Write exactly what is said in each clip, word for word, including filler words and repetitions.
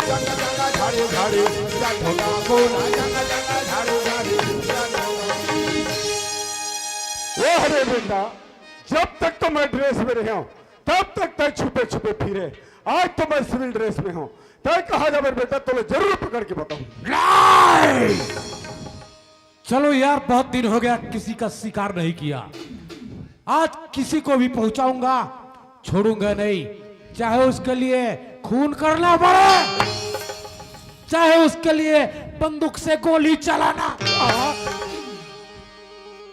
झाड़ू झाड़ू, झाड़ू झाड़ू, झाड़ू झाड़ू। वाह रे बेटा, जब तक तो मैं ड्रेस में रहे हूँ, तब तक तय छुपे छुपे फिरे। आज तो मैं सिविल ड्रेस में हूँ, तय कहाँ जाबे बेटा, तोले जरूर पकड़ के बताऊँ। नहीं! चलो यार, बहुत दिन हो गया किसी का शिकार नहीं किया। आज किसी को भी पहुंचाऊंगा, छोड़ूंगा नहीं, चाहे उसके लिए खून करना पड़े, चाहे उसके लिए बंदूक से गोली चलाना।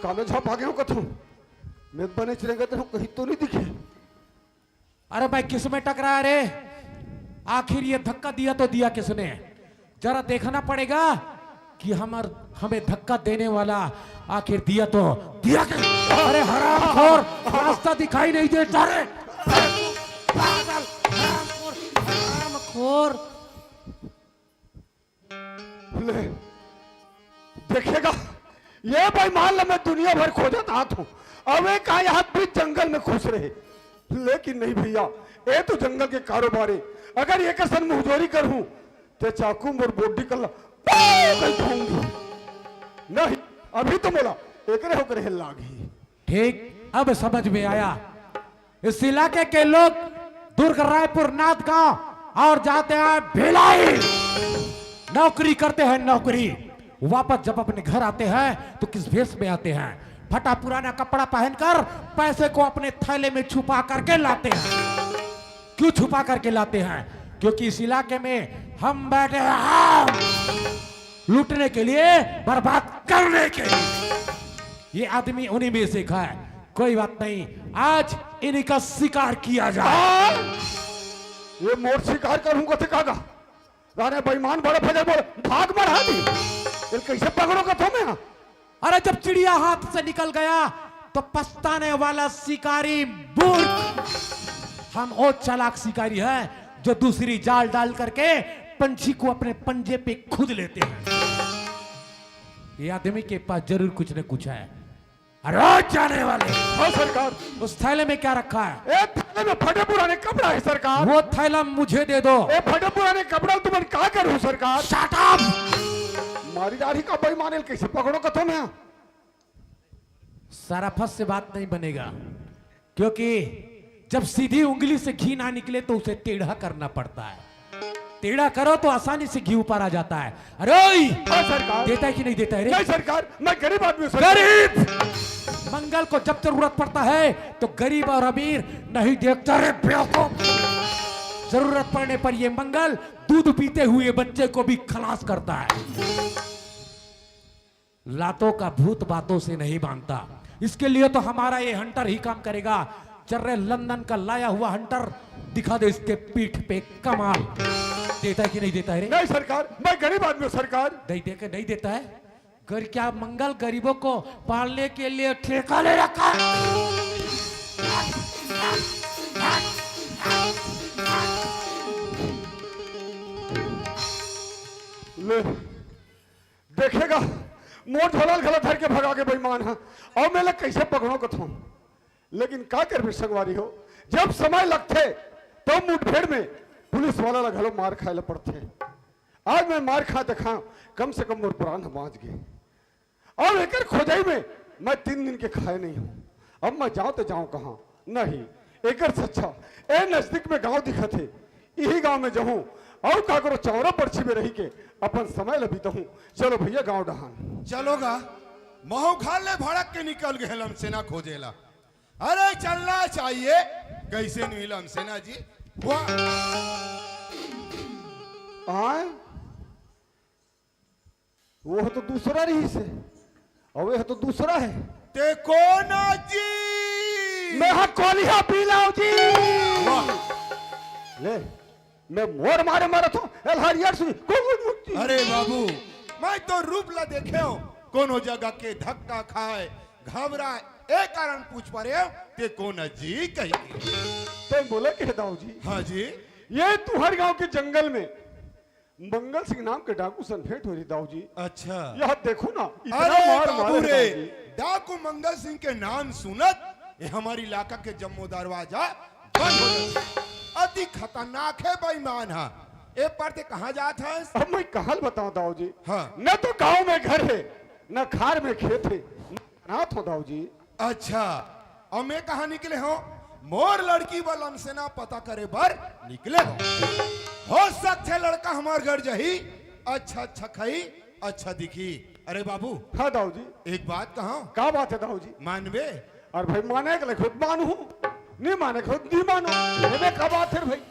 कामे झपा गयो कथू, मैं बने चिरेंगे तो कहीं तो नहीं दिखे। अरे भाई, किस में टकराया रे? आखिर ये धक्का दिया तो दिया किसने? जरा देखना पड़ेगा कि हमर हमें धक्का देने वाला आखिर दिया तो दिया किस? अरे हरामखोर, रास्ता दिखाई नहीं देता रे। पागल, हरामखोर, हरामखोर। ले, देखेगा, ये बेईमान ला मैं दुनिया भर खोजत आत हूँ। अब ये कहा यहाँ बीच जंगल में खुश रहे, लेकिन नहीं भैया, ये तो जंगल के कारोबार है। अगर ये कसन मुहजोरी करहूँ, ते चाकू मोर बोडी कर ला, पाव कर दूंगी। नहीं, अभी तो मोला एकरे होकर हेल लागी। ठीक, अब समझ में आया। इस इलाके के लोग दुर्ग रायपुर नाथ गांव और जाते हैं भिलाई, नौकरी करते हैं, नौकरी। वापस जब अपने घर आते हैं तो किस भेष में आते हैं? फटा पुराना कपड़ा पहनकर पैसे को अपने थैले में छुपा करके लाते हैं। क्यों छुपा करके लाते हैं? क्योंकि इस इलाके में हम बैठे हैं लूटने के लिए, बर्बाद करने के लिए। ये आदमी उन्हीं में से एक है। कोई बात नहीं, आज इन्हीं का शिकार किया जाए। हाँ? ये मोर शिकार करूंगा थे कागा। राणे बेईमान बड़ा फजर बोल, भाग मर हाथी। ये कैसे पकड़ो का थो मैं? अरे, जब चिड़िया हाथ से निकल गया तो पछताने वाला शिकारी मूर्ख। हम वो चालाक शिकारी हैं जो दूसरी जाल डाल करके पंछी को अपने पंजे पे खुद लेते हैं। ये आदमी के पास जरूर कुछ न कुछ है। अरे जाने वाले, हाँ सरकार। उस थैले में क्या रखा है? ए, थैले में फटे पुराने कपड़ा है सरकार। वो थैला मुझे दे दो। ए, फटे पुराने कपड़ा तुमन का करूं सरकार? Shut up! मारी दाढ़ी का बेईमान, कैसे पकड़ो कथो मैं? सरफस से बात नहीं बनेगा, क्योंकि जब सीधी उंगली से घी ना निकले तो उसे टेढ़ा करना पड़ता है। टेढ़ा करो तो आसानी से घी ऊपर आ जाता है। अरे ओए! हाँ सरकार। देता है कि नहीं देता है रे? नहीं सरकार, मैं गरीब आदमी हूँ सरकार। गरीब! मंगल को जब जरूरत पड़ता है तो गरीब और अमीर नहीं देखता रे बेवकूफ। जरूरत पड़ने पर ये मंगल दूध पीते हुए बच्चे को भी खलास करता है। लातों का भूत बातों से नहीं मानता। इसके लिए तो हमारा ये हंटर ही काम करेगा। चल रे, लंदन का लाया हुआ हंटर, दिखा दे इसके पीठ पे कमाल। देता है कि नहीं देता है रे? नहीं सरकार, मैं गरीब आदमी हूँ सरकार। नहीं दे के नहीं देता है? गर क्या मंगल गरीबों को पालने के लिए ठेका ले रखा है? ले, देखेगा, मोर झोला ल घला धर के भगा के बेईमान ह। अउ मैं ला कैसे पकड़ो कथों? लेकिन का करबे संगवारी हो, जब समय लगथे, तब मुठभेड़ में पुलिस वाला ला घलो मार खाए ला पड़थे। आज मैं मार खा देखा, कम से कम मोर प्राण ह बाँच गे। अब एकर खोजई में मैं तीन दिन के खाए नहीं हूँ। अब मैं जाऊँ तो जाऊँ कहाँ? नहीं, एकर से अच्छा ए नजदीक में गांव दिखत हे, इही गांव में जाहूँ अउ काकरो चौरा परछी में रही के अपन समय ल बिताहूँ। चलो भैया गांव डहान। चलो गा, महू घर ले भड़क के निकल गए लमसेना खोजे ला। अरे चलना चाहिए, कैसे नहीं लमसेना जी? वाह। आय? वो तो दूसरा रहिस हे, अउ ये तो दूसरा हे। ते कोन जी? मैं हा कोलिहा बिलाव जी। वाह। ले, मैं मोर मारे मरत हूँ, एल हरियर सुई, कुकुर मुक्ति। अरे बाबू, मैं तो रूप ला देखे हूँ, कोनो जगह के धक्का खाए, घबराए, ए कारण पूछ परे हूँ, ते कोन जी कही के। ते बोले के दाऊ जी। हाँ जी। ये तुहर गांव के जंगल में मंगल सिंह नाम के डाकू सन भेंट हो रही दाऊ जी। अच्छा। यह देखो ना, इतना अरे मार बाबू मारे रे, दाऊ जी। डाकू मंगल सिंह के नाम सुनत ये हमारी इलाका के जम्मो दरवाजा बंद हो जाता। अति खतरनाक है बेईमान हा। ए पार ते कहाँ जात हस? अब मैं कहाँ ल बताऊं दाऊ जी? हाँ। न तो गांव में घर हे, न खार में खेत हे, मैं अनाथ हूँ दाऊ जी। अच्छा, अउ मैं कहाँ निकले हूँ? मोर लड़की बर लमसेना पता करे बर निकले हूँ। हो सकथे लड़का हमार घर जाही, अच्छा अच्छा खाही, अच्छा दिखी। अरे बाबू, हाँ दाऊ जी। एक बात कहूँ? का बात हे दाऊ जी? मानबे? अरे भाई, माने के ले खुद मानहूँ, नहीं माने के खुद नहीं मानहूँ। एमे का बात हे भाई?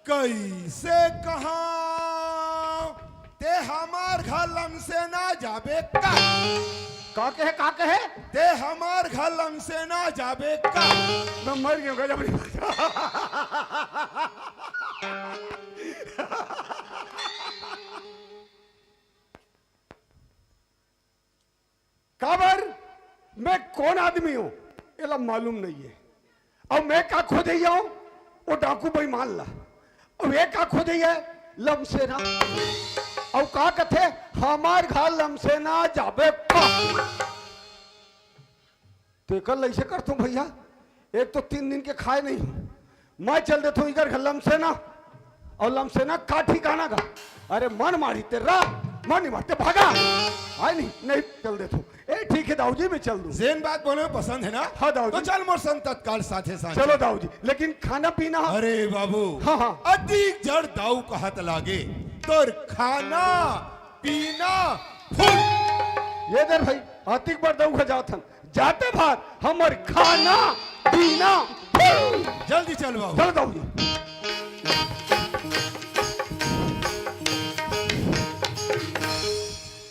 कइसे कहूँ, ते हमार घर लमसेना जाबे का? का कहे, का कहे? ते हमार घर लमसेना जाबे का? मैं मर गया गजब। काबर? मैं कोन आदमी हूँ, एला मालूम नइ हे। अउ मैं का खोजे हूँ, वो डाकू बेईमान ला। अउ ये का खोजे हे, लमसेना। अउ का कथे, हमार घर लमसेना जाबे का। तेकर लइसे करथों भइया, एक तो तीन दिन के खाए नइ हूँ, मैं चल देथों इकर घर लमसेना, अउ लमसेना का ठिकाना का। अरे मन मारी ते रह, मन नइ मारी ते भगा। आय नहीं, नहीं चल देथों। ए ठीक हे दाऊ जी, मैं चल दूँ। जेन बात बोले पसंद हे ना? हाँ दाऊ जी। तो चल मोर संग तत्काल साथे साथ चलो चल। दाऊ जी, लेकिन खाना पीना? अरे बाबू, हाँ, हाँ। अतिक जड़ दाऊ कहत लागे, तोर खाना पीना फुल। ये दे भाई, अतिक बड़ दाऊ खा जात हन। जाते भार हमर खाना पीना। जल्दी चल बाबू। चल दाऊ जी।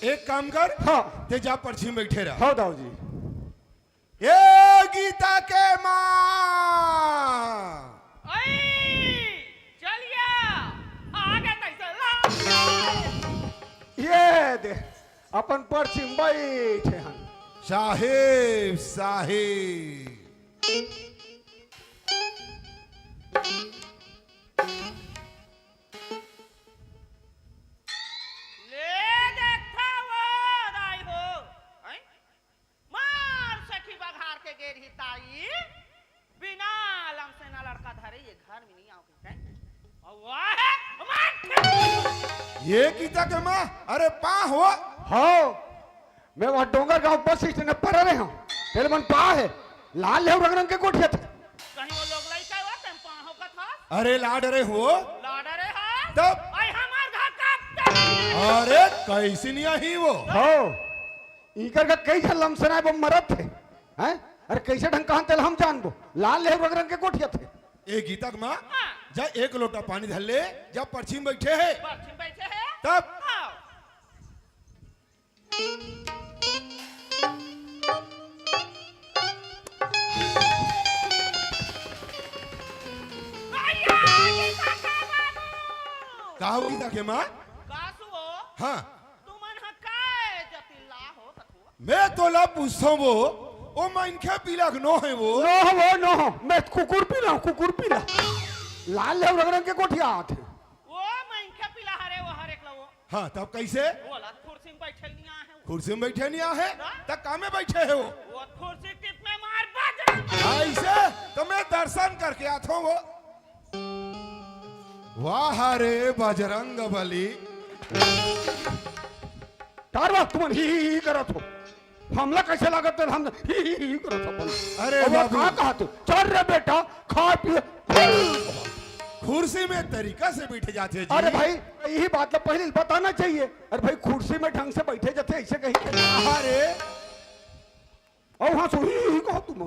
एक काम कर, हाँ। ते जा पर्ची में बैठे रह। हाँ दाऊ जी। ए गीता के माँ। आई, चलिया, आगे तैसे ला। ये दे, अपन पर्ची में बैठे हन। साहेब, साहेब। ले देखा वो दाई हो, हैं? मार सखी बघार के गेरही ताई, बिना लमसेना लड़का धरे ये घर में नहीं आओ कहीं। अउ वाह, मार। ये गीता के माँ, अरे पा हो। हाँ, मैं वहाँ डोंगरगांव बस स्टैंड पर रहे हूँ। तेरे मन पा हे, लाल हे रंग रंग के गोठिया थे। कहीं वो लोग लइका हुआ, तेम पाहो का था? अरे लाड रे हो। लाड रे हा? तब? आई हमार घर का तब? अरे कैसे नहीं आई वो? हो, इकर का कई झन लमसेना हे, वो मरत हे। हैं? अरे कैसे ढंग कहां तेल हम जानबो? लाल हे रंग रंग के गोठिया थे। ए गीता के माँ, हाँ। जा एक लोटा पानी धर ले, जा पर्ची में बैठे हे। पर्ची में बैठे हे? तब? हाँ। भैया, गीता के बाबू। का हो गीता के माँ? का सु हो? हाँ। तुमन ह काय जतिल्ला हो कथो? मैं तोला पूछथों वो, ओ मनखे पीला के नो हे वो? नो हो, नो हो, मैं कुकुर पीला हूँ, कुकुर पीला। लाल हे रंग रंग के गोठिया आथे। ओ मनखे पीला हरे वो हर एक ला वो। हाँ, तब कैसे? ओला कुर्सी में बैठे नहीं आहे। कुर्सी में बैठे नहीं आहे? ना। त का में बैठे हे वो? वो कुर्सी टिप में मार बजरंग। ऐसे? तो मैं दर्शन करके आथों वो। वाह रे बजरंग बली। तारवा तुमन ही, ही, ही करत हो। हमला कैसे लागत हे, हम ही, ही, ही करत हो अपन। अरे अब बाबू। का कहत हो? चल रे बेटा, खा पी। कुर्सी में तरीका से बैठे जाथे जी। अरे भाई, यही बात तो पहले बताना चाहिए। अरे भाई, कुर्सी में ढंग से बैठे जाथे, ऐसे कहीं। अरे। अउ हाँ, सो ही, ही कहो तुम।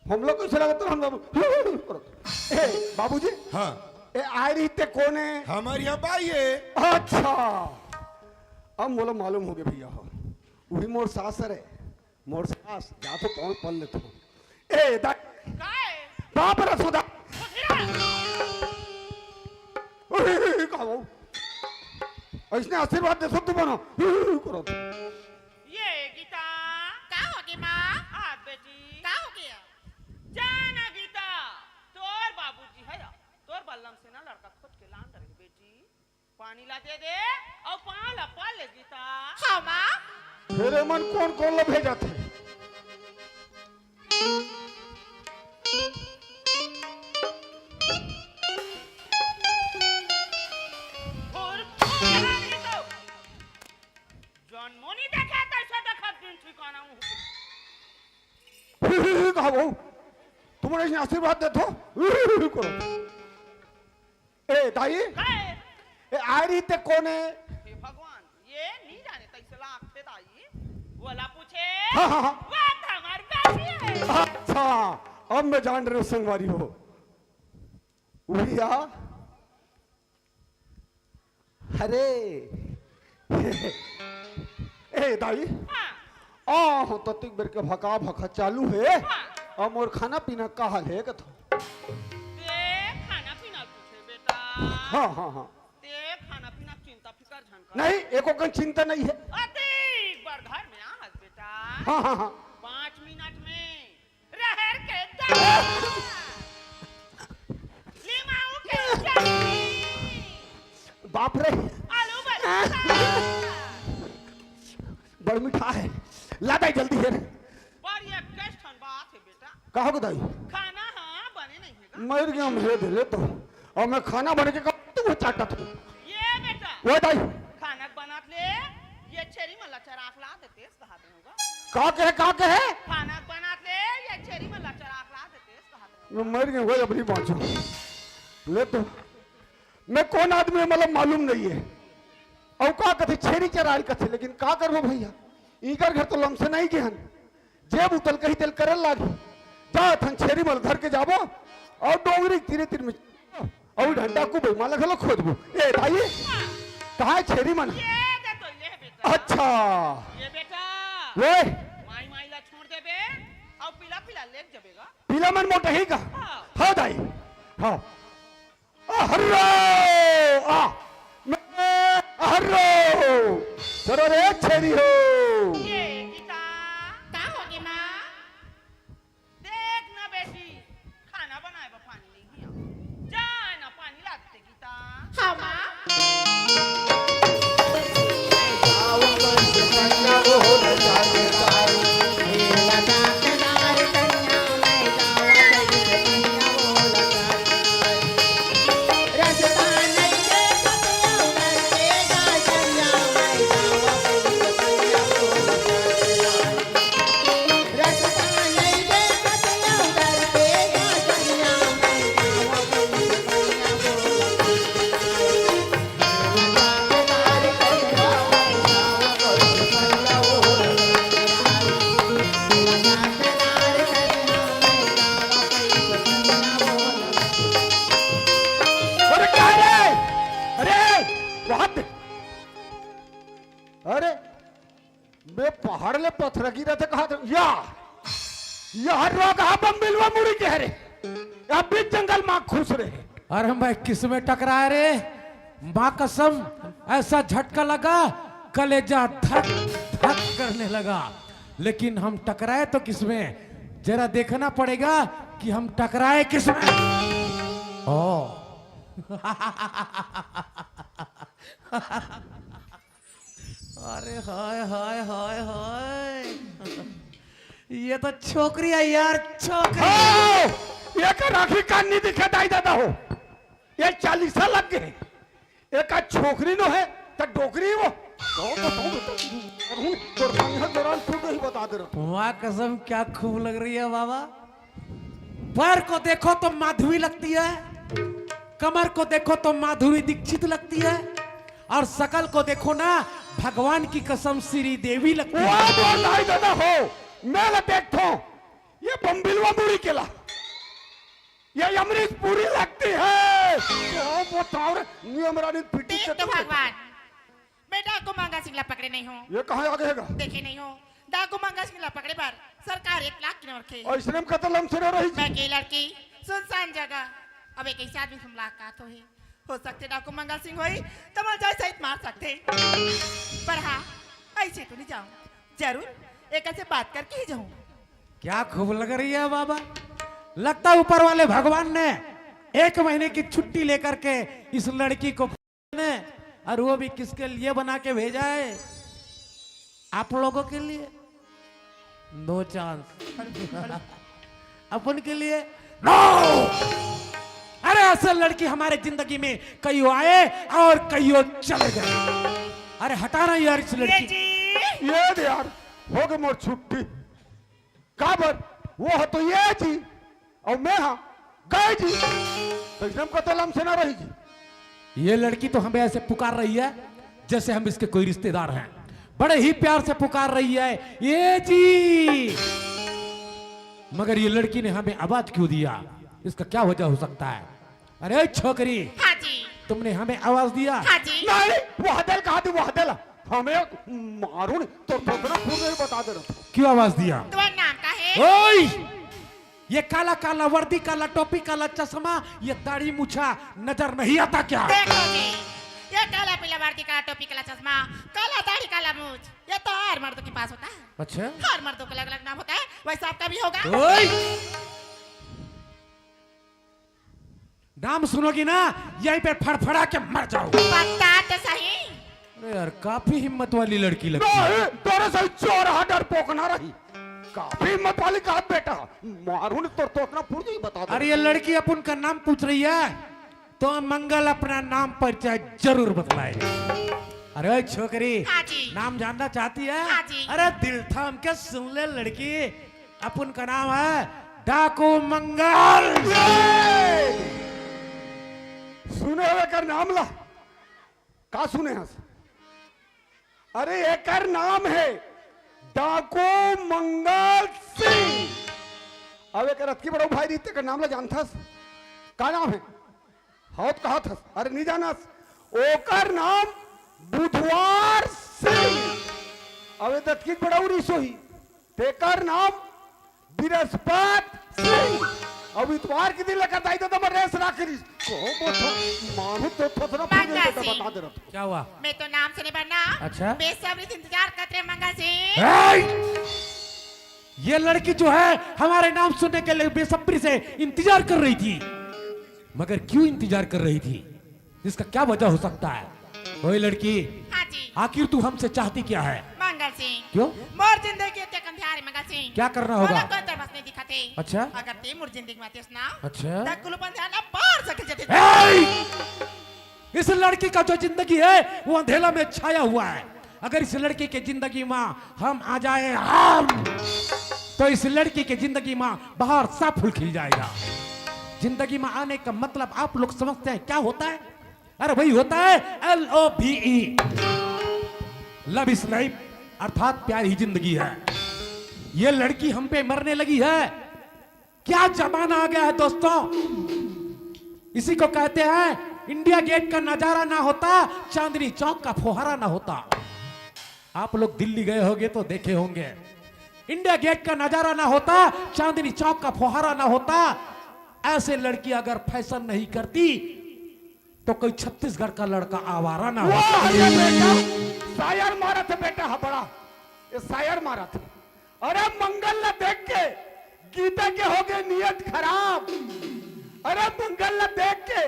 हमला कैसे लागत हे, हम लोग ही, ही, ही करत। ए, बाबूजी। हाँ। ए, आय रही ते कोन हे? हमार यहाँ बाई हे। अच्छा। अब मोला मालूम हो गया भैया, हाँ। वही मोर सास हरे। मोर सास, जा तो पाँव पल लेथों। ए, दा-, काय? बाप रे सुधा। सुधिया। ओए, का हो? ऐसने आशीर्वाद देथों तुमन, करो। ये गीता। का हो गे माँ? आज बेटी। का हो गया? जाना गीता, तोर बाबूजी हे, तोर बर लमसेना लड़का खोज के लान रहे बेटी। पानी ला दे दे, अउ पाँव ला पल ले गीता। हाँ, माँ। फेर एमन कोन कोन ला भेजत हे? अब हो, तुमन अइसने आशीर्वाद देथो। ए दाई, काय? ए आय रही ते कोन हे? हे भगवान, ये नहीं जाने तइसे लागथे दाई। वोला पूछे। हाँ, हाँ, हाँ। वो तो हमार बेटी है। अच्छा, अब मैं जान रहे हूँ संगवारी हो। भैया, अरे, ए दाई, हाँ। आ हो ततिक बेर के भका भका चालू हे। हाँ। अब मोर खाना पीना का हाल हे कथो? ते खाना पीना पूछे बेटा। हाँ, हाँ, हाँ। ते खाना पीना चिंता फिकर झन कर। नहीं, एको कन चिंता नहीं हे। अतिक बार घर में आहस बेटा। हाँ, हाँ, हाँ। पाँच मिनट में रहर के दाल, लिमाऊ के चटनी, बाप रे। आलू बड़ा। बड़ मीठा हे। ला दाई जल्दी हे। पर ये कइस ठन बात हे बेटा। का हो गे दाई? खाना हाँ बने नहीं हे गा। मर गया हम हे दे ले तो। अउ मैं खाना बने के का तू चाटत हो। ये बेटा। वो दाई। खाना बनात ले ये छेरी मन ला चराक ला देते। का कहे, का कहे? खाना बनात ले, ये छेरी मन ला चराक ला देते, कहा तो। मैं मर गया, वही अपनी बाँचो। ले तो, मैं कोन आदमी हँव, मतलब मालूम नहीं हे। अउ का कथे, छेरी चराय ल कथे, लेकिन का करबो भैया, इकर घर तो लमसे नहीं गे हन। जे बुता ल कही तेल करे लागी। जात हन छेरी मन ल धर के जाबो, अउ डोंगरी तीरे तीर में अउ डंडा को बेईमान ला घलो खोजबो। ए दाई, कहाँ हे छेरी मन? ये दे तो, ये बेटा। अच्छा। ये बेटा। वे। माई, माई ला छोड़ देबे, अउ पीला, पीला लेग जबे गा। पीला मन मोटही का? हाँ। हाँ दाई। हाँ। अहर्रो! आ! मैं अहर्रो! चलो रे छेरी हो। ये गीता। का हो गे माँ? देख ना बेटी, खाना बनाए बर पानी नहीं हे। जा ना पानी ला दे गीता। हाँ माँ। अरे का रे? अरे, what? अरे, मैं पहाड़ ले पथरा गिरा थे कहा था, या, यह रोग हा बम बिलवा मुड़ी के हरे, या बीच जंगल माँ खुश रहे। अरे मैं किस में टकराए रे, माँ कसम, ऐसा झटका लगा, कलेजा धक धक करने लगा। लेकिन हम टकराए तो किस में, जरा देखना पड़ेगा कि हम टकराए किस में। ओ। अरे हाय, हाय, हाय, हाय। ये तो छोकरी है यार, छोकरी। हो! ये का राखी कान नहीं दिखे दाई दादा हो। ये चालीसा लग गए। ये का छोकरी नो है, त डोकरी वो। कहो तो, कहो तो, तोर पंखा दौरान तू नहीं बता दे रहा। वाह कसम, क्या खूब लग रही है बाबा। पैर को देखो तो माधवी लगती है, कमर को देखो तो माधुरी दीक्षित लगती है, और शकल को देखो ना, भगवान की कसम श्री देवी लगती है। वाह, वाह, दाई दादा हो, मैं ला देखथों, ये बम्बिलवा मुड़ी के ला, ये अमरीश पुरी लगती है। क्या बताओ रे, ये हमरा ने पिटी देख तो चटनी भगवान, मैं डाकू मंगा सिंह ला पकड़े नहीं हूँ। ये कहाँ आ गए गा? देखे नहीं हूँ, डाकू मंगा सिंह ला पकड़े बर सरकार एक लाख के नोट खे। अइसने में कतल हम सुने रही। मैं के लड़की सुनसान जगह, अब एक ऐसे आदमी से मुलाकात होही, हो सकथे डाकू मंगा सिंह होही, त मोला जाय सहित मार सकथे। पर हाँ, ऐसे तो नहीं जाऊँ, जरूर एक से बात करके ही जाऊँ। क्या खूब लग रही है बाबा, लगता है ऊपर वाले भगवान ने एक महीने की छुट्टी लेकर के इस लड़की को ने, और वो भी किसके लिए बना के भेजा है? आप लोगों के लिए। नो चांस। अपन के लिए नो। अरे, असल लड़की हमारे जिंदगी में कईयो आए और कईयो चले गए। अरे, हटा ना यार इस लड़की। ये दे यार, हो गए मोर छुट्टी। काबर? वो ह तो ये जी, अउ मैं हा गए जी। कइसे हम कते लमसेना रही जी? ये लड़की तो हमें ऐसे पुकार रही है जैसे हम इसके कोई रिश्तेदार हैं। बड़े ही प्यार से पुकार रही है, "ये जी।" मगर ये लड़की ने हमें आवाज क्यों दिया? इसका क्या वजह हो सकता है? अरे छोकरी, हाँ जी। तुमने हमें आवाज दिया? हाँ जी। नहीं, वह दल कहा थी, वह दल। हमें मारून तो थोथना फूट नहीं बता दे रहा। क्यों आवाज दिया? तुम्हारा नाम का है? ओए! ये काला काला वर्दी, काला टोपी, काला चश्मा, ये दाढ़ी मूछा नजर नहीं आता क्या? देखो जी, ये काला पीला वर्दी, काला टोपी, काला चश्मा, काला दाढ़ी, काला मूछ, ये तो हर मर्दों के पास होता है। अच्छा। हर मर्दों का अलग-अलग नाम होता है, वैसे आपका भी होगा। ओए! नाम सुनोगी ना, यहीं पे फड़फड़ा के मर जाओगी। बता तो सही। अरे यार, काफी हिम्मत वाली लड़की लगती है। नहीं, तोरे सही चोर हा डरपोकना रही। काफी हिम्मत वाली कहा बेटा, मारून तो थोथना फूट जाई बता दे। अरे ये लड़की अपन का नाम पूछ रही है, तो मंगल अपना नाम परिचय जरूर बतलाए। अरे छोकरी, हाँ जी। नाम जानना चाहती है? हाँ जी। अरे दिल थाम के सुन ले लड़की, अपन का नाम है डाकू मंगल। सुने हो एकर नाम ला? का सुने हस? अरे एकर नाम है डाकू मंगल सिंह। अब एकर अतकी बड़ा भाई रहिते एकर नाम ला जानथस? का नाम है? हौत कहत हस, अरे नहीं जानस, ओकर नाम बुधवार सिंह। अबे दतकीत बड़ा उरीस होही, तेकर नाम बृहस्पत सिंह। अब इतवार के दिन लकर दाई ददा मर रेस राख रिस। कहो बोथो, मारू तो थोथना पूरे मंगा तो सिंह। बता दे रहा। क्या हुआ? मैं तो नाम से नहीं बनना। अच्छा। बेसब्री से इंतजार करते हैं मंगा सिंह। ए! ये लड़की जो है हमारे नाम सुनने के लिए बेसब्री से इंतजार कर रही थी, मगर क्यों इंतजार कर रही थी? इसका क्या वजह हो सकता है? ओए लड़की, हाँ जी। आखिर तू हमसे चाहती क्या है? मंगल सिंह। क्यों? मोर जिंदगी के अंधेरे मंगल सिंह। क्या करना होगा? मोला कोई तरफ नहीं दिखाते। अच्छा। अगर ते मोर जिंदगी में आतेस ना, अच्छा। त कुल अंधेरा ना पार सके जते। ए! इस लड़की का जो जिंदगी है, वो अंधेला में छाया हुआ है। अगर इस लड़की की जिंदगी में हम आ जाए, हम, तो इस लड़की की जिंदगी में बाहर सा फूल खिल जाएगा। जिंदगी में आने का मतलब आप लोग समझते हैं क्या होता है? अरे वही होता है L O V E, love is life, अर्थात प्यार ही जिंदगी है। ये लड़की हम पे मरने लगी है। क्या जमाना आ गया है दोस्तों, इसी को कहते हैं इंडिया गेट का नजारा ना होता, चांदनी चौक का फुहारा ना होता। आप लोग दिल्ली गए होंगे तो देखे होंगे, इंडिया गेट का नजारा ना होता, चांदनी चौक का फुहारा ना होता, ऐसे लड़की अगर फैशन नहीं करती तो कोई छत्तीसगढ़ का लड़का आवारा ना होता। वाह रे बेटा, शायर मारत है बेटा, हबड़ा, ये शायर मारत है। अरे मंगल ला देख के गीता के हो गए नियत खराब। अरे मंगल ला देख के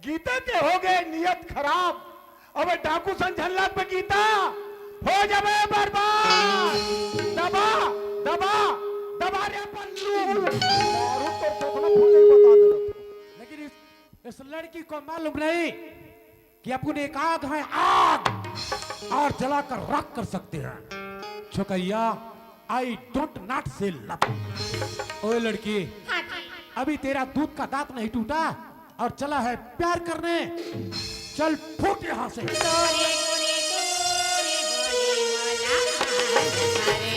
गीता के हो गए नियत खराब। अबे डाकू संझन लाग पे गीता हो जाबे बर्बाद। दबा, दबा, दबा रे पल्लू। मारू तो चोकना फूटे बता दे। लेकिन इस, इस लड़की को मालूम नहीं कि अपन एक आग है, आग, और जलाकर राख कर सकते हैं। छोकरिया, I don't not say love। ओए लड़की, हाँ जी। अभी तेरा दूध का दांत नहीं टूटा और चला है प्यार करने, चल फूट यहाँ से। तोरे गुरी तोरे बोले वाला, अरे।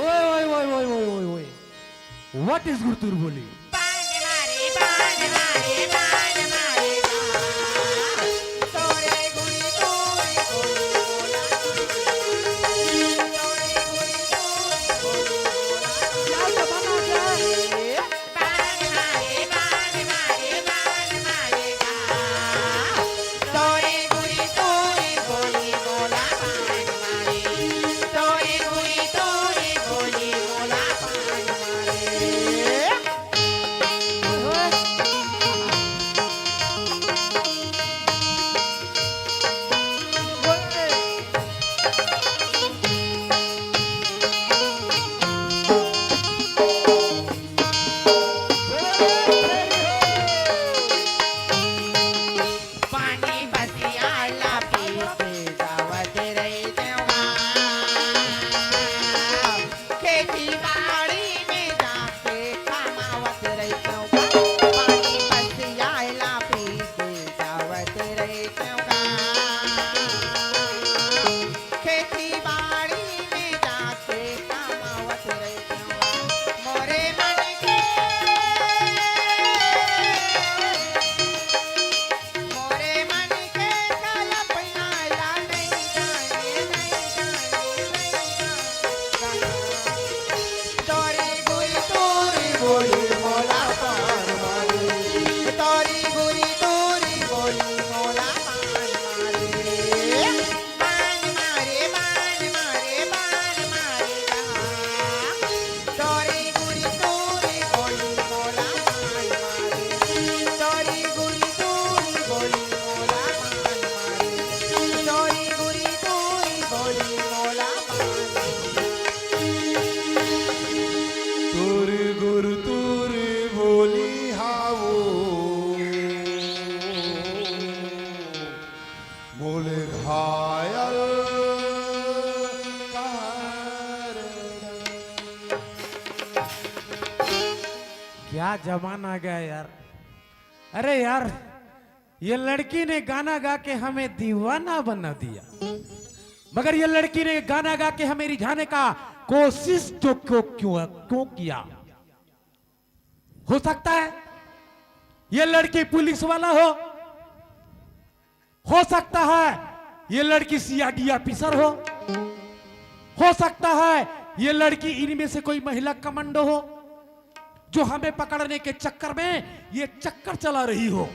ओए, ओए, ओए, ओए, ओए, ओए, ओए। What is गुरतुर बोली? बाण मारे, बाण मारे, बाण मारे, बाण। तोरे गुरी तोरे बोले वाला। तोरे गुरी तोरे बोले वाला। क्या जमाना आ गया है? पायल कर। क्या जमाना आ गया यार। अरे यार, ये लड़की ने गाना गा के हमें दीवाना बना दिया, मगर ये लड़की ने गाना गा के हमें रिझाने का कोशिश जो क्यों क्यों क्यों किया? हो सकता है ये लड़की पुलिस वाला हो, हो सकता है ये लड़की सीआईडी ऑफिसर हो, हो सकता है ये लड़की इनमें से कोई महिला कमांडो हो, जो हमें पकड़ने के चक्कर में ये चक्कर चला रही हो।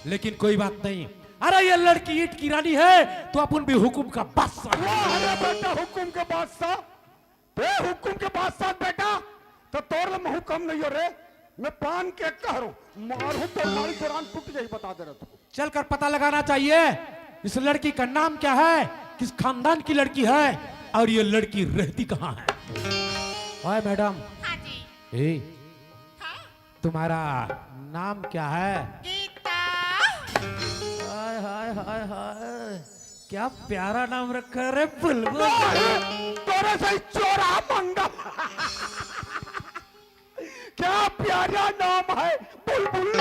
लेकिन कोई बात नहीं, अरे ये लड़की ईंट की रानी है, तो अपन भी हुकुम का बादशाह। वाह रे बेटा, हुकुम के बादशाह। बे हुकुम के बादशाह बेटा, तो तोर ले महू कम नहीं हो रे। मैं पान के कह रहा हूँ, मारू तो मारी दौरान टूट जाई, बता दे रहा तू। चलकर पता लगाना चाहिए इस लड़की का नाम क्या है, किस खानदान की लड़की है और ये लड़की रहती कहाँ है। Hi madam. हाँ जी। ए, हाँ। तुम्हारा नाम क्या है? गीता। हाय हाय हाय हाय, क्या प्यारा नाम रखा है रे बुलबुल। तोरे से चोरा मंगल। क्या प्यारा नाम है बुलबुल।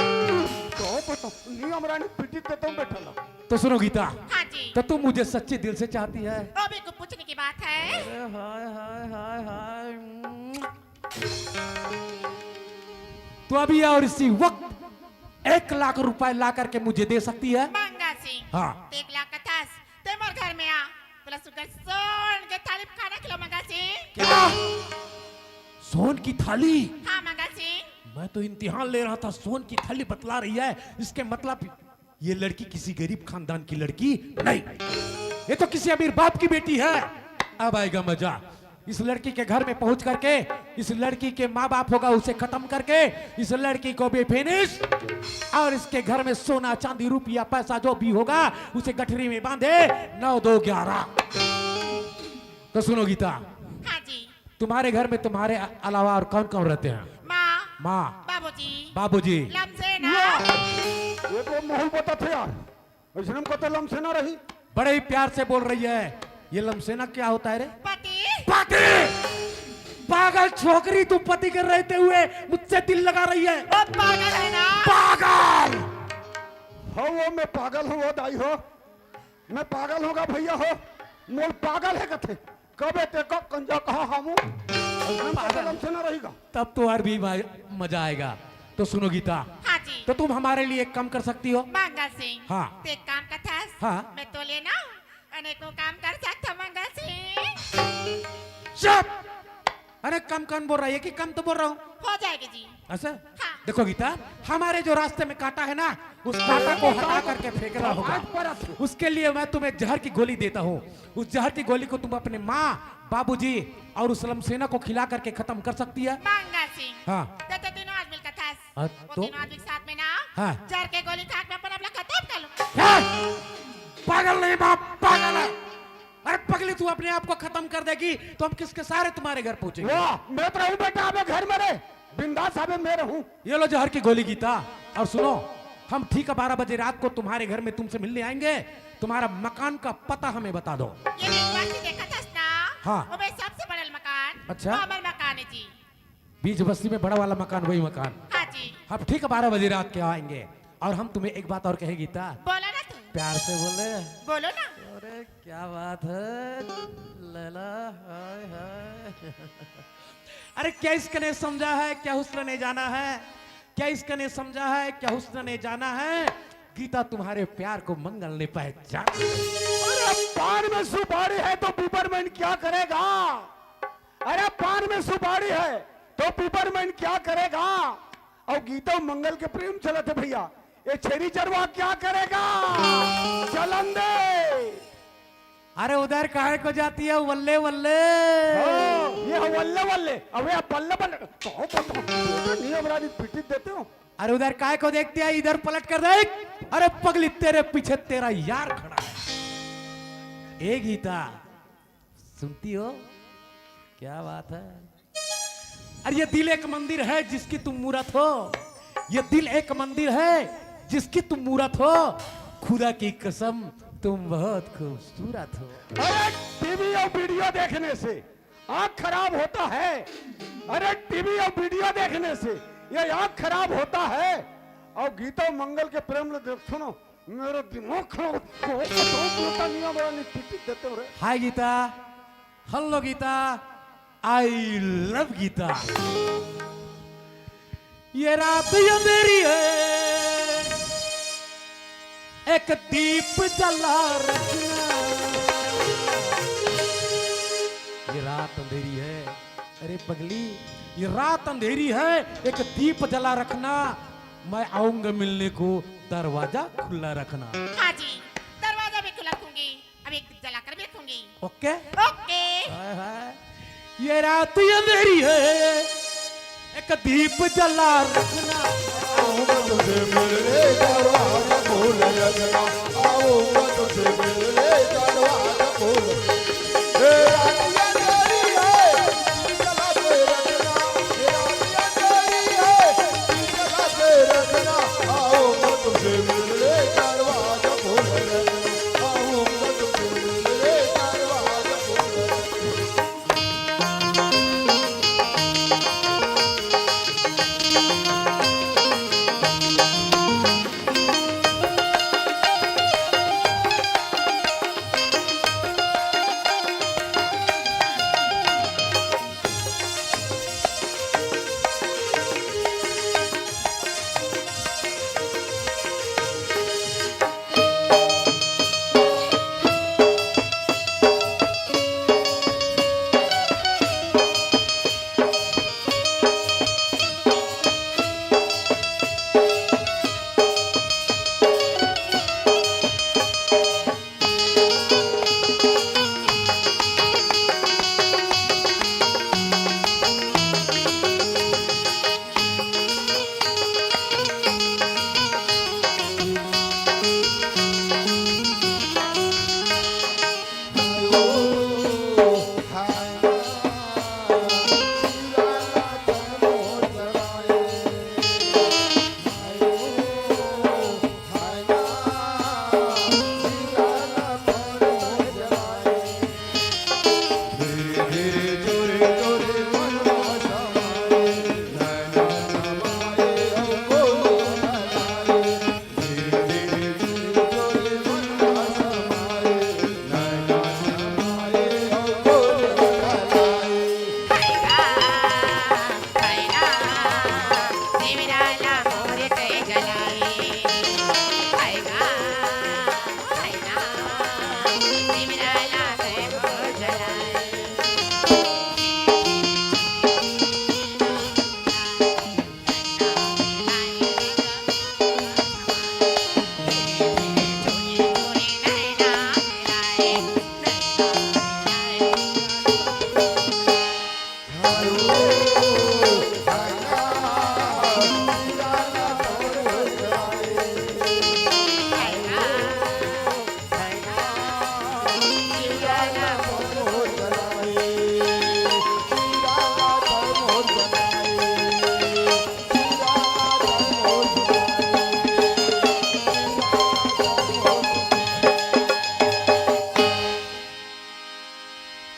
तो बताओ, नहीं हमरा नहीं पिटी देता हूँ बैठा ना। तो सुनो गीता, हाँ जी। तो तुम मुझे सच्चे दिल से चाहती है? अभी को पूछने की बात है। अरे हाय हाय हाय हाय। तो अभी और इसी वक्त एक लाख रुपए ला करके मुझे दे सकती है? मंगा सिंह। हाँ। एक लाख का थास, ते मोर घर में आ। बोला सुगर सोन के थाली खाना खिला मंगा सिंह। क्या? सोन की थाली? हाँ मंगा सिंह। मैं तो इम्तिहान ले रहा था, सोन की थाली बतला रही है, इसके मतलब ये लड़की किसी गरीब खानदान की लड़की नहीं, ये तो किसी अमीर बाप की बेटी है। अब आएगा मजा। इस लड़की के घर में पहुंच करके, इस लड़की के माँ बाप होगा उसे खत्म करके, इस लड़की को भी फिनिश, और इसके घर में सोना चांदी रुपया पैसा जो भी होगा उसे गठरी में बांधे, नौ दो ग्यारह। तो सुनो गीता, हाँ जी। तुम्हारे घर में तुम्हारे अलावा और कौन कौन रहते हैं? माँ, माँ, बाबूजी, बाबूजी। लमसेना। ये तो महू बता थे यार, ऐसे हम कतो लमसेना रही। बड़े ही प्यार से बोल रही है। ये लमसेना क्या होता है रे? पति। पति। पागल छोकरी, तू पति के रहते हुए मुझसे दिल लगा रही है। वो पागल है ना? पागल। हो, वो मैं पागल हूँ, वो दाई हो, मैं पागल होगा भैया हो, मोल पागल है कथे। कबे ते का कंजा कहा हमू? ऐसे हम कतो लमसेना रहीगा। तब तो और भी मा-, मजा आएगा। तो सुनो गीता, हाँ जी। तो तुम हमारे लिए एक काम कर सकती हो? मंगल सिंह। हाँ। ते एक काम करथस? हाँ। मैं तो लेना अनेकों काम कर सकता मंगल सिंह। चुप। अरे कम कौन बोल रहा है, एक ही काम तो बोल रहा हूँ। हो जाएगी जी। ऐसा? हाँ। देखो गीता, हमारे जो रास्ते में कांटा है ना, उस कांटा को हटा करके फेंकना होगा। उसके लिए मैं तुम्हें जहर की गोली देता हूँ। उस जहर की गोली को तुम अपने माँ, बाबूजी और उस लमसेना को खिला करके खत्म कर सकती है। मंगल सिंह। हाँ। ते तो तीनों आदमी का था। हाँ, वो तो? तीनों आदमी के साथ में ना, हाँ। जहर के गोली खा के अपन अपना खत्म कर लो। हाँ! पागल नहीं बाप, पागल है। अरे पगली, तू अपने आप को खत्म कर देगी तो हम किसके सहारे तुम्हारे घर पहुंचेंगे? वाह, मैं तो रहूं बेटा अबे घर में रे, बिंदास अबे मैं रहूं। ये लो जहर की गोली गीता, और सुनो, हम ठीक बारह बजे रात को तुम्हारे घर में तुमसे मिलने आएंगे। तुम्हारा मकान का पता हमें बता दो। ये नहीं बात ही देखा था ना? हाँ। वो भाई सबसे बड़ा मकान। अच्छा। वो हमारा मकान है जी। बीच बस्ती में बड़ा वाला मकान, वही मकान। हाँ जी। हम ठीक बारह बजे रात के आएंगे और हम तुम्हें एक बात और कहें गीता। बोलो ना तू। प्यार से बोले। बोलो ना। अरे क्या बात है लैला, हाय हाय। अरे क्या इसका ने समझा है, क्या हुस्न ने जाना है, क्या इसका ने समझा है, क्या हुस्न ने जाना है, गीता तुम्हारे प्यार को मंगल ने पहचान। अरे पान में सुपारी है तो पिपरमेंट क्या करेगा? अरे पान में सुपारी है तो पिपरमेंट क्या करेगा? और गीता मंगल के प्रेम चलत है भैया, ये छेरी चरवा क्या करेगा? चलन दे। अरे उधर काहे को जाती है वल्ले वल्ले? हाँ, ये है वल्ले वल्ले। अबे आप बल्ले बल्ले। तो, तो, तो, नहीं हमरा भी पीटी देते हो। अरे उधर काय को देखती है, इधर पलट कर देख। अरे पगली, तेरे पीछे तेरा यार खड़ा है। ए गीता, सुनती हो? क्या बात है। अरे ये दिल एक मंदिर है जिसकी तुम मूरत हो। ये दिल एक मंदिर है जिसकी तुम मूरत हो। खुदा की कसम, तुम बहुत खूबसूरत हो। अरे, टीवी और वीडियो देखने से आँख खराब होता है? अरे, टीवी और वीडियो देखने से ये आँख खराब होता है? और गीता मंगल के प्रेम ले देखो ना, मेरा दिमाग खराब हो, हो, हो, हो, नहीं, बड़ा नहीं, टिक, टिक देते हो रे। Hi Geeta, hello Geeta, I love Geeta. ये रात अंधेरी है, एक दीप जला रखना। ये रात अंधेरी है, अरे पगली, ये रात अंधेरी है, एक दीप जला रखना। मैं आऊंगा मिलने को, दरवाजा खुला रखना। हाँ जी, दरवाजा भी खुला रखूंगी। अब एक दीप जलाकर भी रखूंगी। ओके? ओके। हाय, हाय। ये रात अंधेरी है, एक दीप जला रखना। आऊंगा तुझे मिलने, दरवाजा खोल रखना। आऊंगा तुझे मिलने, दरवाजा खोल। ए, रात अंधेरी है, दीप जला के रखना। ए, रात अंधेरी है, दीप जला के रखना। आऊंगा तुझे मिलने, दरवाजा खोल रखना।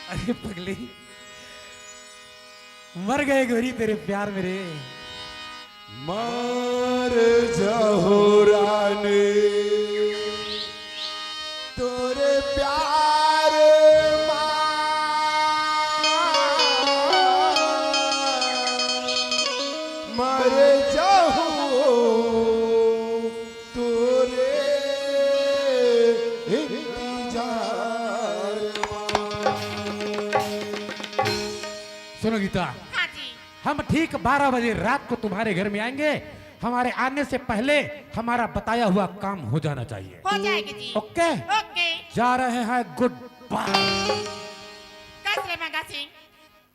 अरे पगली, मर गए गोरी तेरे प्यार में रे। मर जाहू रानी तोरे प्यार मा, मर जाहू तोरे इंतजार मा। सुनो गीता, हाँ जी। हम ठीक बारह बजे रात को तुम्हारे घर में आएंगे। हमारे आने से पहले हमारा बताया हुआ काम हो जाना चाहिए। हो जाएगी जी। ओके? ओके। जा रहे हैं, गुड बाय। कस रे मंगा सिंह,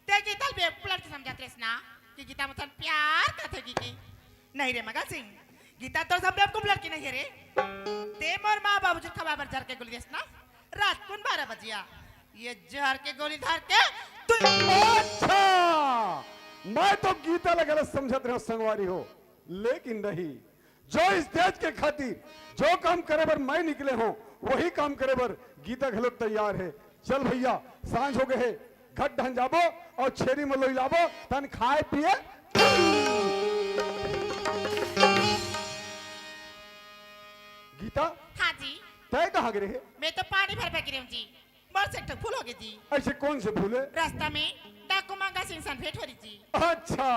ते गीता ल बेवकूफ लड़की समझत रेहेस ना कि गीता मोर सन प्यार करथे कि, कि नहीं रे मंगा सिंह, गीता तोर सन बेवकूफ लड़की नहीं हे रे। ते मोर माँ बाबूजी खवाए बर जहर के गोली देस ना, रात कुन बारह बजिया, ये जहर के गोली धर के तू। अच्छा, मैं तो गीता ल गलत समझत रहेंव संगवारी हो, लेकिन नहीं, जो इस देश के खातिर जो काम करे बर मैं निकले हों, वही काम करे बर गीता घलो तैयार हे। चल भइया, सांझ हो गे हे, घट डहन जाबो अउ छेरी मन ल उइलाबो, तहन खाए पिए। गीता, हाँ जी। तैं कहाँ गे रहे? मैं तो पानी भरबे गे रहेंव जी, मोर से एक ठो भूल हो गे जी। अइसे कोन से भूल हे? रस्ता में डाकू मंगा सिंह सन भेंट हो रही जी। अच्छा,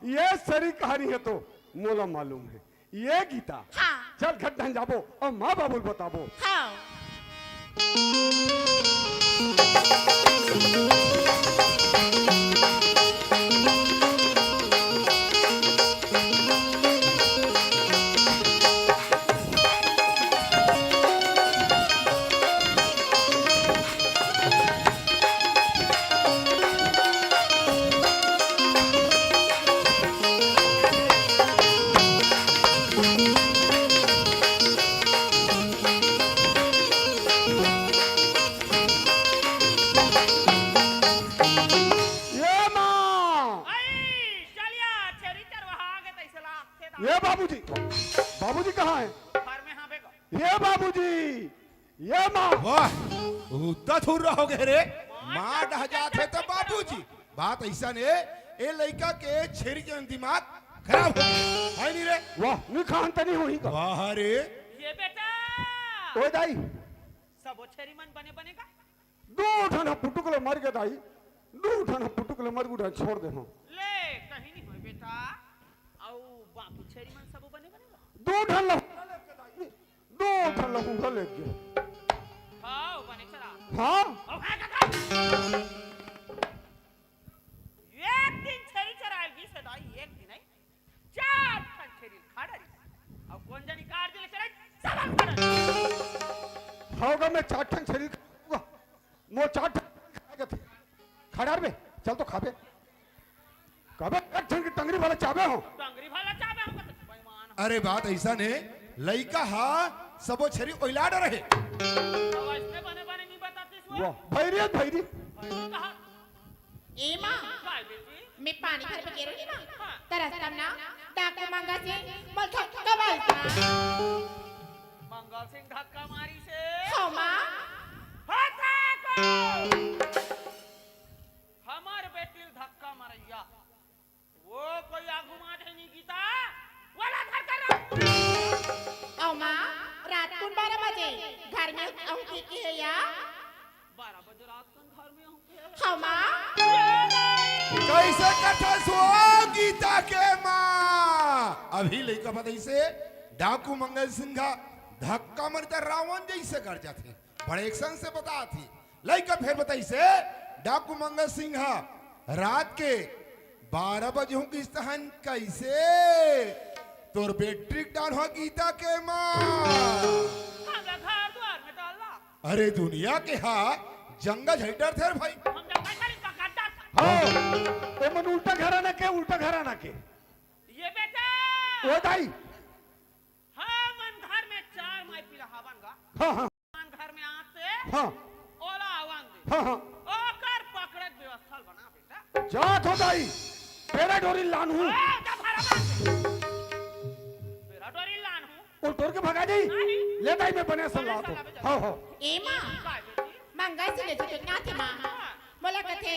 ये सारी कहानी हे तो मोला मालूम हे। ये गीता, हाँ। चल घट डहन जाबो अउ माँ बाबू ल बताबो। हाँ। ये माँ! आई, चलिया, छेरी चरवाहा आगे तैसे लागथे दा। ये बाबूजी, बाबूजी कहाँ हे? घर में हाँ बेगा। ये बाबूजी, ये माँ। वाह, उतना थुर्रा हो गे रे। माँ डह जाथे त बाबूजी। बात अइसन हे, ए लइका के छेरी के दिमाग खराब हो गे। हे नहीं रे? वाह, नहीं खान त नहीं होही का? वाह रे। ये बेटा। ओए दाई। सबो छेरी मन बने बने का? दू ठन ह पुटुक ले मर गे दाई, दू ठन ह पुटुक ले मर गे, दू ठन छोड़ दे हंव। ले, कहीं नहीं होय बेटा। अउ बाकी छेरी मन सबो बने बने गा? दू ठन ल, दू ठन ल उंघा ले गे। हाँ, बने चला। हाँ? अउ है का? एक दिन छेरी चरायल गिस हे दाई, एक दिन आई। चार ठन छेरी खा डारिस। अउ कोन जनी काट दे ले चराई, सब खा डारिस। हव गा, मैं चार ठन छेरी खाऊंगा। मोर चार ठन खाए के थे। खा डार बे, चल तो खा बे। कबे एक ठन के टंगरी भर ल चाबे हंव। टंगरी भर ल चाबे हंव, बेईमान। अरे बात अइसन हे, लइका ह सबो छेरी ओइला डरे हे। अउ अइसने बने बने नहीं बतातिस वो। वाह, भैरी हे भैरी। भैरी कहा? ए माँ, काय बेटी? मैं पानी भरबे गे रहेंव ना, हाँ। त रस्ता में ना डाकू मंगा सिंह मोला धक्का मारिस। मंगा सिंह धक्का मारिस? हाँ माँ। हटा को! हमर बेटी ल धक्का मारइया, वो कोई आगू माँ हे नहीं गीता, वाला धर कर रख। अउ माँ, रात कुन बारह बजे घर में अहूँ के, के हे या? बारह बजे रात कुन घर में अहूँ के हे? हाँ माँ। कइसे कथस वो गीता के माँ? अभी लइका बताइसे, डाकू मंगल सिंह ह धक्का मारिस त रावण जइसे गरजाथे। बड़े action से बताथे। लइका फेर बताइसे, डाकू मंगल सिंह ह रात के बारह बजे हूँ किस्त हन कइसे? तोर बेटी ल डारहूँ गीता के माँ। हमला घर दुआर में डालवा। अरे दुनिया के हा जंगल झड़ी डरथे रे भाई। हम जंगल झड़ी पकड़ डर। हाँ, ए मन उल्टा घराना के, उल्टा घराना के। ये बेटा। ओ दाई। हाँ, मन घर में चार माई पीला हवन गा। हाँ, हाँ। मन घर में आते। हाँ। ओला आवन दे। हाँ, हाँ। ओकर पकड़े के व्यवस्था बना बेटा। जात हंव दाई। बेरा डोरी लानहूँ। ए, जा भरा मार दे। बेरा डोरी लानहूँ। ओ टोर के भगा जाही? नहीं। ले दाई, मैं बने सलाह तो। हाँ, हाँ। ए माँ, काय बेटी? मंगल सिंह ले तो ना थे माँ। हाँ। मोला कथे,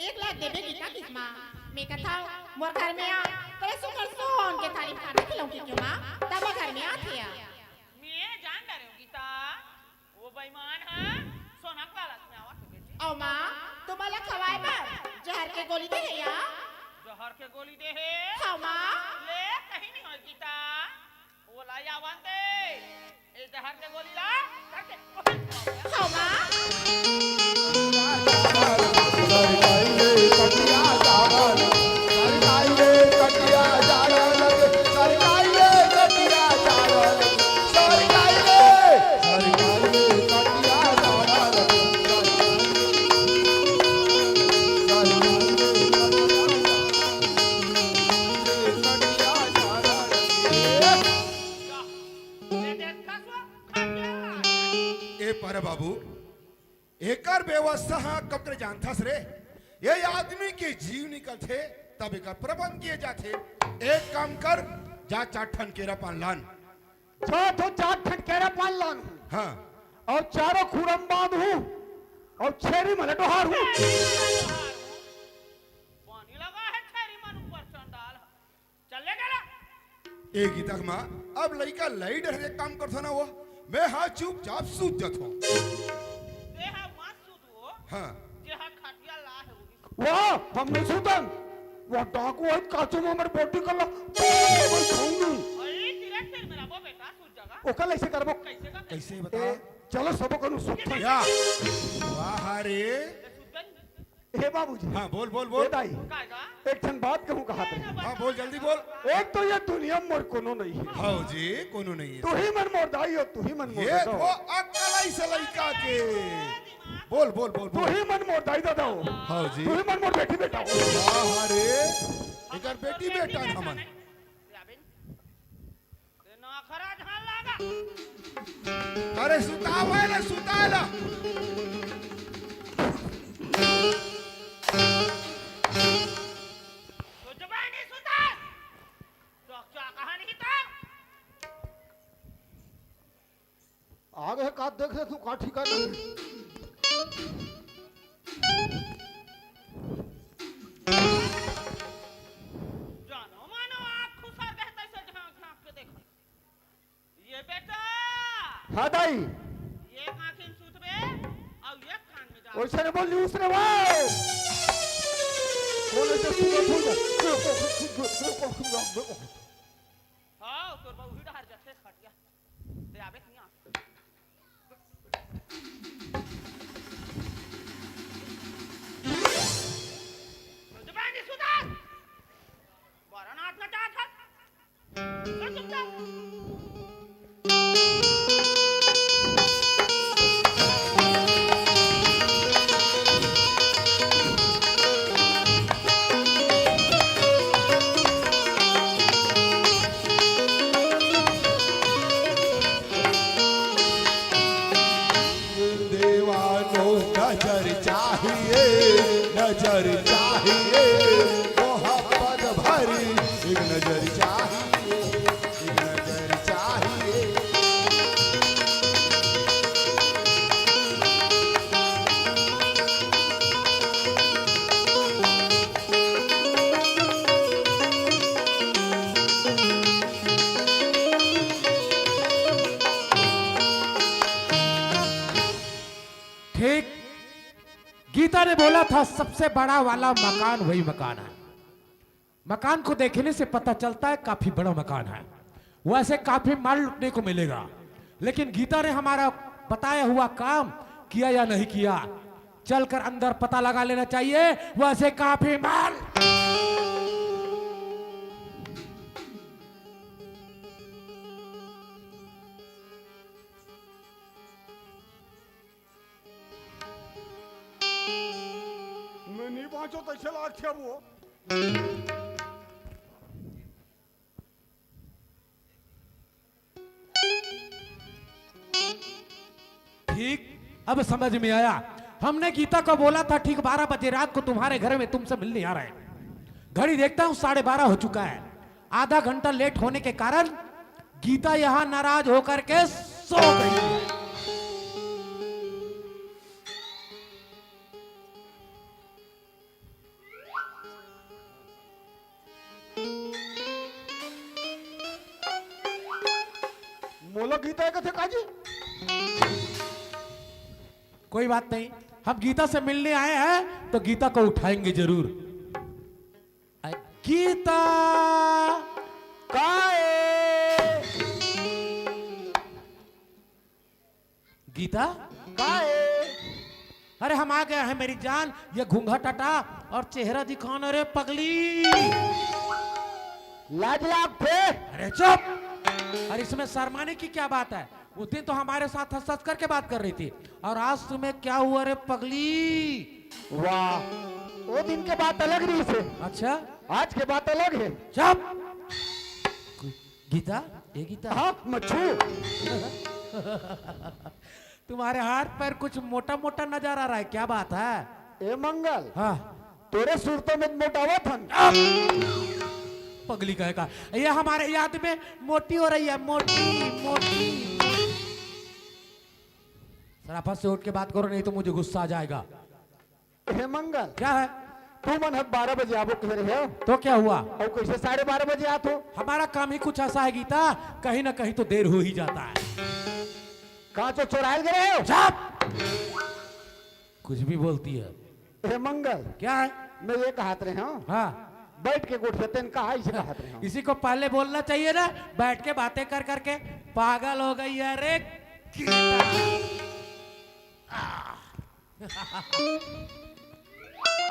"एक लाख देबे गीता किस माँ?" मैं कथंव, "मोर घर में आ, तोला सुग्घर सोन के थारी म खाना खिलाहूँ कहिके माँ, तब घर में आथे या।" मैं जान डरेंव गीता, वो बेईमान ह सोना के लालच में आवत हे बेटी। अउ माँ, तुमन ला खवाए बर जहर के गोली दे हे या? जहर के गोली दे हे? हाँ माँ। ले, कहीं नहीं होय गीता। ओला आवन दे। ए जहर के गोली ला, करके। हाँ माँ। ए पर बाबू, एकर व्यवस्था ह कब करे जानथस रे? ये आदमी के जीव निकलथे, तब एकर प्रबंध किए जाथे। एक काम कर, जा चार ठन केरा पान लान। जा तो चार ठन केरा पान लान हूँ। हाँ। अउ चारों खुरम बांध हूँ। अउ छेरी मन डोहार हूँ। पानी लगा है छेरी मन ऊपर चंडाल। चल ले गला। ए गीता के माँ, अब लइका लई डर एक काम करथो ना वो, मैं हा चुपचाप सूत जाथो। ते हा मत सूत वो। हाँ। जे हा खटिया ला है वो भी। वाह, हम नहीं सूतन। वाह, डाकू है, काचो में हमर बोटी कर ला। भाई खाऊंगी। अरे, तेरा सिर मेरा वो बेटा सूत जागा। ओकर ऐसे करबो। कैसे का? कैसे बता? ए, चलो सबो कनु सूत। या। वाह रे। ते सूत गई? हे बाबूजी। हाँ, बोल, बोल, बोल। ए दाई, काय का? एक ठन बात कहूँ कहा तैं। हाँ, बोल, जल्दी बोल। एक तो ये दुनिया में मोर कोनो नहीं है। हाँ जी, कोनो नहीं है। तू ही मन मोर दाई हो, तू ही मन मोर ये बेटा हो। तो अक्कल ऐसे लइका के। बोल, बोल, बोल, तू बोल। ही मन मोर दाई दादा हो। हाँ जी। तू ही मन मोर बेटी बेटा हो। वाह रे, एकर बेटी बेटा न हमन। ये नखरा झाल लागा। अरे सुतावे ले, सुता ला। तो जबानी सुता। तो क्या कहानी तो? आगे का देख ले तू, का ठिकाना नहीं। जानो मानो आँख खुसर गए तैसे झाँक झाँक के देखो। ये बेटा। हाँ दाई। ये आँखें सूत बे, और ये कान में जा। वैसे नहीं बोल, न्यूज़ रे वो। बोले तो सुनो, सुनो। हाँ, तोर बहू ही डहर जथे खटिया। ते आबे किया। जबानी सुधार। बारह नाच नचात हस। चल चुपचाप। देवानो नजर चाहिए, नजर चाहिए, मोहब्बत भरी एक नजर चाहिए, एक नजर चाहिए। ठीक, गीता ने बोला था, सबसे बड़ा वाला मकान वही मकान है। मकान को देखने से पता चलता है, काफी बड़ा मकान है, वैसे काफी माल लूटने को मिलेगा। लेकिन गीता ने हमारा बताया हुआ काम किया या नहीं किया, चलकर अंदर पता लगा लेना चाहिए। वैसे काफी माल। मैं नहीं बाँचो तइसे लागथे वो। ठीक, अब समझ में आया। हमने गीता को बोला था ठीक बारह बजे रात को तुम्हारे घर में तुमसे मिलने आ रहे हैं। घड़ी देखता हूँ, साढ़े बारह हो चुका है। आधा घंटा लेट होने के कारण गीता यहाँ नाराज होकर के सो गई है। मोला गीता हे कथे काजी? कोई बात नहीं, हम गीता से मिलने आए हैं तो गीता को उठाएंगे जरूर। गीता! काय? गीता? काय? अरे हम आ गए हैं मेरी जान, ये घूंघट हटा और चेहरा दिखाना रे पगली। लाज लागथे। अरे चुप! अरे इसमें शर्माने की क्या बात है? उस दिन तो हमारे साथ हंस हंस करके बात कर रही थी, और आज तुम्हें क्या हुआ रे पगली? वाह, वो दिन के बात अलग रहिसे। अच्छा? आज के बात अलग हे। चुप! गीता, ये गीता। हाँ, मच्छू। तुम्हारे हाथ पैर कुछ मोटा मोटा नजर आ रहा है, क्या बात है? ए मंगल, हाँ। तोरे सूरतों में मोटावत हन। चुप! पगली कहे का, ये हमारे याद में मोटी हो रही है, मोटी, मोटी। सराफत से उठ के बात करो, नहीं तो मुझे गुस्सा आ जाएगा। हे मंगल, क्या है? तू मन ह बारह बजे आबो कह रहे हो, तो क्या हुआ? और कैसे साढ़े बारह बजे आत हो? हमारा काम ही कुछ ऐसा है गीता, कहीं ना कहीं तो देर हो ही जाता है। कहाँ चो चोरायल गए हो? चुप! कुछ भी बोलती है। हे मंगल, क्या है? मैं ये कहत रहे हूँ, हाँ। बैठ के गोठिया तेन कहा इसे कहत रहे हूँ। इसी को पहले बोलना चाहिए ना, बैठ के बातें कर करके पागल हो गई है रे।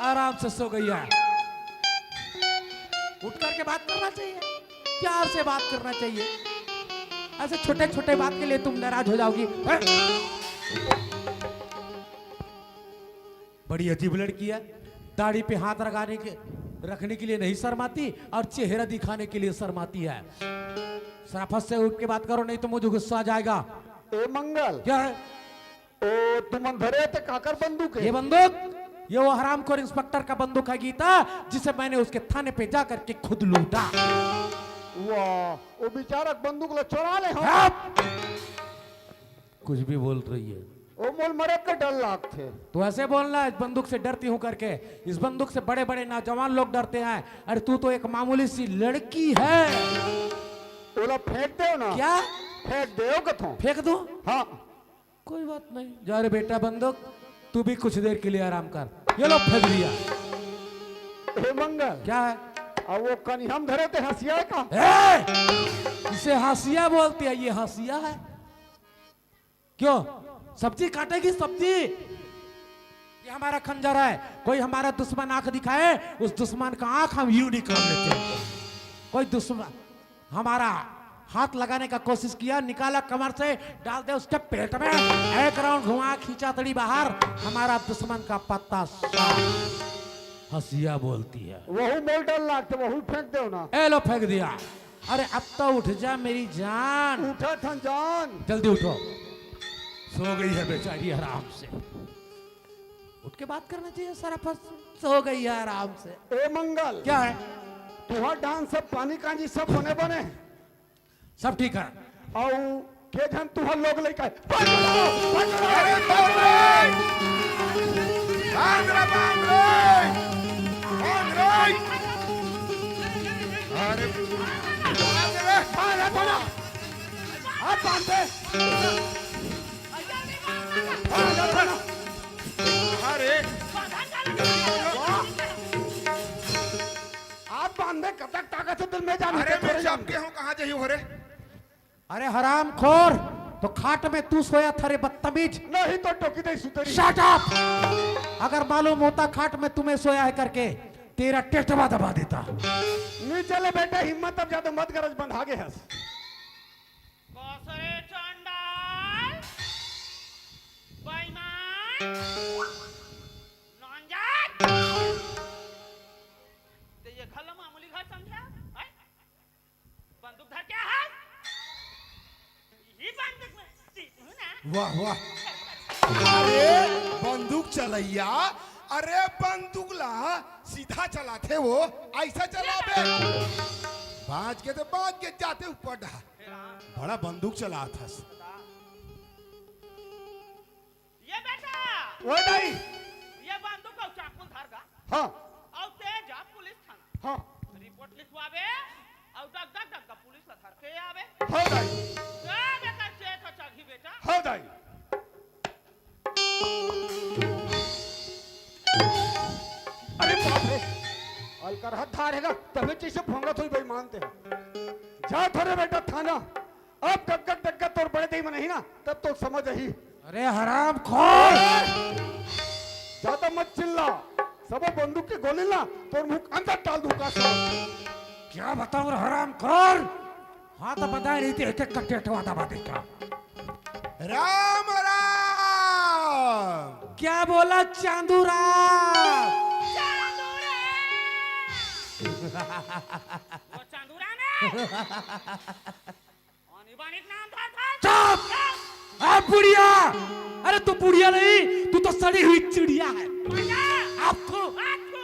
आराम से सो गई है। उठ करके बात करना चाहिए, प्यार से बात करना चाहिए। ऐसे छोटे छोटे बात के लिए तुम नाराज हो जाओगी, हैं? बड़ी अजीब लड़की है, दाढ़ी पे हाथ लगाने के, रखने के लिए नहीं शर्माती और चेहरा दिखाने के लिए शर्माती है। सराफत से उठ के बात करो, नहीं तो मुझे गुस्सा आ जाएगा। ए मंगल, क्या है? ओ, तुमन धरे ते काकर बंदूक है? ये बंदूक, ये वो हरामखोर इंस्पेक्टर का बंदूक है गीता, जिसे मैंने उसके थाने पे जा करके खुद लूटा। वाह, वो बेचारा बंदूक ला चुरा ले हो। हाँ। कुछ भी बोल रही है। ओ मोल मरे के डर लागथे। तू ऐसे बोलना, इस बंदूक से डरती हूँ करके। इस बंदूक से बड़े बड़े नौजवान लोग डरते हैं। अरे तू तो एक मामूली सी लड़की है। ओला फेंक दे ना। क्या? फेंक दे कथों। फेंक दूं? हाँ। कोई बात नहीं, जा रे बेटा बंदूक, तू भी कुछ देर के लिए आराम कर। ये लो फेंक दिया। हे मंगल। क्या है? अब वो कनिहम धरे ते हंसिया है का? ए! इसे हंसिया बोलते हैं, ये हंसिया है। क्यों? सब्जी काटेगी, सब्जी। ये हमारा खंजर है, कोई हमारा दुश्मन आंख दिखाए, उस दुश्मन का आंख हम यूं निकाल लेते हैं। कोई दुश्मन हमारा हाथ लगाने का कोशिश किया, निकाला कमर से, डाल दे उसके पेट में, एक राउंड घुमा, खींचा तड़ी बाहर, हमारा दुश्मन का पत्ता साफ। हंसिया बोलती है। वहू मोल डर लागथे, वहू फेंक दो ना। ए लो फेंक दिया। अरे अब तो उठ जा मेरी जान। उठा थन जान। जल्दी उठो, सो गई है बेचारी आराम से। उठ के बात करना चाहिए सराफत से। सो गई है आराम से। ए मंगल। क्या है? तुहार डांस सब पानी कांजी सब बने बने। सब ठीक है। अउ के झन तुहार लोग लइका है? पकड़ो, पकड़ो। अरे बाप रे! बांध रे, बांध रे! बांध रे! अरे बांध रे! बांध रे, बांध रे! हाथ बांध दे। बांध रे, बांध रे! अरे! वाह! हाथ बांध दे, कतक ताकत हे तेल में जान अरे, मैं जान के हूँ, कहाँ जाही हो रे? अरे हरामखोर, तो खाट में तू सोया था रे बदतमीज। नहीं तो टोकी दे सुतरी। Shut up! अगर मालूम होता खाट में तुम्हें सोया है करके, तेरा टेटवा दबा देता। नीचे ले बेटा, हिम्मत अब ज्यादा मत गरज, बंधा गे हस। कस रे चंडाल, बेईमान, नंजर। ते ये घर ला मामूली घर समझा? हैं? बंदूक धर के आ। यही बंदूक में सीधू ना। वाह, वाह। अरे, बंदूक चलैया, अरे, बंदूक ला सीधा चलाथे वो, ऐसा चलाबे। बाज के तो बाज के जाते ऊपर डहा। बड़ा बंदूक चलात हस। ये बेटा। ओ दाई। ये बंदूक अउ चाकू धर गा। हाँ। अउ ते जा पुलिस थाना। हाँ। रिपोर्ट लिखवाबे, अउ डग डग डग डग पुलिस ला धर के आबे। हाँ दाई। जा बेटा, चेत ह चघी बेटा। हाँ दाई। अरे बाप रे, अलकर हाथ धार हेगा, तबे जैसे भोंगा थोड़ी बेईमान ते। जा थोड़े बेटा थाना। अब गग्गक डग्गक तोर बड़े दई में नहीं ना, तब तो समझ ही। अरे हरामखोर! ज्यादा मत चिल्ला, सबो बंदूक के गोली ना तोर मुंह के अंदर डाल दूंगा सब। क्या बताऊं रे हरामखोर, हाथ बधाए नहीं थे, एक एक का टेटवा दबा देता। राम राम। क्या बोला चांदू राम? चांदू राम। वो चांदू राम है। अनिबानिक नाम धर धर। चुप! ए बुढ़िया! अरे तू बुढ़िया नहीं, तू तो सड़ी हुई चिड़िया है। बुढ़िया! आप तो आप तो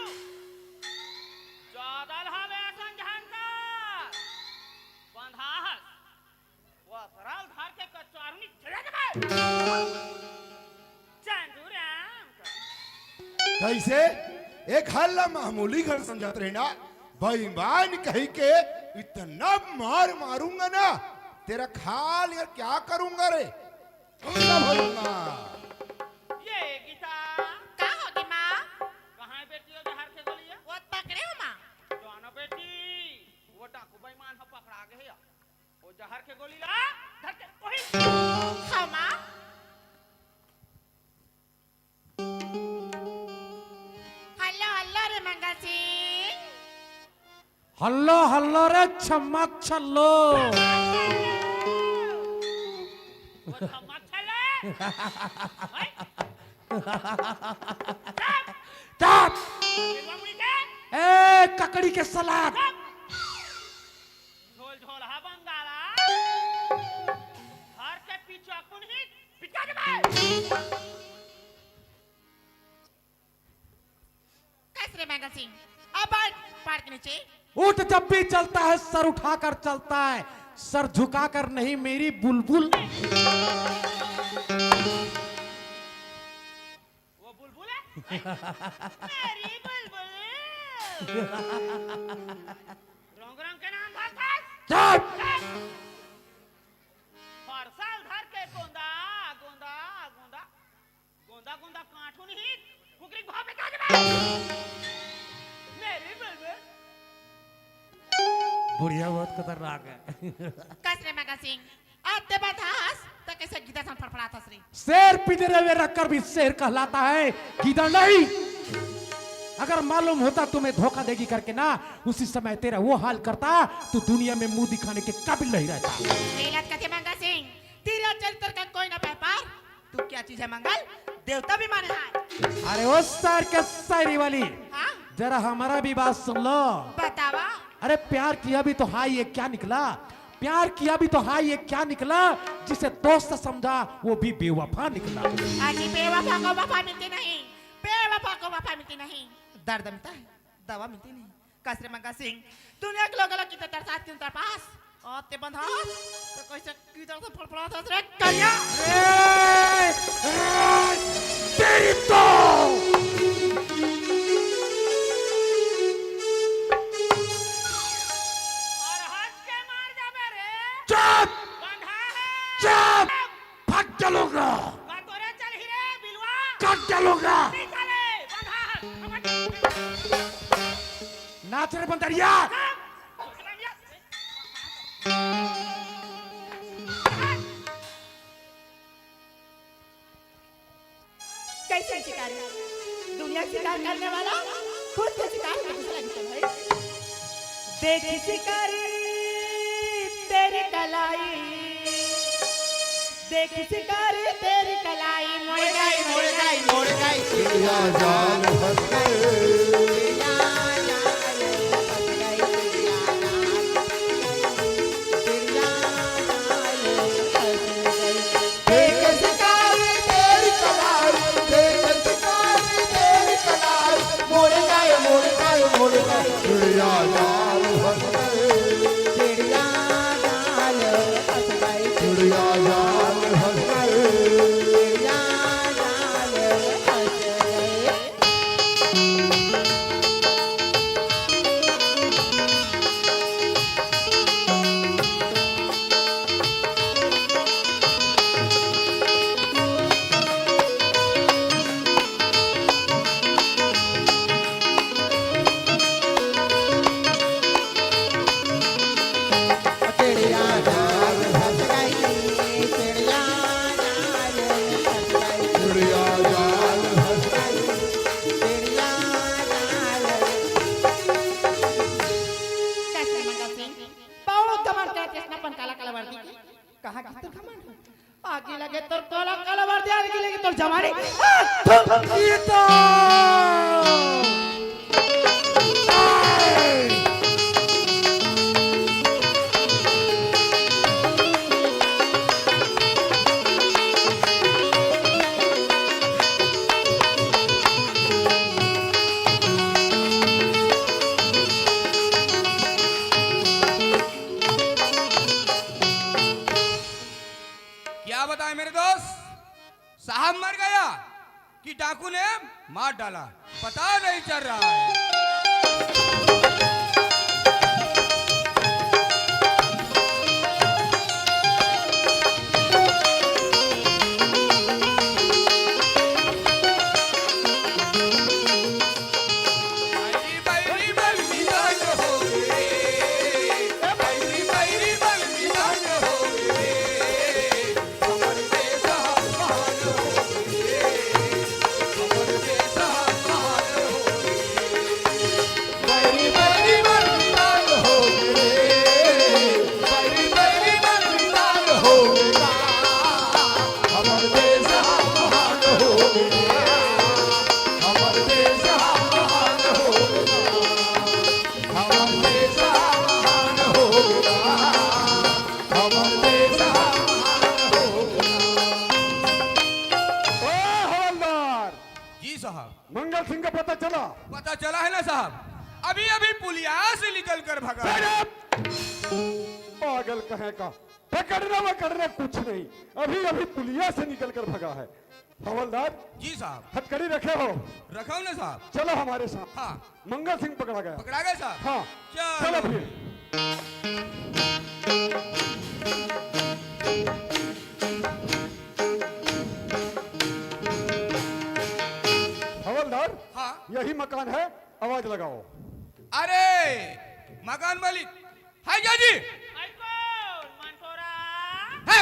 ज्यादा हवे संझन का। चांदू राम का। कइसे? ए घर ला मामूली घर समझत रहे ना, बेईमान कहि के इतना मार मारूंगा ना, तेरा खाल यार क्या करूंगा रे, कौन सा भरूंगा? ये गीता। का होगे माँ? कहाँ है बेटी वो जहर के गोली है? वो पकड़े हो माँ। जानो बेटी, वो डाकू बेईमान ह पकड़ा गे हे। वो जहर के गोली ला धर के वही। हाँ माँ। हल्लो हल्लो रे मंगल सिंह। हल्लो हल्लो रे छम्मक छल्लो। वो छम्मक छल्लो। भाई। चुप। बिलवा मुड़ी के। ए ककड़ी के सलाद। चुप। झोल झोल हा बंगाला। हर के पीछा कुन ही पिटका के भाई। कस रे मंगल सिंह, अब बैठ पाड़ के नीचे। ऊंट जब भी चलता है, सर उठाकर चलता है, सर झुकाकर नहीं, मेरी बुलबुल। वो बुलबुल है? मेरी बुलबुल। रंग रंग के नाम धरता है। चुप। हर साल धर के गोंदा, गोंदा, गोंदा, गोंदा, गोंदा काटू नहीं, कुकरी भाव में काट दे। मेरी बुलबुल। बुढ़िया बहुत खतरनाक है। कस रे मंगल सिंह, आते बधास, त कैसे गीदड़ सन फड़फड़ात हस रे? शेर पिंजरे में रखकर भी शेर कहलाता है, गीदड़ नहीं। अगर मालूम होता तू मैं धोखा देगी करके ना, उसी समय तेरा वो हाल करता, तू दुनिया में मुंह दिखाने के काबिल नहीं रहता। गलत कथे मंगल सिंह, तेरा चरित्र का कोई ना व्यापार, तू क्या चीज है मंगल? देवता भी माने हाय। अरे ओ सर के शायरी वाली, हाँ? जरा हमारा भी बात सुन लो। बतावा। अरे प्यार किया भी तो हाय ये क्या निकला, प्यार किया भी तो हाय ये क्या निकला, जिसे दोस्त समझा वो भी बेवफा निकला। अजी बेवफा को वफा मिलती नहीं, बेवफा को वफा मिलती नहीं। दर्द मिलता है, दवा मिलती नहीं। कस रे मंगल सिंह, तूने एक लोग अलग की तरह साथ क्यों तरपास? आते बंधास, तो कैसे की तरह से फड़फड़ात हस रे करिया? ए, ए, तेरी तो। और हंस के मार जाबे रे। चुप। बंधा है। चुप। फट चलूंगा। का तोरे चल ही रे बिलवा। कट चलूंगा। नहीं चले, बंधा है। नाच रे बंदरिया। कैसे शिकारी? दुनिया का शिकार करने वाला खुद का शिकार होके दूसरा की तरफ है। देखी शिकारी तेरी कलाई, देखी शिकारी तेरी कलाई, मुड़ गई, मुड़ गई, मुड़ गई। चिड़िया जाल फंस गए। चिड़िया जाल फंस गई, चिड़िया जाल, चिड़िया जाल फंस गई। देख शिकारी तेरी कलाई, देख शिकारी तेरी कलाई, मुड़ गए, मुड़ गए, मुड़ गए, चिड़िया जाल फंस गए। चिड़िया जाल फंस गए, चिड़िया जाल फंस गए। चिड़िया जाल फंस गए। चिड़िया जाल फंस गई, चिड़िया जाल फंस गई। चिड़िया जाल फंस गई। चिड़िया जाल। कैसे मंगल सिंह? बहुत घमंड करत हस ना अपन काला काला वर्दी के। कहाँ गिस तोर घमंड? आगी लगे तोर काला काला वर्दी, आगी लगे तोर जवानी। आ, थू। ये तो। क्या बताएं मेरे दोस्त, साहब मर गया कि डाकू ने मार डाला, पता नहीं चल रहा है। ओ हवलदार, जी साहब। मंगल सिंह का पता चला? पता चला है ना साहब, अभी अभी पुलिया से निकल कर भगा। Shut up! पागल कहे का, पकड़ना वकड़ना कुछ नहीं, अभी अभी पुलिया से निकल कर भगा है। हवलदार, जी साहब। हथकड़ी रखे हो? रखा हूँ ना साहब। चलो हमारे साथ। हाँ। मंगल सिंह पकड़ा गया। पकड़ा गया साहब? हाँ। चलो। चलो फिर। हवलदार, हाँ। यही मकान है, आवाज लगाओ। अरे मकान मालिक, हाय क्या जी? हाय कौन? मंटोरा? है।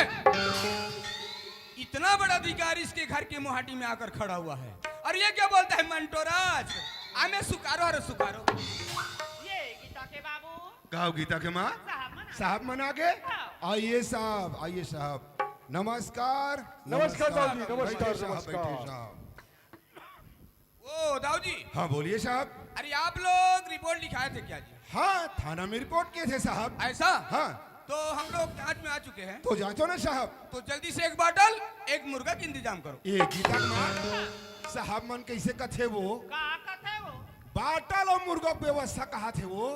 इतना बड़ा अधिकारी इसके घर के मुहाटी में आकर खड़ा हुआ है और ये क्या बोलता है मंटोराज? आमे सुकारो, अरे सुकारो। ये गीता के बाबू। गाँव गीता के माँ। साहब मन आ साहब मन आ गए। हाँ। आइए साहब, आइए साहब। नमस्कार। नमस्कार बाबू जी, नमस्कार, बैठे साहब, नमस्कार। बैठे साहब। ओ दाऊ जी। हाँ बोलिए साहब। अरे आप लोग रिपोर्ट लिखाए थे क्या जी? हाँ, थाना में रिपोर्ट किए थे साहब। ऐसा? हाँ। तो हम लोग जांच में आ चुके हैं। तो जांचो ना साहब। तो जल्दी से एक बाटल, एक मुर्गा का इंतजाम करो। ए गीता माँ, साहब मन कैसे कथे वो? का कथे वो? बाटल और मुर्गा के व्यवस्था कहा थे वो?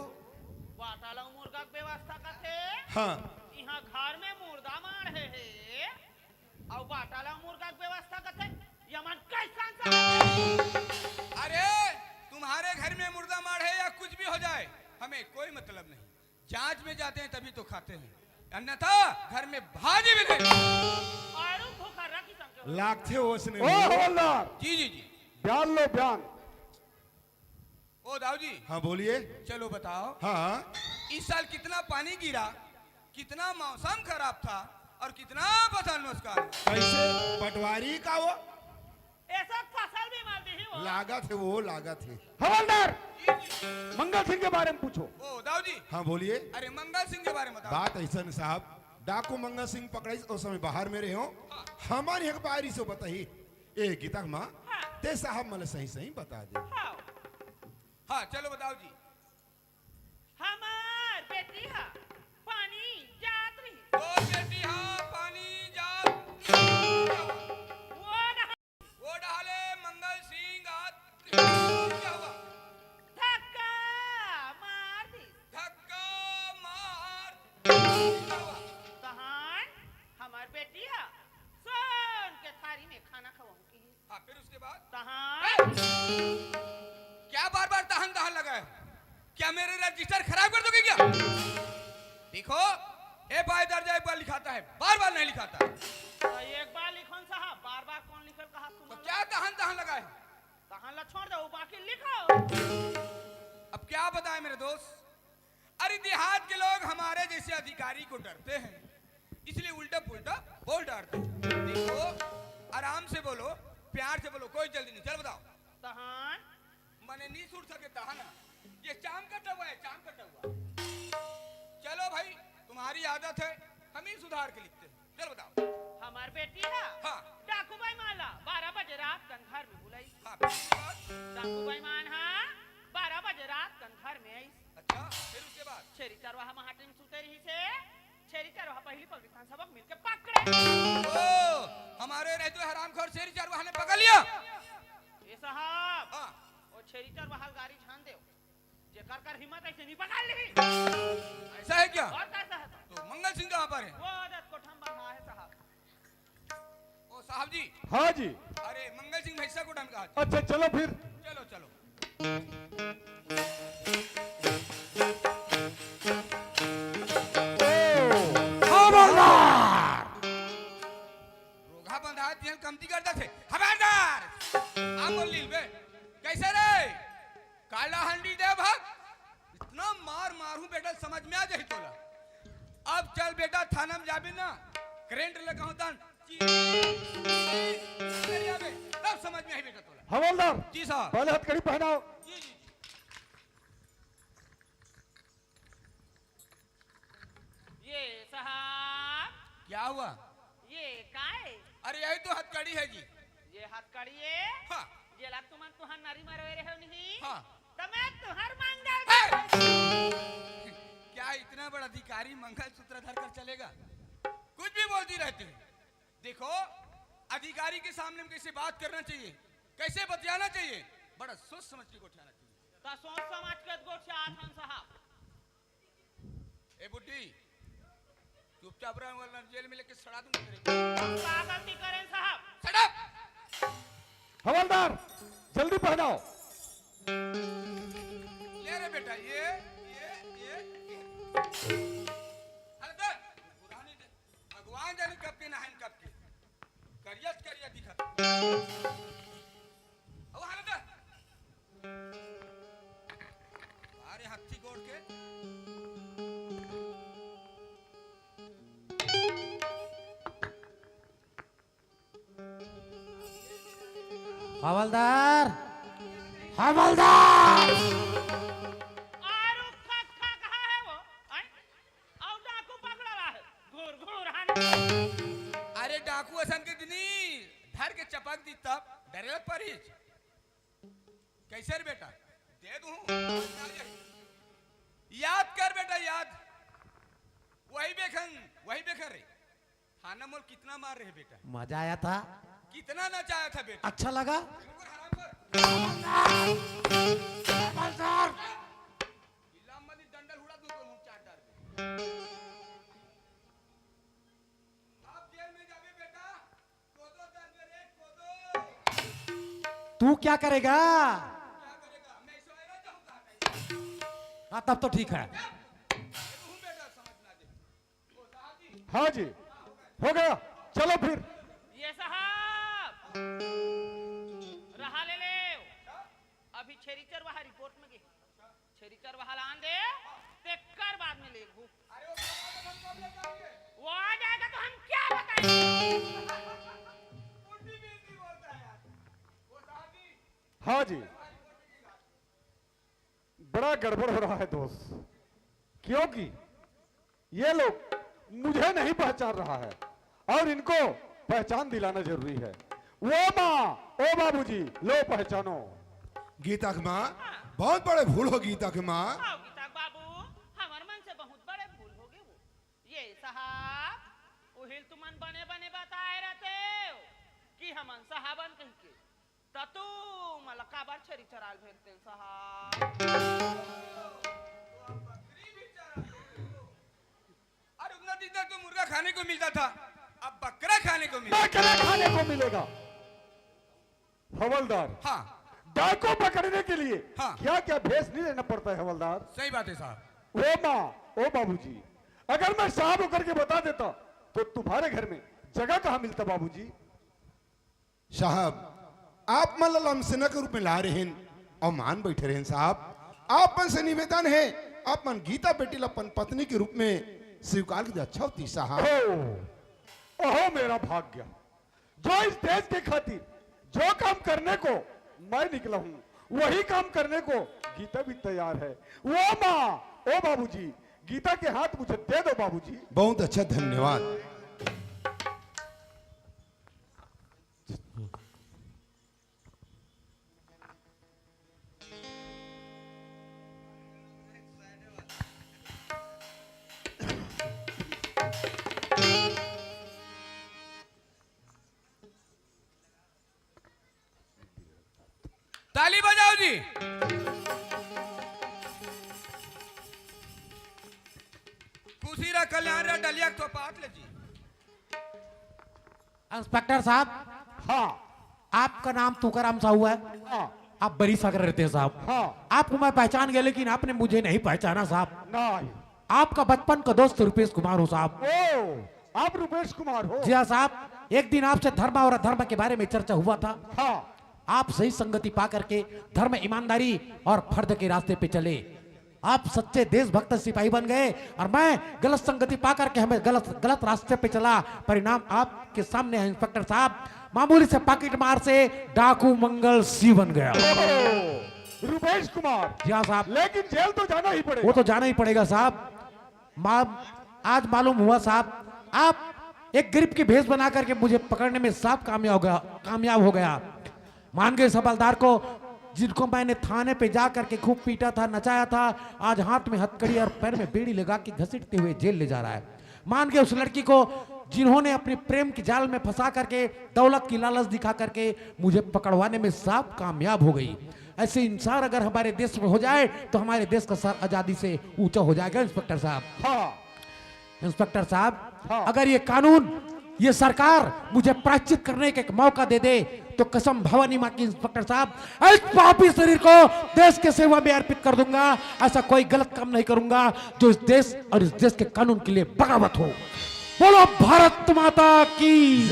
बाटल और मुर्गा के व्यवस्था कथे? हाँ। यहाँ घर में मुर्दा माढ़े हे, अउ बाटल अउ मुर्गा के व्यवस्था कथे, ये मन कैसन सा? अरे, तुम्हारे घर में मुर्दा माढ़े या कुछ भी हो जाए, हमें कोई मतलब नहीं। जांच में जाते हैं तभी तो खाते हैं, अन्यथा घर में भाजी भी नहीं। आड़ू भूखा रखी समझो। लागथे ओसने ओ वो। हवलदार। जी, जी, जी। बयान लो, बयान। ओ दाऊ जी। हाँ, बोलिए। चलो बताओ। हाँ। इस साल कितना पानी गिरा, कितना मौसम खराब था और कितना फसल नुकसान? कैसे? पटवारी का वो? ऐसा फसल भी मर दी ही वो। लागत है वो, लागत है। हवलदार, मंगल सिंह के बारे में पूछो। ओ दाऊ जी। हाँ, बोलिए। अरे मंगल सिंह के बारे में बताओ। बात ऐसा न साहब, डाकू मंगल सिंह पकड़ाई उस समय बाहर में रहे हो। हाँ। हमारे यहाँ के बाहरी से बताइए। ए गीता माँ, हाँ। ते साहब मन ला सही सही बता दे। हाँ। हाँ, चलो बताओ जी। हमार बेटी हा पानी जात रही। तोर बेटी हा पानी जात। वो डहा- वो डहाले मंगल सिंह आत। क्या हुआ? धक्का मार दी। धक्का मार। क्या हुआ? तहान हमार बेटी हा सोन के थारी में खाना खवाऊं की। हाँ, फिर उसके बाद? तहान। क्या बार बार तहन तहन लगाए हो? क्या मेरे रजिस्टर खराब कर दोगे क्या? देखो, एफआईआर दर्ज एक बार लिखाता है, बार बार नहीं लिखाता। तो एक बार लिखो न साहब, बार बार कौन लिखल कहा तुम? तो क्या तहन तहन लगाए हो? तहन ला छोड़ दो, बाकी लिखो। अब क्या बताएं मेरे दोस्त, अरे देहात के लोग हमारे जैसे अधिकारी को डरते हैं, इसलिए उल्टा पुल्टा बोल डारते हैं। देखो, आराम से बोलो, प्यार से बोलो, कोई जल्दी नहीं। चल बताओ। तहान। मने नहीं सुन सके तहान। ये चाम कटा हुआ है, चाम कटा हुआ। चलो भाई, तुम्हारी आदत है, हम ही सुधार के लिखते हैं। चल बताओ। हमार बेटी हा। हाँ। डाकू बेईमान ला बारह बजे रात कन घर में बुलाई। हाँ, फिर उसके बाद? डाकू बेईमान हा बारह बजे रात कन घर में आई। अच्छा, फिर उसके बाद? छेरी चरवाहा माटी में सुते रही से, छेरी चरवाहा पहली पगड़ी थान सबक मिलके पकड़े। ओ, हमारे रहते हुए हरामखोर छेरी चरवाहा ने पकड़ लिया। ए साहब, हाँ। वो छेरी चरवाहा गारी झान देव। जेकर कर हिम्मत ऐसे नहीं पकड़ ली। ऐसा है क्या? और कैसा है तो? तो मंगल सिंह कहाँ पर है? वो आदत कोठा में बंधा है साहब। ओ साहब जी। हाँ जी। अरे, मंगल सिंह भैंसा को डन कहा। अच्छा, चलो फिर। चलो, चलो। ओ, खबरदार! रोगहा बंधा दियल कमती करता थे। खबरदार! आ बोल लील बे। कैसे रे? काला हंडी दे भाग। इतना मार मारू बेटा, समझ में आ जाही तोला। अब चल बेटा, थाना में जाबे ना, करंट लगाहूं तन, कर जाबे, तब समझ में आही बेटा तोला। हवलदार, जी साहब। पहले हथकड़ी पहनाओ। जी, जी, जी। ये साहब। क्या हुआ? ये काय? अरे, यही तो हथकड़ी है जी। ये हथकड़ी है? हाँ। जेला तुमन तुहर नरी मरवे रहे हो नहीं? हाँ। तो मैं तुहर मंगल ए! क्या इतना बड़ा अधिकारी मंगलसूत्र धर कर चलेगा? कुछ भी बोलती रहती है। देखो, अधिकारी के सामने में कैसे बात करना चाहिए, कैसे बतियाना चाहिए, बड़ा सोच समझ के गोठियाना चाहिए। तो सोच समझ के गोठियात हन साहब। ए बुड्ढी, चुपचाप रह, वरना जेल में लेके सड़ा दूंगा तेरे को। हम का गलती करें साहब? Shut up! हवलदार, जल्दी पहनाओ। ले रे बेटा, ये, ये, ये, ये। अरे दे, बुढ़ानी दे। भगवान जाने कब के नहाइन कब के। करिया से करिया दिखत। अब हालत है। अरे हत्थी गोड़ के। हवलदार, हवलदार। आरू खा, खा कहाँ है वो? आय? अउ डाकू पकड़ा रहा है। घूर, घूर, हान। अरे डाकू असन के दिनी धर के चपक दी तब डरे लग परिस। कैसे रे बेटा? दे दूं? याद कर बेटा, याद। वही बेखन, वही बेखन रे। थाना मोल कितना मार रहे बेटा? मजा आया था। कितना नचाया था बेटा? अच्छा लगा? बिल्कुल हराम कर। हवलदार। इलाम मनी डंडल हुड़ा दूं तो मुंह चाट डाल दे। अब जेल में जाबे बेटा, कोदो दर में रे, कोदो। तू क्या करेगा? क्या करेगा? मैं सोए रह जाऊंगा। हाँ, तब तो ठीक है। तू बेटा समझ ना दे। हाँ जी, हो गया, चलो फिर। ये साहब, रहा ले ले। अभी छेरी चरवाहा रिपोर्ट में गए। छेरी चरवाहा लान दे, तेकर बाद में लेगहू। वो आ जाएगा तो हम क्या बताएंगे? हाँ जी, बड़ा गड़बड़ हो रहा है दोस्त, क्योंकि ये लोग मुझे नहीं पहचान रहा है और इनको पहचान दिलाना जरूरी है। ओ माँ, ओ बाबूजी, लो पहचानो। गीता के माँ, बहुत बड़े भूल हो गीता के माँ। आओ गीता के बाबू, हमर मन से बहुत बड़े भूल हो गए वो। ये साहब, उहिल तुमन बने बने बताए रहते हो कि हमन साहबन कह के। त तू मला काबर छेरी चराल भेजतेन साहब? अरे उतना दिन तक तो मुर्गा खाने को मिलता था, अब बकरा खाने को मिलेगा। बकरा खाने को मिलेगा। हवलदार, हाँ। डाकू पकड़ने के लिए हाँ। क्या क्या भेष नहीं लेना पड़ता है हवलदार? सही बात है साहब। ओ माँ, ओ बाबूजी, अगर मैं साहब होकर के बता देता तो तुम्हारे घर में जगह कहाँ मिलता बाबूजी? साहब, आप मन ला लमसेना के रूप में लाए रहेन अउ मान बैठे रहेन साहब। आप मन से निवेदन है, आप मन गीता बेटी ला अपन पत्नी के रूप में स्वीकार कर दे, अच्छा होती साहब। ओहो, ओहो मेरा भाग्य, जो इस देश के खातिर जो काम करने को मैं निकला हूँ, वही काम करने को गीता भी तैयार है। ओ माँ, ओ बाबूजी, गीता के हाथ मुझे दे दो बाबूजी। बहुत अच्छा, धन्यवाद। ताली बजाओ जी। खुशी रह, कल्याण रह, डलिया के थोपात ले जी। इंस्पेक्टर साहब, हाँ। आपका नाम तुकाराम साहू है। हाँ। आप बरी सागर रहते हैं साहब। हाँ। आपको मैं पहचान गया, लेकिन आपने मुझे नहीं पहचाना साहब। नहीं। आपका बचपन का दोस्त रुपेश कुमार हूँ साहब। ओ, आप रुपेश कुमार हो? जी हाँ साहब, एक दिन आपसे धर्म और अधर्म के बारे में चर्चा हुआ था। हाँ। आप सही संगति पा करके धर्म, ईमानदारी और फर्ज के रास्ते पे चले। आप सच्चे देशभक्त सिपाही बन गए और मैं गलत संगति पा करके हमें गलत, गलत रास्ते पे चला। परिणाम आपके सामने है इंस्पेक्टर साहब। मामूली से पॉकेट मार से डाकू मंगल सिंह बन गया। ओहो, रुपेश कुमार। जी हाँ साहब। लेकिन जेल तो जाना ही पड़ेगा। वो तो जाना ही पड़ेगा साहब। मा-, आज मालूम हुआ साहब, आप एक गरीब की भेष बना करके मुझे पकड़ने में साफ कामयाब हो गया, कामयाब हो गया। मान गए इस हवलदार को, जिनको मैंने थाने पे जा करके खूब पीटा था, नचाया था, आज हाथ में हथकड़ी और पैर में बेड़ी लगा के घसीटते हुए जेल ले जा रहा है। मान गए उस लड़की को, जिन्होंने अपने प्रेम के जाल में फंसा करके, दौलत की लालच दिखा करके मुझे पकड़वाने में साफ कामयाब हो गई। ऐसे इंसान अगर हमारे देश में हो जाए तो हमारे देश का सर आजादी से ऊंचा हो जाएगा इंस्पेक्टर साहब। हाँ। इंस्पेक्टर साहब, हाँ। अगर ये कानून, ये सरकार मुझे प्रायश्चित करने का एक मौका दे दे तो कसम भवानी माँ की इंस्पेक्टर साहब, इस पापी शरीर को देश के सेवा में अर्पित कर दूंगा। ऐसा कोई गलत काम नहीं करूंगा जो इस देश और इस देश के कानून के लिए बगावत हो। बोलो भारत माता की।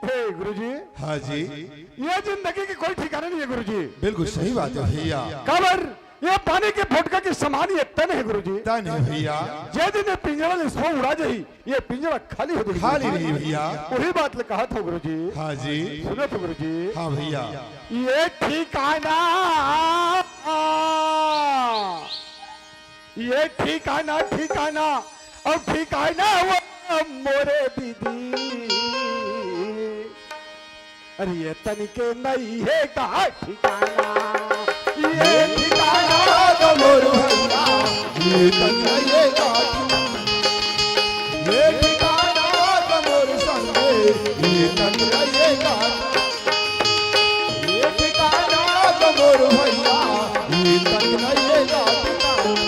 हे गुरुजी, हाँ जी। ये जिंदगी के कोई ठिकाना नहीं है गुरुजी। बिल्कुल सही बात है भैया। काबर ये पानी के फोटका के समान ये तन है गुरुजी। तन है भैया। जे दिन ये पिंजरा ले सो उड़ा जाही, ये पिंजरा खाली हो जाही। खाली रही भैया। वही बात ले कहा था गुरुजी। हाँ जी। सुनो तो गुरुजी। हाँ भैया। ये ठिकाना, ये ठिकाना, ठिकाना, अब ठिकाना वो मोरे दीदी। अरे ये तनिके नहीं है का ठिकाना, ये ठिकाना तो मोर भैया, ये तनिके नहीं है का ठिकाना, ये ठिकाना तो मोर संगे, ये तनिके नहीं है का ठिकाना, ये ठिकाना तो मोर भैया, ये तनिके नहीं है का ठिकाना।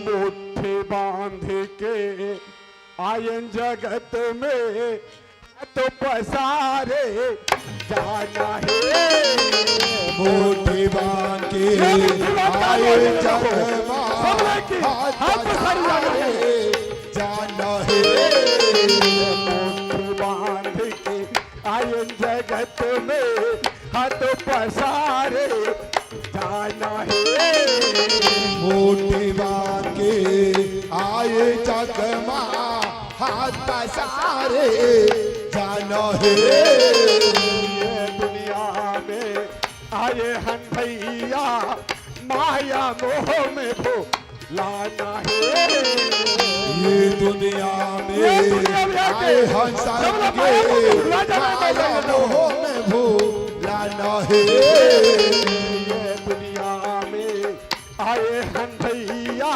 मुट्ठी बांध के आयन जगत में तो पसारे जाना है। मुट्ठी बांध के आए जग मा हाथ पसारे जाना है। मुट्ठी बांध के आयन जगत में हाथ पसारे जाना है। मुट्ठी बांध के आए जग मा हाथ पसारे जाना है। ये दुनिया में आए हन भैया, माया मोह में भुलाना है। ये दुनिया में आए हन संगे, माया मोह में भुलाना है। ये दुनिया में आए हन भैया,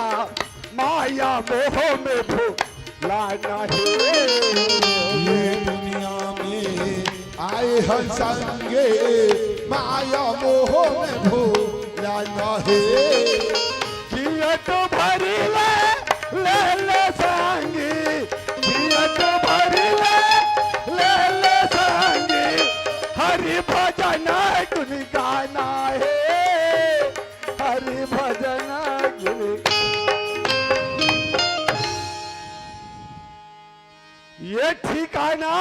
माया मोह में भुलाना है। ये दुनिया में आए हन संगे, माया मोह में भुलाना है। जिया तो भरी ले, ले ले संगी, जियत भरी ले, ले ले संगी। हरि भजन गुण गाना हे, हरि भजन गुण। ये ठिकाना,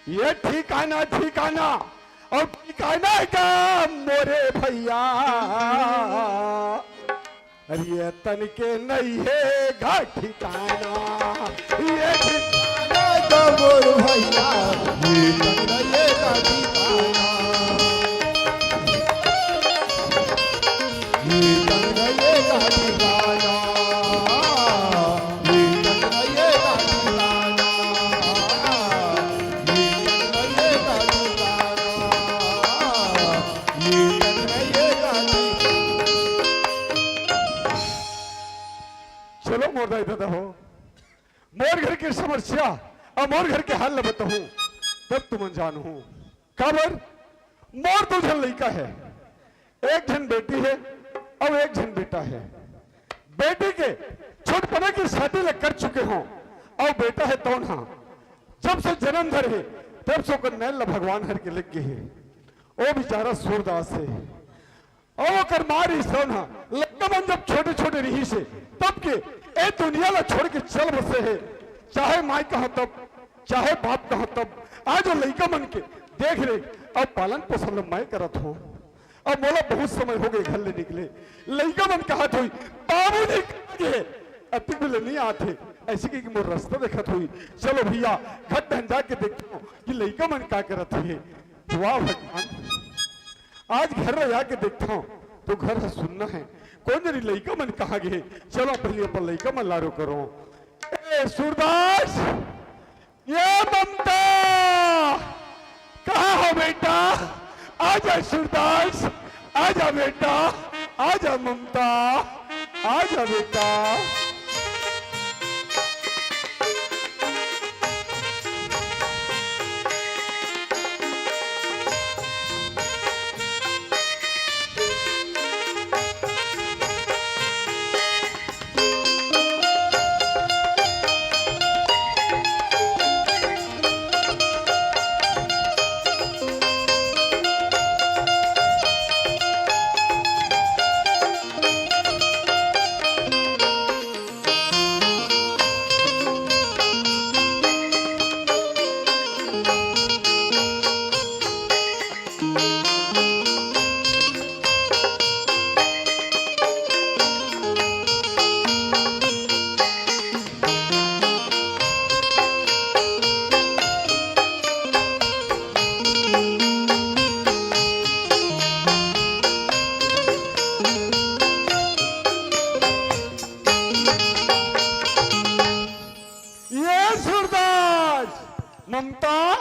ये ठिकाना, ठिकाना, अउ ठिकाना का मोरे भइया। अरे ये तन के नइ हे गा ठिकाना, ये ठिकाना का मोर भइया, ये तन नइ हे गा ठिकाना। चलो मोर दाई ददा हो, मोर घर के समस्या अउ मोर घर के हाल ल बताहूं, तब तुमन जानहू। काबर? मोर दू झन लइका हे, एक झन बेटी हे अउ एक झन बेटा हे। बेटी के छोटपना के शादी ल कर चुके हों अउ बेटा हे तौन हा जब से जनम धरे हे तब से ओकर नैन ल भगवान हर के लग गे हे। ओ बेचारा सूरदास हे अउ ओकर माँ रिहिस तौन हा लइका मन जब छोटे छोटे रिहिस हे तब के ए दुनिया ल छोड़ के चल बसे हे। चाहे माई कहा तब, चाहे बाप कहा तब, आज ओ लइका मन के देख रेख अउ पालन पोषण ल मैं करत हों। अब मोला बहुत समय हो गे घर ले निकले। लइका मन कहत होई, "बाबूजी कहाँ गे?" अतिक बेले नइ आत हे। अइसे कहिके मोर रस्ता देखत होई। चलो भइया, घर डहन जाके देखथों कि लइका मन का करत हे। वाह भगवान, आज घर ले आके देखथों तो घर ह सुन्ना हे। कोन जनी लइका मन कहाँ गे? चलो पहिली अपन लइका मन ला रोकरों। ए सूरदास, ये ममता, कहाँ हो बेटा? आजा सूरदास, आजा बेटा, आजा ममता, आजा बेटा। ये सूरदास, ममता,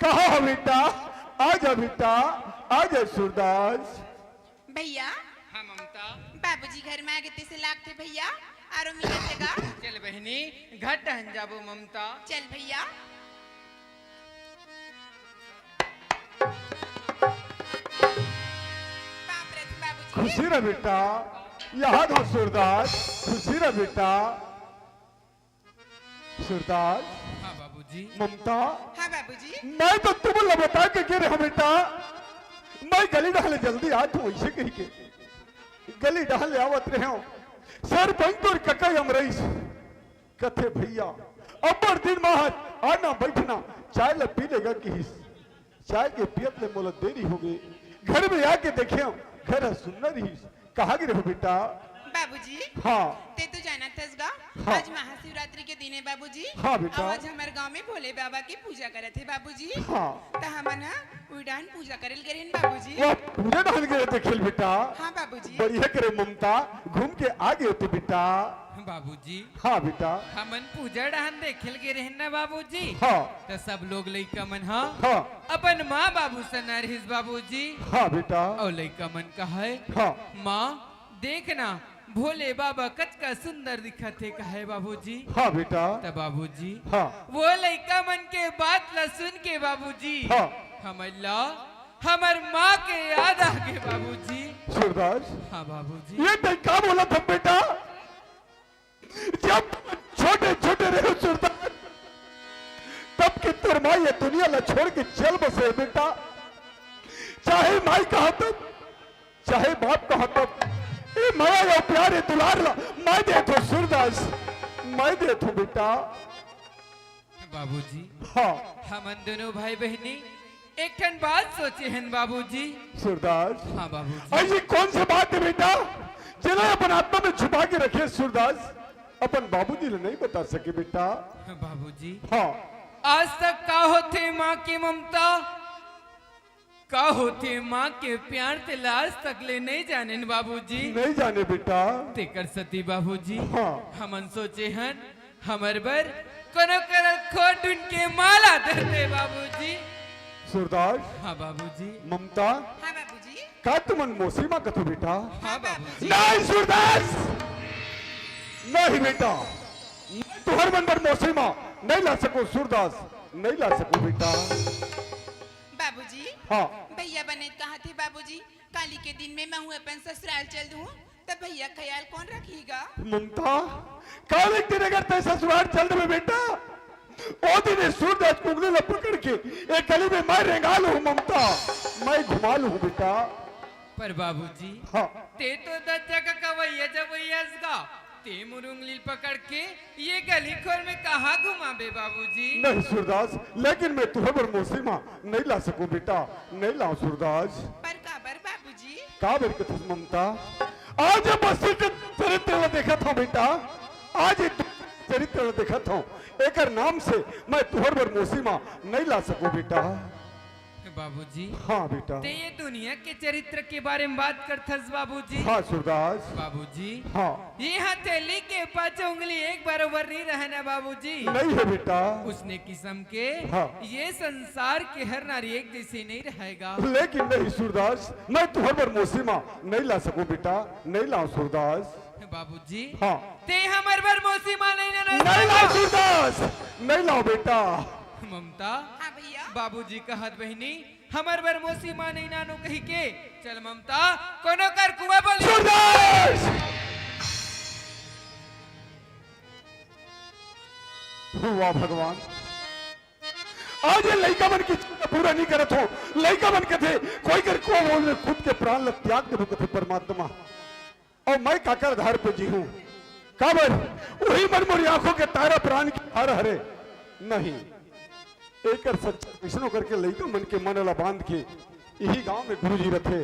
कहाँ हो बेटा? आजा बेटा, आजा सूरदास। भइया। हाँ ममता। बाबूजी घर में आगे तइसे लागथे भइया, आरो मिलत हे गा। चल बहिनी, घर डहन जाबो ममता। चल भइया। पाँव परत हँव बाबूजी। खुशी रह बेटा, यहाँ का सूरदास, खुशी रह बेटा। सूरदास। हाँ बाबूजी। ममता। हाँ बाबूजी। मैं तो तुमन ला बता के गे रहेंव बेटा, मैं गली डहन ले जल्दी आत हँव, अइसे कहिके गली डहन ले आवत रहेंव। सरपंच तोर कका अमरईस कथे, "भइया, अब्बड़ दिन मा आना बइठना, चाय ला पी लेगा," किहिस। चाय के पियत ले मोला देरी हो गे। घर में आके देखेंव, घर ह सुन्ना रिहिस। कहाँ गे रहेव बेटा? बाबूजी। हाँ। तैं तो जानत हस गा, हाँ। आज महाशिवरात्रि के दिन हे बाबूजी। हाँ बेटा। अउ आज हमर गाँव में भोले बाबा के पूजा करत हे बाबूजी। हाँ। त हमन ह उही डहन पूजा करे ल गे रहेन बाबूजी। वाह, पूजा डहन गे रहे देखे ल बेटा। हाँ बाबूजी। बढ़िया करे ममता, घूम के आ गे होते बेटा। बाबूजी। हाँ बेटा। हमन पूजा डहन देखे ल गे रहेन ना बाबूजी। हाँ। त सब लोग लइका मन ह हाँ। अपन माँ बाबू सन रिहिस बाबूजी। हाँ बेटा। अउ लइका मन कहय, हाँ। माँ देख ना, भोले बाबा कतका सुंदर दिखत हे, कहय बाबूजी। हाँ बेटा। त बाबूजी, हाँ। वो लइका मन के बात ला सुन के बाबूजी, हाँ। हमन ला हमर माँ के याद आ गे बाबूजी। सूरदास, हाँ बाबूजी। ये तैं का बोलत हस बेटा? जब छोटे छोटे रहे सूरदास, तब के तोर माँ ये दुनिया ला छोड़ के चल बसे बेटा। चाहे माई कहा तब, चाहे बाप कहा तब, ए मया या प्यार, ए दुलार ला मैं देथों सूरदास, मैं देथों बेटा। बाबूजी, हाँ। हमन दोनों भाई बहिनी एक ठन बात सोचे हन बाबूजी। सूरदास। हाँ बाबूजी। ऐसी कौन सी बात है बेटा, जेला अपन आत्मा में छुपा के रखे सूरदास, अपन बाबूजी ले नहीं बता सके बेटा? हाँ बाबूजी। हाँ। आज तक का होथे माँ के ममता, का होथे माँ के प्यार, तेला आज तक ले नहीं जानेन बाबूजी। नहीं जाने बेटा। तेकर सेती बाबूजी, हाँ। हमन सोचे हन हमर बर कोनो करा खोर ढूंढ के माँ ला देते बाबूजी। सूरदास। हाँ बाबूजी। ममता। हाँ बाबूजी। का तुमन मौसी माँ कथो बेटा? हाँ बाबूजी। नहीं सूरदास, नहीं बेटा, मैं तुहर मन बर मौसी माँ नहीं ला सकों सूरदास, नहीं ला सकों बेटा। बाबूजी, हाँ। भैया बने कहा थे बाबूजी, काली के दिन में मैं हूँ अपन ससुराल चल दूँ, तब भैया ख्याल कौन रखेगा? ममता, काली के दिन अगर तैं ससुराल चल देबे बेटा, ओ दिन ये सूरदास कुंगली ला पकड़ के एक गली में मैं रेंगा लूँ ममता, मैं घुमा लूँ बेटा। पर बाबूजी, हाँ। ते तो दस जगह का वैया जब वैया असगा, ते मुरुंगली पकड़ के ये गली खोर में कहाँ घुमाबे बाबूजी? नहीं सूरदास, लेकिन मैं तुहर बर मौसी माँ नहीं ला सकों बेटा, नहीं लाऊं सूरदास। पर काबर बाबूजी? काबर कथस ममता, आज ये बस्ती के चरित्र ला देखत हूँ बेटा, आज ये चरित्र ला देखत हूँ, एकर नाम से मैं तुहर बर मौसी माँ नहीं ला सकों बेटा। बाबूजी। हाँ बेटा। ते ये दुनिया के चरित्र के बारे में बात करथस बाबूजी। हाँ सूरदास। बाबूजी। हाँ। ये हथेली के पांच उंगली एक बरोबर नहीं रहे ना बाबूजी। नहीं है बेटा। उसने किस्म के हाँ। ये संसार के हर नारी एक जैसे नहीं रहेगा। लेकिन नहीं सूरदास, मैं तुहर बर मौसी माँ नहीं ला सकों बेटा, नहीं लाऊं सूरदास। बाबूजी। हाँ। ते हमर बर मौसी माँ नहीं ना नहीं लाऊं सूरदास, नहीं लाऊं बेटा। ममता। हाँ भैया। बाबूजी कहत बहिनी, हमर बर मौसी माँ नहीं नानो कही के। चल ममता, कोनो कर कुआ बोली। सूरदास! वाह भगवान, आज ये लइका मन के इच्छा पूरा नहीं करत हो। लइका मन कथे, कोई कर कुआ बोल में खुद के प्राण ल त्याग देबो कथे परमात्मा। अउ मैं काकर आधार पे जीहूं? काबर? उही मन मोरी आंखों के तारा, प्राण के तारा हरे। नहीं, एकर सच्चा कइसनो करके लइका मन के मन ला बांध के इही गांव में गुरुजी रथे,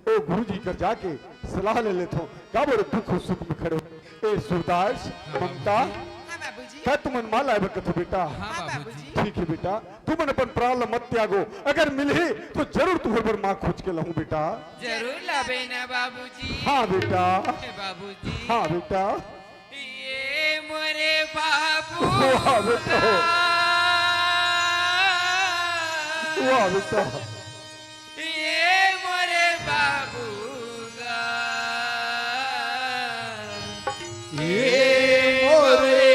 ओ गुरुजी कर जाके सलाह ले लेथों। काबर दुख अउ सुख में खड़े हो। ए सूरदास, हाँ ममता, बाबूजी। हाँ बाबूजी। का तुमन माँ लाए बर कथो बेटा? हाँ हाँ बाबूजी। बाबूजी। ठीक है बेटा, तुमन अपन प्राण ला मत त्यागो, अगर मिलही तो जरूर तुहर बर माँ खोज के लाहूं बेटा। जरूर लाबे ना बाबूजी। हाँ बेटा। हे बाबूजी। हाँ बेटा। ये मोरे बाबू वाह बेटा। गा। वाह बेटा। ये मोरे बाबू गा। ये मोरे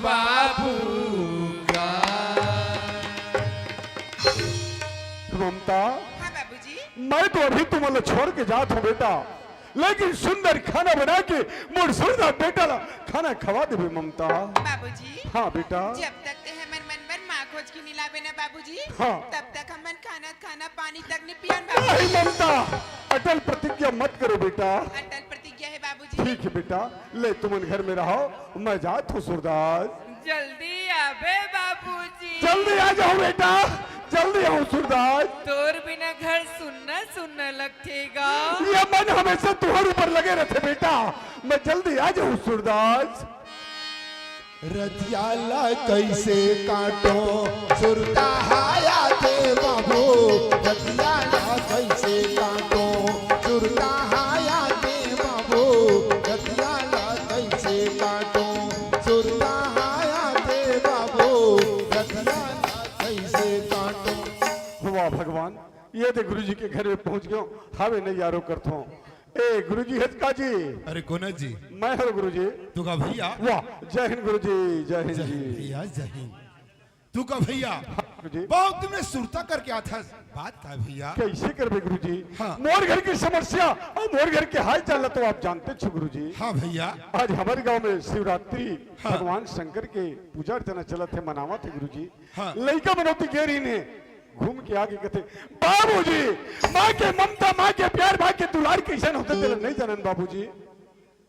बाबू गा। ममता, हाँ बाबूजी। मैं तो अभी तुमन ला छोड़ के जात हूँ बेटा, लेकिन सुंदर खाना बना के मोर सूरदास बेटा ला खाना खवा देबे ममता। बाबूजी। हाँ बेटा। जब तक ते हमर मन बर माँ खोज के नी लाबे ना बाबूजी, हाँ। तब तक हमन खाना, खाना पानी तक नी पियन बाबूजी। नहीं ममता, अटल प्रतिज्ञा मत करो बेटा। अटल प्रतिज्ञा है बाबूजी। ठीक है बेटा, ले तुमन घर में रहो, मैं जात हूँ सूरदास। जल्दी आबे बाबूजी। जल्दी आ जाओ बेटा, जल्दी आओ सूरदास। तोर बिना घर सुन्ना सुन्ना लगथे गा। ये मन हमेशा तुहर ऊपर लगे रथे बेटा, मैं जल्दी आ जाऊं सूरदास। रतिया ला कइसे काटों, सुरता हाया दे बाबू। रतिया ला कइसे काटों, सुरता हाया दे बाबू। रतिया ला कइसे काटों, सुरता हाया दे बाबू। रतिया ला कइसे काटों। वाह भगवान, ये दे गुरुजी के घर में पहुंच गयो। हावे नहीं यारो करथों। ए गुरुजी हचका जी। अरे कोना जी? मैं हूँ गुरुजी। तू का भैया? वाह, जय हिंद गुरुजी, जय हिंद जय हिंद जी। भैया, जय हिंद। तू का भैया, हाँ, गुरुजी। बहुत दिन में सुरता करके आथस, बात का भैया? कैसे करबे गुरुजी? हाँ। मोर घर की समस्या अउ मोर घर के हाल चाल ला तो आप जानते छो गुरुजी। हाँ भैया। आज हमर गांव में शिवरात्रि, हाँ। भगवान शंकर के पूजा अर्चना चलत हे, मनावत हे गुरुजी। हाँ। लइका मनौती गे रहिन हे, घूम के आके कथे, "बाबूजी, माँ के ममता, माँ के प्यार, माँ के दुलार कइसन होथे तेला नइ जानन बाबूजी।"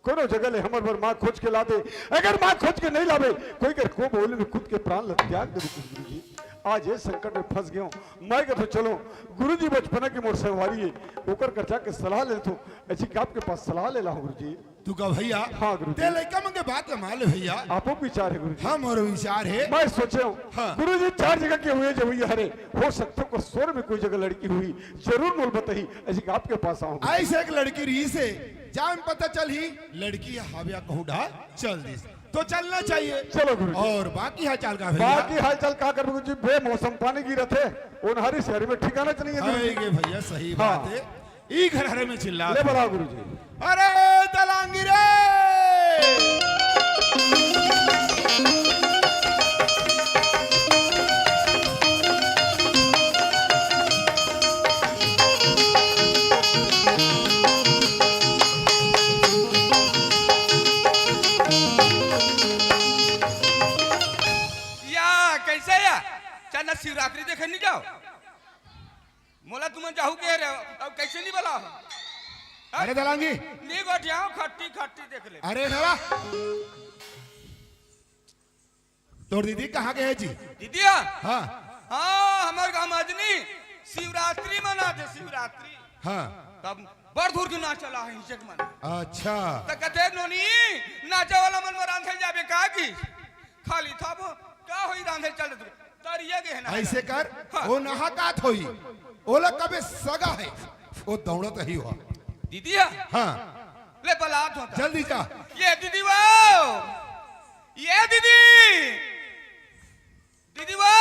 कोनो जगह ले हमर बर माँ खोज के ला दे। अगर माँ खोज के नइ लाबे, कोई कर को बोले में खुद के प्राण ल त्याग देबे गुरुजी। आज ये संकट में फंस गेंव। मैं कथों चलो, गुरुजी बचपना के मोर संगवारी हे, ओकर कर जाके सलाह ले लेथों। अइसे कि आपके पास सलाह ले ला हूँ गुरुजी। तू का भैया? हाँ गुरुजी। ते लइका मन के बात ल मान ले भैया। आपो विचार हे गुरुजी। हाँ, मोर विचार हे। मैं सोचे हूँ, हाँ। गुरुजी चार जगह के हुए जवइया हरे, हो सकथे ओकर सोर में कोई जगह लड़की हुई, जरूर मोला बताही, अइसे कि आपके पास आऊँ। अइसे एक लड़की रहिस हे, जान पता चलही, लड़की हावय कहूँ डहर चल दिस। तो चलना चाहिए। चलो गुरुजी। अउ बाकी हाल चाल का भैया? बाकी हाल चाल का करबे गुरुजी? बेमौसम पानी गिरत हे, ओनहारी शहर में ठिकाना च नइ हे गुरुजी। हाँ, ये भैया सही हाँ। बात हे। ई घर हरे में चिल्ला ले बला गुरुजी। अरे दलांगी रे! या, कइसे या? चल ना, शिवरात्रि देखे नइ जाव? मोला तुमन जाहू कहे रहे, अब कइसे नइ बला हो? अरे दलांगी। नइ गोठियाव, खट्टी खट्टी देख ले। अरे नवा। तोर दीदी कहाँ गे हे जी? दीदी हा? हाँ। हाँ, हमर गाँव में आज नइ, शिवरात्रि मनाथे, शिवरात्रि। हाँ। तब बड़ धूर के नाच चला हे, हिंसक मन। अच्छा। त कथे नोनी, नाचे वाला मन में रांधे जाबे का कि? खाली था वो, का होई रांधे चल दे तू। तरिया गे हे ना। अइसे कर, हाँ। वो नहा कात होई, ओला कबे सगा हे, वो दौड़त ही हुआ। दीदी हा? हाँ। ले बला धोता। जल्दी जा। ये दीदी वो, ये दीदी, दीदी वो।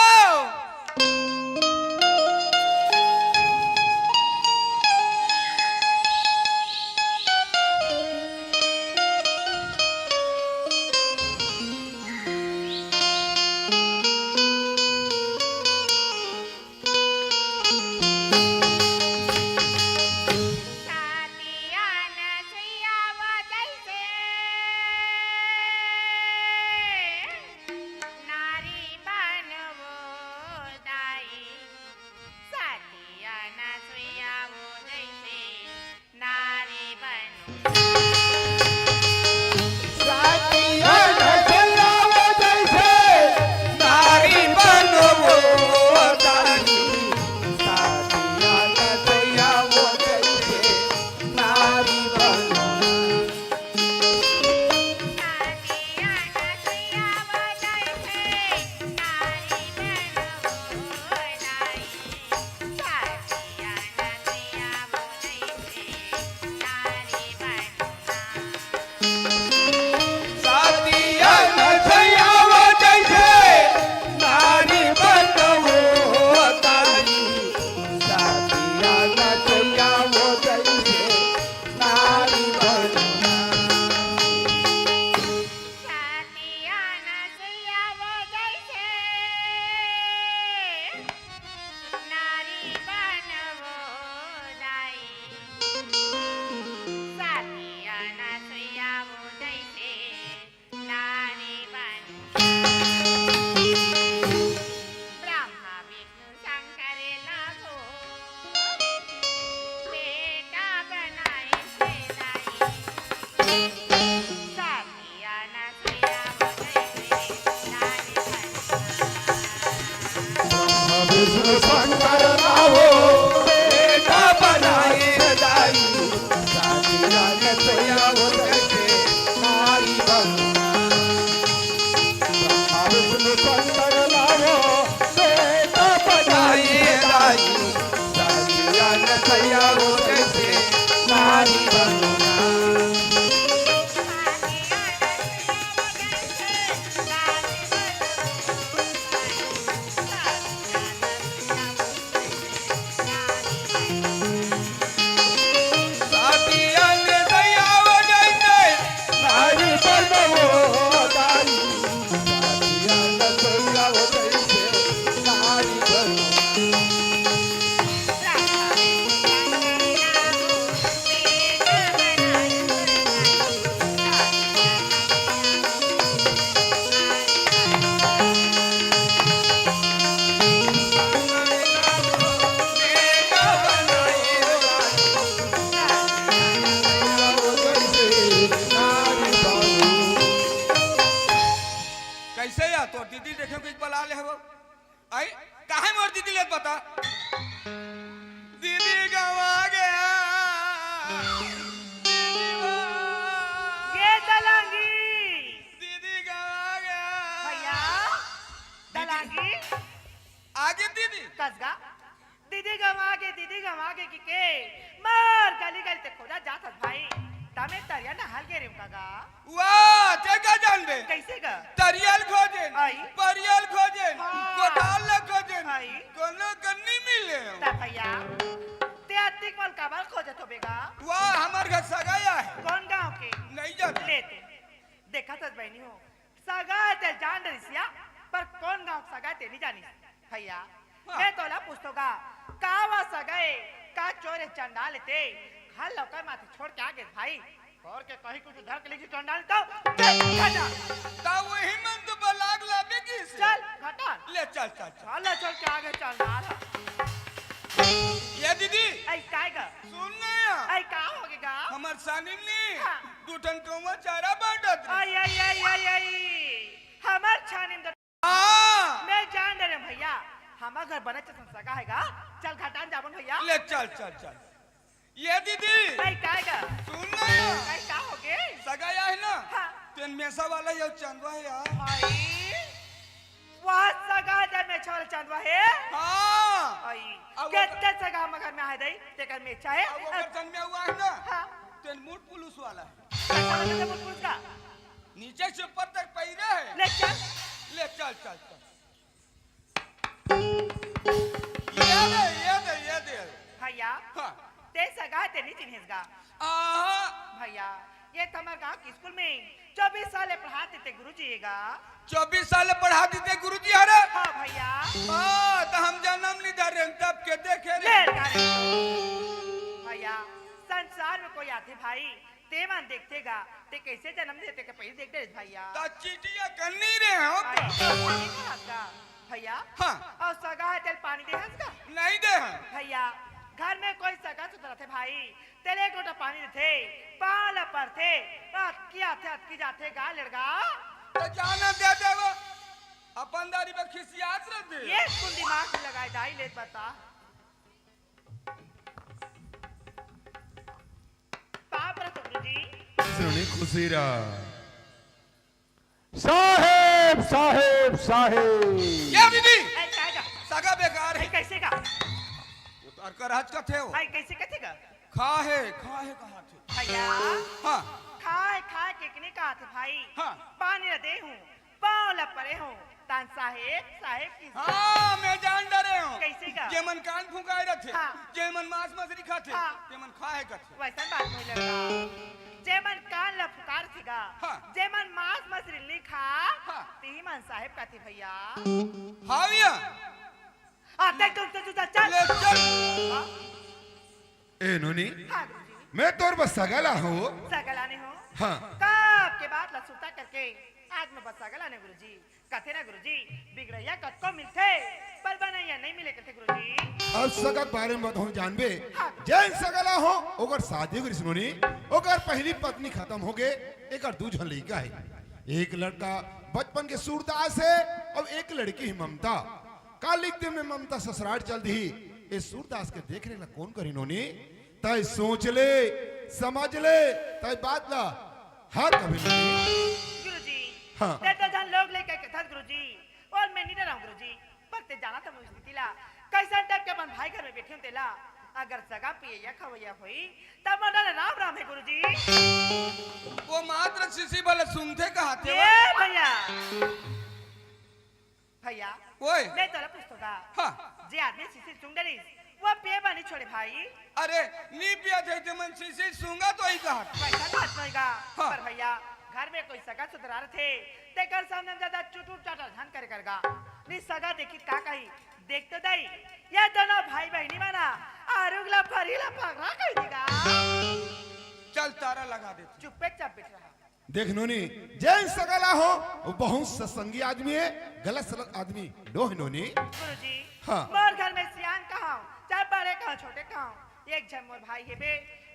तोर दीदी देखे के बला ले हवो। आई, काहे मोर दीदी लेत बता? दीदी गवा गया। दीदी गवा-, ये दलांगी। दीदी गवा गया। भैया, दीदी। दलांगी। आगे दीदी। कसगा। दीदी गवा गे, दीदी गवा गे कि के, मार गली गली ते खोजा जात हस भाई। तमे तरिया नहाल गे रेव का गा? वाह, ते का जानबे? कैसे गा? तरिया ल खोजेन, आई। परिया ल खोजेन, हाँ। कोदाल ल खोजेन, आई। कोनो कन्नी मिले। ता भैया, ते अतिक मल काबर खोजत होबे गा? वाह, हमर घर सगाई आहे। कौन गांव के? नहीं जाना। ले तू, देखा था बहनी हो, सगा ते जान डरिस या, पर कौन गांव सगा ते नहीं जानिस। भैया, हाँ। मैं तोला पूछतो गा, का वा सगा ए, का चोर ए चंडाल ते, घर लौकर माथे छोड़ के आ गे भाई। और के कहीं कुछ धर के लीजिए चंडाल तो, चल, खा जा। ता वही मन तो बलाग लाबे की से। चल, घटा। ले चल, चल, चल। चल, ले चल के आ गे चंडाल। ये दीदी। आई काय गा? सुन ना या। आई का हो गे गा? हमर सानिम नी, हाँ। दू ठन कौवा चारा बांटत रहे। आई, आई, आई, आई, आई। हमर छानिम द-, हाँ। मैं जान डरे भैया, हमर घर बने चसन सगा है गा। चल घटान जाबन भैया। ले चल, चल, चल। ये दीदी। आई काय गा? सुन ना या। आई का हो गे? सगा या है ना? हाँ। तेन मेसा वाला ये चंदवा है यार। भाई, वह सगा है ते मेछा वाला चंदवा है? हाँ। आई, अब वो केते सगा हमर घर में आहे दई, तेकर मेछा है? अब वो कर संग में हुआ है ना? हाँ। तेन मुठ पुलुस वाला है। कैसा वाला ते मुठ पुलुस का? नीचे से ऊपर तक पहिरे है। ले चल। ले चल, चल, चल। ये दे, ये दे, ये दे। भैया, हाँ। ते सगा ते नहीं चिन्हेस गा। आहा। भैया, ये तो हमर गांव के स्कूल में चौबीस साल ले पढ़ात हे ते गुरुजी हे गा। चौबीस साल ले पढ़ात हे ते गुरुजी हरे? हाँ भैया। हाँ, तो हम जन्म नहीं धरे, तब के देखे रे। ले गा रे। भैया, संसार में कोई आथे भाई, ते मन देखथे गा, ते कैसे जन्म देथे के पहले देख डरे भैया। ता चिटिया कन्नी रे हो। आई, तो नहीं कहत गा, भैया। हाँ। अउ सगा हे तेल पानी दे हस गा? नहीं दे हन। भैया, घर में कोई सगा सुधरथे भाई, तेल एक लोटा पानी देथे, पाँव ला परथे, अतकी आथे, अतकी जाथे गा, लेड़गा। तो जाना दे दे वो, अपन दारी में खिसियात रहते। ये कुल दिमाग में लगाए दाई लेत बता। पाँव परत हो गुरुजी। सुनी खुशी रहा। साहेब, साहेब, साहेब। क्या दीदी? ए, काय गा? सगा बेकार हे। ए, कैसे गा? वो तो अरकर आज कथे हो। ए, कैसे कथे गा? खा हे, खा हे कहा थे। भैया। हाँ। खाए, खाए के किने कहा थे भाई? हाँ। पानी ला दे हूँ, पाँव ला परे हूँ। तान साहेब, साहेब की। हाँ, मैं जान डरे हूँ। कैसे गा? जे मन कान फुकाए रथे, हाँ। जे मन मांस मछली खाथे, हाँ। ते मन खाए कथे। वैसन बात नहीं लगा। जे मन कान ला फुकार थे गा, हाँ। जे मन मांस मछली नहीं खा, हाँ। ती मन साहेब कथे भैया। हाँ भैया। आ, देख तुम तो जूता चल। ले चल। हाँ। ए नोनी, हाँ गुरुजी। मैं तोर बस सगा ला हूँ। सगा ला नहीं हूँ। हाँ। कब के बात ला सुरता करके आज मैं बस सगा ला नहीं गुरुजी। कथे ना गुरुजी, बिगड़ैया कतको मिलथे, पर बनैया नहीं मिले कथे गुरुजी। अब सगा के बारे में बताऊं जानबे, हाँ। जेन सगा ला हो, ओकर शादी करिस नोनी, ओकर पहली पत्नी खत्म हो गे, एकर दू झन लइका हे। एक लड़का बचपन के सूरदास हे, अउ एक लड़की हे ममता। कालिक दिन में ममता ससुराल चल दिही, ए सूरदास के देख रेख ला कोन करही नोनी? तय सोच ले, समझ ले, तय बात ला हर कभी नहीं। गुरुजी, हाँ। ते तो झन लोग लेके कथस गुरुजी, अउ मैं नहीं डराऊं गुरुजी, पर ते जाना था मोर स्थिति ला, कैसन टाइप के अपन भाई घर में बैठे हूं तेला, अगर सगा पियैया खवैया होई, तब मोर डर राम राम हे गुरुजी। वो मात्र शिशी भले सुनथे कहाथे ये वो। भैया। भैया, ओए। मैं तोला पूछतो का? हाँ। जे आदमी शिशी सूंघ डरिस, वो पिए बर नहीं छोड़े भाई। अरे, नी पिया थे ते मन शिशी सूंघा तो ही कहा। वैसा बात नहीं गा। हाँ। पर भैया, घर में कोई सगा सुधरा रथे, तेकर सामने ज्यादा चुटुर चाटर झन करे करगा। नी सगा देखी का कही, देख तो दई, ये दोनों भाई बहिनी मना, आरुग ला फरी ला पगला कही देगा। चल तारा लगा दे। चुप्पे चाप बैठ रहा। देख नोनी, जेन सगा ला हो, वो बहुत सत्संगी आदमी हे, गलत सलत आदमी नो हे नोनी। गुरुजी, हाँ। मोर घर में सियान कहां, चाहे बड़े कहां, छोटे कहां, एक झन मोर भाई हेबे,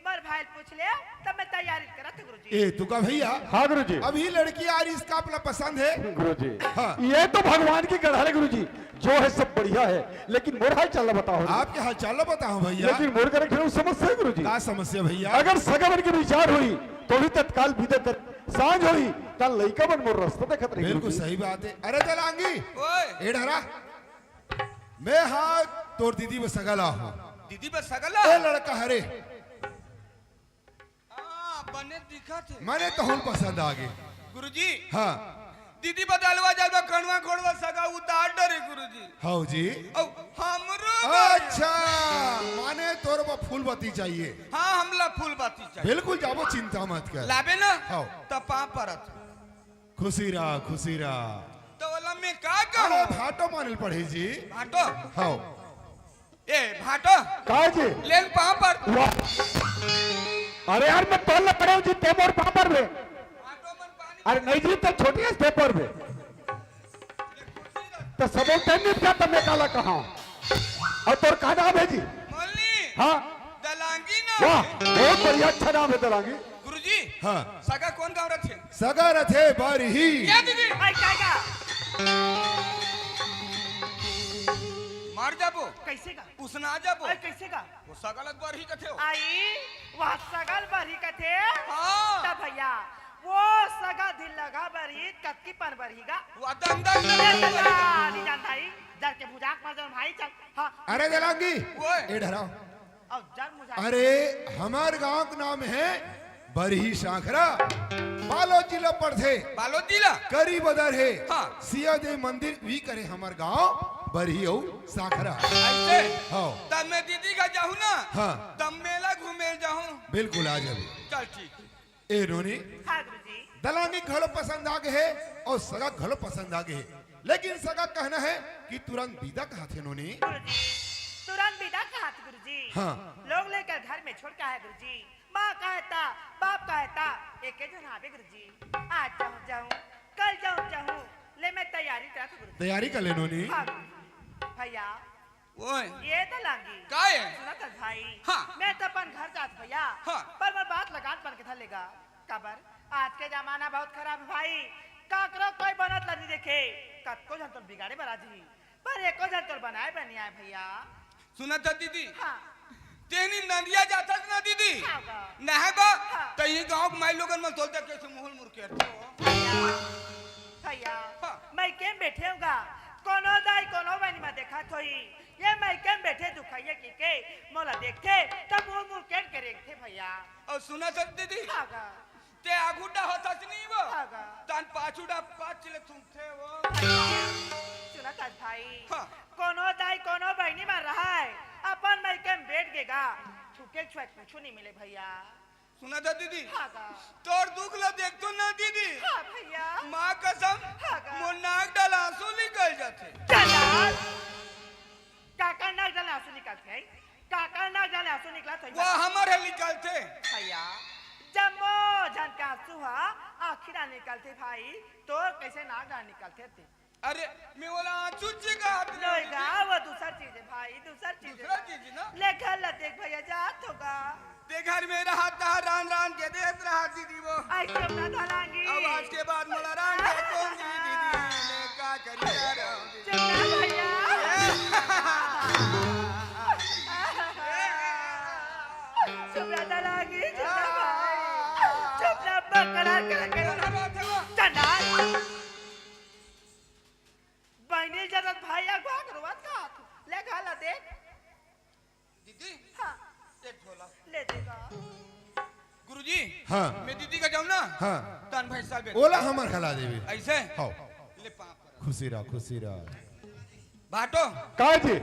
मोर भाई ल पूछ ले, तब मैं तैयारी करत हूँ गुरुजी। ए, तू का भैया? हाँ गुरुजी। अभी लड़की आ रही, इसका अपना पसंद है? गुरुजी, हाँ। ये तो भगवान की गढ़ा है गुरुजी, जो है सब बढ़िया है, लेकिन मोर हाल चाल ला बताओ। आपके हाल चाल ला बताओ भैया। लेकिन मोर करा एक ठन समस्या है गुरुजी। का समस्या भैया? अगर सगा मन के विचार होई, तो भी तत्काल बिदा कर, सांझ होई, त लइका मन मोर रास्ता देखत रही बिल्कुल गुरुजी। सही बात है। अरे दलांगी, ओए। ए ढरा, मैं हा तोर दीदी बर सगा ला हूँ। दीदी बर सगा ला? ए लड़का हरे। हाँ, बने दिखत हे। मने तहुन पसंद आ गे। गुरुजी। हाँ। दीदी बर दलवा जलवा कनवा खोड़वा सगा उतार डरे गुरुजी। हव जी। अउ हमरो बर। अच्छा, माने तोर बर फूल बत्ती चाहिए। हाँ, हमला फूल बत्ती चाहिए। बिल्कुल जाबो, चिंता मत कर। लाबे ना? हव। त पाँव परत। खुशी रहा, खुशी रहा। त ओला मैं का कहूँ? अरे भाटो माने ल पड़ही जी। भाटो? हव। ए, भाटो। का जी? ले न पाँव पर। वाह। अरे यार, मैं तोर ला पड़े हूँ जी, ते मोर पाँव परबे। भाटो मन पानी अरे नहीं जी, ते छोटी है, ते परबे। त सबो टाइम निपटा, त मैं काला कहा हूँ। अउ तोर का नाम है जी? मोलनी। हाँ। दलांगी नाम वाह, है। बहुत बढ़िया, अच्छा नाम है दलांगी। गुरुजी, हाँ। सगा कौन गाँव रथे? सगा रथे बरही। क्या दीदी? आई, का, का? मर जाबो। कैसे का? उसना जाबो। आई, कैसे का? वो सगा ल बरही कथे हो। आई, वह सगा ल बरही कथे? हाँ। त भैया, वो सगा दिल लगा बरही, कतकी पन बरही गा? वो दन दन ए, दन दन। नहीं जानता ही, जर के बुझाक मर जाओ भाई, चल। हाँ। अरे दलांगी, ओए। ए ढरा। अउ जर मुझे अरे, हमर गांव के नाम है बरही सांखरा, बालोद जिला पड़थे। बालोद जिला? करी बदर हे। हाँ। सिया देवी मंदिर भी करे हमर गांव बरही अउ सांखरा। ऐसे? हाँ। तब मैं दीदी का जाहूँ ना? हाँ। तब मेला घूमे जाहूँ। बिल्कुल आ जाबे। चल ठीक। ए नोनी, हाँ गुरुजी। दलांगी घलो पसंद आ गे हे अउ सगा घलो पसंद आ गे हे, लेकिन सगा कहना है कि तुरंत बिदा कहाथे नोनी। गुरुजी, तुरंत बिदा कहाथे गुरुजी। हाँ। लोग लेकर घर में छोड़ के आए गुरुजी। माँ कहता, बाप कहता, एके झन आबे गुरुजी। आज जाऊँ, जाऊँ, कल जाऊँ, जाऊँ, ले मैं तैयारी करत हूँ गुरुजी। तैयारी कर ले नोनी। हाँ गुरुजी। भैया, ओए। ये दलांगी। का है? सुनत हस भाई? हाँ। मैं तो अपन घर जात भैया। हाँ। पर मोर बात लगान बन के धर लेगा। काबर? आज के जमाना बहुत खराब है भाई। काकरो कोई बनत ला नहीं देखे। कतको झन तोर बिगाड़े बर आ जही, पर एको झन तोर बनाए बर नहीं आए भैया। सुनत हस दीदी? हाँ। तेनी नदिया जाथस ना दीदी? हाँ बा। नहाए बा? हाँ। त इही गाँव के माई लोगन मन तोल तक कैसे मुहुल मुर के अरथे हो। भैया, भैया, हाँ। मैं केम बैठे हूँ गा। कोनो दाई, कोनो बहनी में देखत होही। ये मैं केम बैठे दुखैया के के मोला देखथे, तब मुँह मुँह केट के रेंगथे भैया। अउ सुनत हस दीदी? हाँ गा। ते आगू डा होथस नहीं वो? हाँ गा। तन पाछू डा पाँच चिले थूकथे वो। सुनत हस भाई? हाँ। कोनो दाई, कोनो बहनी में रहाय, अपन मैं केम बैठ गे गा। थूके छुए कुछु नहीं मिले भैया। सुनत हस दीदी? हाँ गा। तोर दुख ला देखथों ना दीदी। हाँ भैया। माँ कसम, हाँ गा। मोर नाक डा ले आंसू निकल जाथे। चंडाल। काकर नाक डा ले आंसू निकलथे? काकर नाक डा ले आंसू निकलथे? वो हमर हे निकलथे। भैया, जम्मो झन के आंसू हा आँखी डा निकलथे भाई, तोर कैसे नाक डा निकलथे ते? अरे, मैं ओला आंसू च कहात नहीं गा, वो दूसर चीज है भाई, दूसर चीज है। दूसरा चीज ना? ले घर ला देख भैया, जात होगा। ते घर में रहा था, रान रान के देत रहा दीदी वो। आई चुप ना दलांगी। अब आज के बाद मोला रान के कौन दीदी, मैं का करी जा रहा हूँ दीदी। चुप ना भैया। चुप ना दलांगी, चुप ना भाई। चुप ना बकरा करके। चंडाल। बहनी जरत भाई अगवा के रोवत का तू। ले घाला देख। दीदी, हाँ। एक झोला। ले देगा। गुरुजी, हाँ। मैं दीदी का जाऊँ ना? हाँ। तन भैंसा बेच। ओला हमर खला देबे। ऐसे? हाँ। ले पाँव पर। खुशी रहा, खुशी रहा। भाटो। का जी?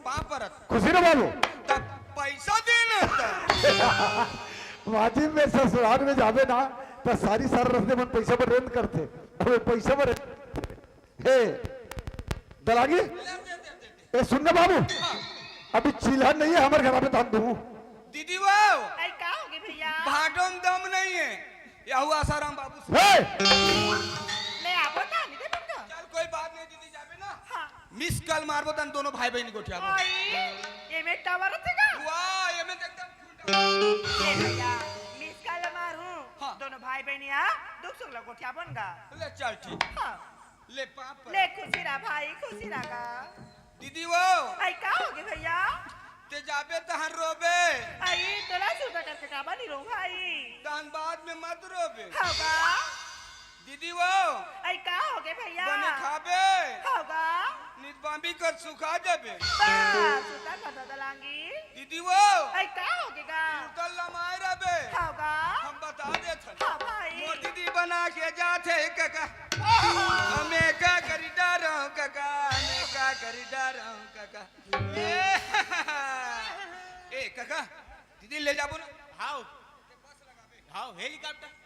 पाँव परत। खुशी रहा बाबू। तब पैसा देना था। वाजिब में ससुराल में जाबे ना, त सारी सार रस्ते मन पैसा पर रेंद करथे। अबे पैसा पर हे, दलागी? ए, सुन ना बाबू, हाँ। अभी चिल्हा नहीं है हमर घर पे, धान दूँ। दीदी वो, अरे का होगे भैया? भाटो में दम नहीं है। यहू आसाराम बाबू से। हे! मैं आबो त नहीं दे तुमको। चल कोई बात नहीं दीदी, जाबे ना। हाँ। मिस कॉल मारबो तन दोनों भाई बहन गोठिया को। ओए, ये में टावर रथे का? वाह, ये में एकदम फुल टावर। ए भैया, मिस कॉल मारहूं। हाँ। दोनों भाई बहनिया दुख सुख ल गोठियाबोन गा। ले चल ठीक। हाँ। ले पाँव पर। ले खुशी रह भाई, खुशी रह गा। दीदी वो। आई का होगे भैया? ते जाबे तहन रोबे। आई तोला सुधा करके काबर नहीं रोऊं भाई? तहन बाद में मत रोबे। होगा। दीदी वो। आई का होगे भैया? बने खाबे। होगा। नित बांबी कर सुखा जाबे। बस, उतर कर दलांगी। दीदी वो। आई का होगे गा? उतर लमाए रबे। होगा। हम बता देथन। हाँ भाई। मोर दीदी बना के जाथे कका। हमें का करी डरहूं कका, हमें का करी डरहूं कका। ए, ए कका, दीदी ले जाबो ना। हाव। हाव, हेलीकॉप्टर।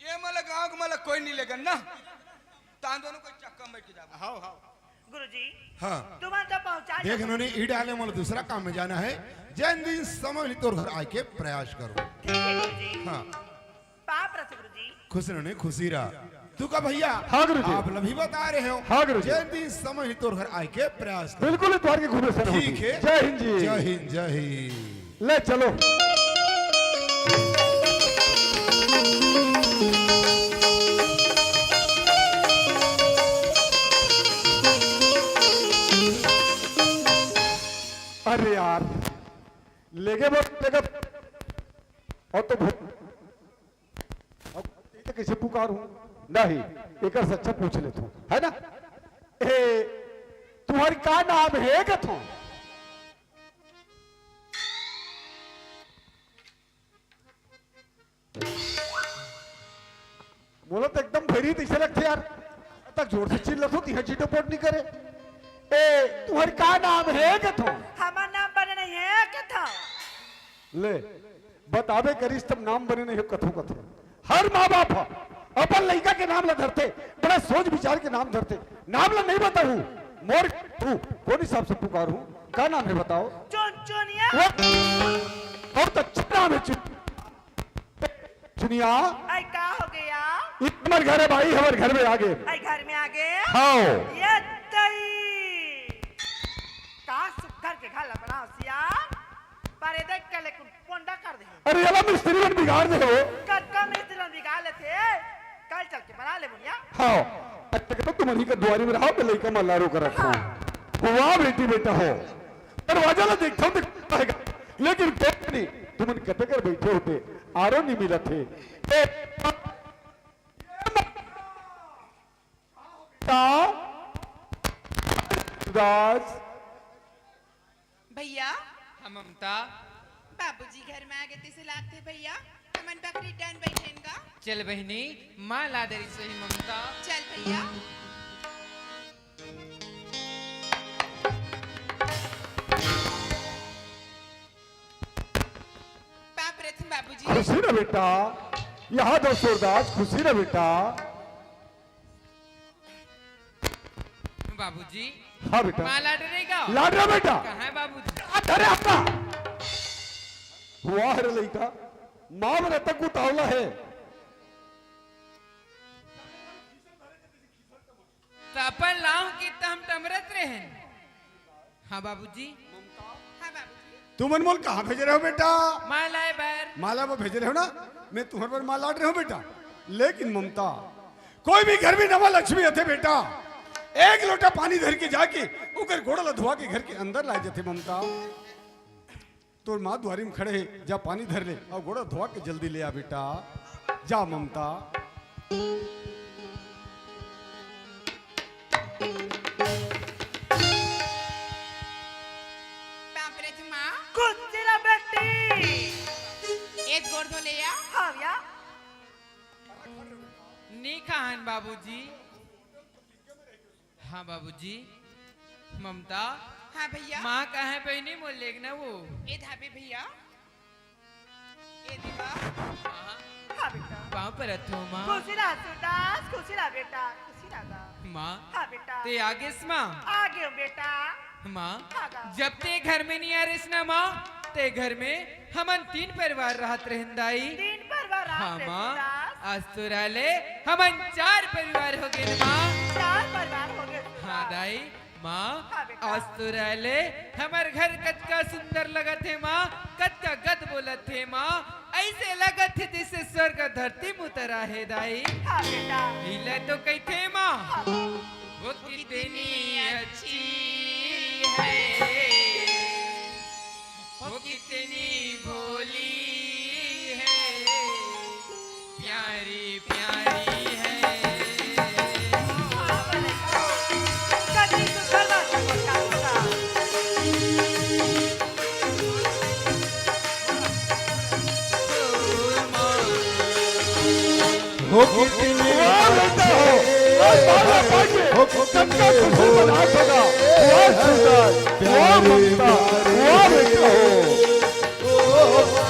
ये मला गांव के मला कोई नहीं लेगन ना। तान दोनों कोई चक्का में बैठ के जाबो। हाव, हाव। गुरुजी, हाँ। तुमन तो पहुंचा देख, जाओ। इन्होंने ई डाले, मोला दूसरा काम में जाना है। जय दिन समय तोर घर आए के प्रयास करो। ठीक है गुरुजी। हाँ। पाँव परत हंव गुरुजी। खुश रहो, नहीं खुशी रहा। तू का भैया? हाँ गुरुजी। आप ल भी बता रहे हो। हाँ गुरुजी। जय दिन समय तोर घर आए के प्रयास करो। बिल्कुल, इतवार के घूमे से ठीक है। जय हिंद जी। जय हिंद, जय हिंद। ले चलो। अरे यार, लेगे बर, लेगे। और तो भू-, अब कइसे पुकारहूं? नहीं, एकर से अच्छा पूछ लेथंव, है ना? ए, तुम्हारी का नाम हे कथंव? मोला तो एकदम भैरी तइसे लगथे यार। तक जोर से चिल्लाथंव, तिहा चिटोपोट नहीं करे। ए, तुम्हारी का नाम हे कथंव? हमर नाम बने नहीं हे कथंव। ले, बताबे करिस तब नाम बने नहीं हे कथंव कथे। हर माँ बाप ह अपन लइका के नाम ला धरथे, बड़ा सोच विचार के नाम धरथे। नाम ला नहीं बताहूं, मोर तू कोन हिसाब से पुकारहूं? का नाम हे बताओ? चुनचुनिया। वो बहुत अच्छा नाम हे चुन-, चुनिया। आई का होगे? ई हमर घर हे भाई, हमर घर में आगे। आई घर में आगे? हाव। ये तई। का सुग्घर के घर ला बनावस या? पर ये देख के लेकिन पोंडा कर दे। अरे, एला मिस्त्री मन बिगाड़ दे हो। कतका मिस्त्री मन बिगाड़ लेथे। कल चल के बना ले बुढ़िया। हाव। अच्छा, तो तुमन ही का दुआरी में रहो, मैं लइका मन लारो करत हंव। हाँ। वाह बेटी, बेटा हो। दरवाजा ला देखथंव, देख पाएगा। लेकिन कोई नहीं, तुमन कते कर बैठे होते, आरो नहीं मिलत हे। ए, का? दास। भैया। हाँ, ममता। बाबूजी घर में आगे तइसे लागथे भैया, हमन बकरी डन बैठेन गा। चल बहिनी, माँ ला डरी सही ममता। चल भैया। पाँव परत हंव बाबूजी। खुशी रह बेटा, यहाँ दो सूरदास, खुशी रह बेटा। बाबूजी। हाँ बेटा। माँ लाड रहे का? लाड रहा बेटा। कहाँ है बाबूजी? आ, धरे अपना। वाह रे लइका, माँ मेरा तक उतावला है। त अपन लाव कि त हम टमरत रहेन। हाँ बाबूजी। हाँ बाबूजी। तुमन मोला कहाँ भेजे रहे हो बेटा? माँ लाए बर। माँ लाए बर भेजे रहे हो ना, मैं तुम्हर बर माँ लाड रहे हो बेटा। लेकिन ममता, कोई भी घर में नवा लक्ष्मी आथे बेटा, एक लोटा पानी धर के जाके ओकर गोड़ ला धोवा के घर के अंदर लाए जाथे ममता। तोर माँ दुआरी में खड़े हे, जा पानी धर ले अउ गोड़ धोवा के जल्दी ले आ बेटा। जा ममता। बाप रे माँ। खुशी रह बेटी। एक गोड़ धो ले आ। हाँ या। नी खाहन बाबूजी। हाँ बाबूजी। ममता। हाँ भैया। माँ कहाँ हे बहिनी, मोला लेगना वो। ए धाबे भैया। ए देवा। माँ। हाँ बेटा। पाँव परत हंव माँ। खुशी रह सूरदास, खुशी रह बेटा, खुशी रह गा। माँ। हाँ बेटा। ते आगेस माँ? आगे हंव बेटा। माँ, हाँ गा। जब ते घर में नहीं आ रहिस ना माँ, ते घर में हमन तीन परिवार रहत रहेन दाई। तीन परिवार रहत हाँ रहेन माँ, सूरदास। आज तो रहले हमन चार परिवार हो गए माँ। चार परिवार हो गए हाँ सूरदास। दाई, माँ, हाँ बेटा। आज तो रहले हमर घर कतका सुंदर लगत हे माँ, कतका गद बोलत हे माँ, ऐसे लगत हे जैसे स्वर्ग धरती म उतरा हे दाई। हाँ बेटा। इला तो कहिथे माँ, हाँ। वो कितनी अच्छी है, वो कितनी भोली है, प्यारी प्यारी है। हो कितने वाह बेटा हो। वाह, वाह, वाह, वाह, ये हो कितने सबका खुशी हो। मजाक होगा। वाह सुंदर, वाह प्यारे, ममता, प्यारे वाह बेटा हो। ओ माँ,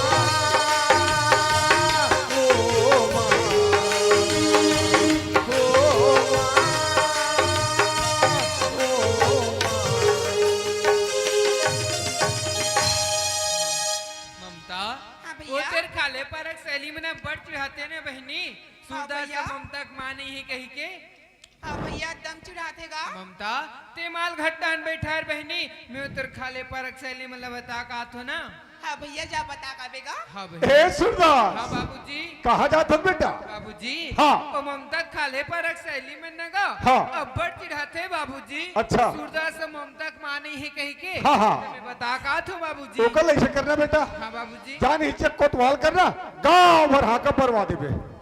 ओ माँ, ओ माँ, ओ माँ। ममता, हाँ भैया। वो तेरे खाले परख सहेली मन अब्बड़ चिढ़ाथे न बहिनी। हाँ सूरदास भैया। ममता के माँ नहीं हे कहिके। हाँ भैया, एकदम चिढ़ाथे गा। ममता, ते माल घट्टा म बइठा हस बहिनी, मैं तोर खाले परख सहेली मन ला बता के आथों ना। हाँ भैया, जा बता के आबे गा। हाँ बहिनी। ए सूरदास। हाँ बाबूजी। कहाँ जात हस बेटा? बाबूजी। हाँ। ओ ममता के खाले परख सहेली मन न गा। हाँ। अब्बड़ चिढ़ाथे बाबूजी। अच्छा। सूरदास अउ ममता के माँ नहीं हे कहिके। हाँ, हाँ। त मैं बता के आथों बाबूजी। ओकर ला अइसे करना बेटा। हाँ बाबूजी। जा न हिचक कोतवाल करना, गाँव भर हांका परवा देबे।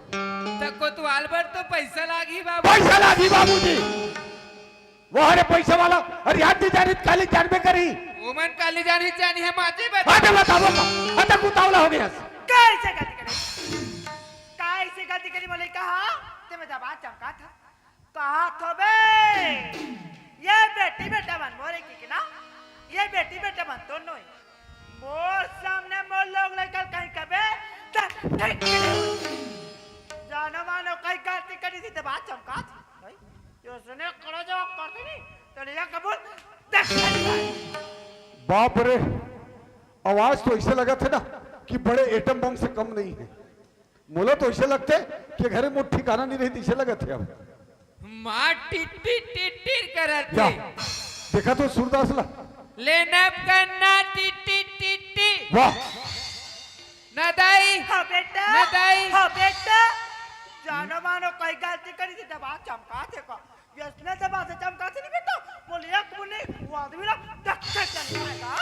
त कोतवाल बर तो पइसा लागही बाबू। पइसा लागही बाबूजी। वाह रे पइसा वाला, अरे आज नइ जानही त काली जानबे करही। ओमन काली जानही त जानही, हम आजे बता। आजे बताबो का? अतक उतावला हो गे हस। कइसे गलती करे? कइसे गलती करे मोला कहा? ते मैं जबान चमकाथों। कहाथों बे, ये बेटी बेटा मन मोर ए कि ना, ये बेटी बेटा मन तो नोहे। मोर सामने मोर लोग लइका ल कहीं कबे, त ठीक नहीं होही। जानो मानो कहीं गलती करिस त बात चमकाथे। भाई, ये सुने करो जो करते नहीं, तो ले जा कबूल, देख ले भाई। बाप रे, आवाज तो अइसे लगत हे ना कि बड़े एटम बम से कम नहीं हे। मोला तो अइसे लगथे कि घरे मोर ठिकाना नइ रही, अइसे लगथे अब। माँ टिट्टी टिट्टी करत हे। देखा तो सूरदास ला। लेना करना टिट्टी टिट्टी। वाह। ना दाई। हाँ बेटा। ना दाई। हाँ बेटा। जानो मानो कहीं गलती करिस त बात चमकाथे का। यसने त बात चमकाथे नहीं बेटा। मोला एक मुन्नी वो आदमी ला देख के चल जाएगा।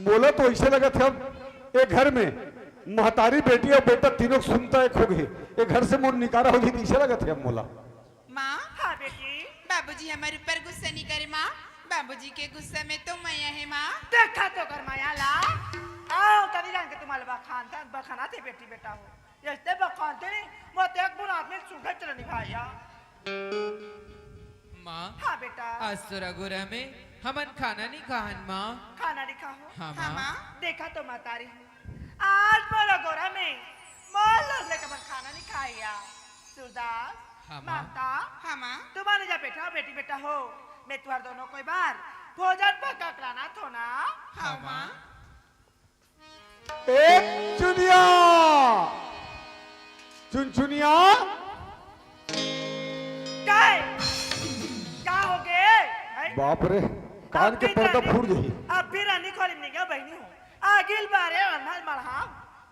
मोला तो अइसे लगथे अब ए घर में महतारी, बेटी अउ बेटा तीनों के सुनता एक हो गे। ए घर से मोर निकारा हो जाही, अइसे लगथे अब मोला। माँ। हाँ बेटी। बाबूजी हमर ऊपर गुस्सा नइ करे माँ, बाबूजी के गुस्सा में तो मया हे माँ। देखा तो कर मया ला। आओ तनी जान के तुम्हारे बखान था, बखानाथे बेटी बेटा हो। अइसे बखानथे नहीं, मोर तो एक बुरा आदमी सुघर चला नहीं भाई यार। माँ। हाँ बेटा। आज तोर अगोरा में हमन खाना नइ खाहन माँ। खाना नइ खाहू? हाँ हाँ माँ। माँ। देखा तो महतारी, आज मोर अगोरा में मोर लोग लइका मन खाना नइ खाय। सूरदास, हाँ माँ। ममता, हाँ माँ। तुमन जा बेटा, बेटी बेटा हो, मैं तुंहर दोनों कोई बर भोजन पका के लानथों ना। हाँ माँ। ए चुनिया, चुनचुनिया। काय? का हो गे? हैं? बाप रे, कान के पर्दा फूट जाही। अब फिर रानी खोली नहीं गया बहिनी हो। आगिल बारे अनहर मरहा।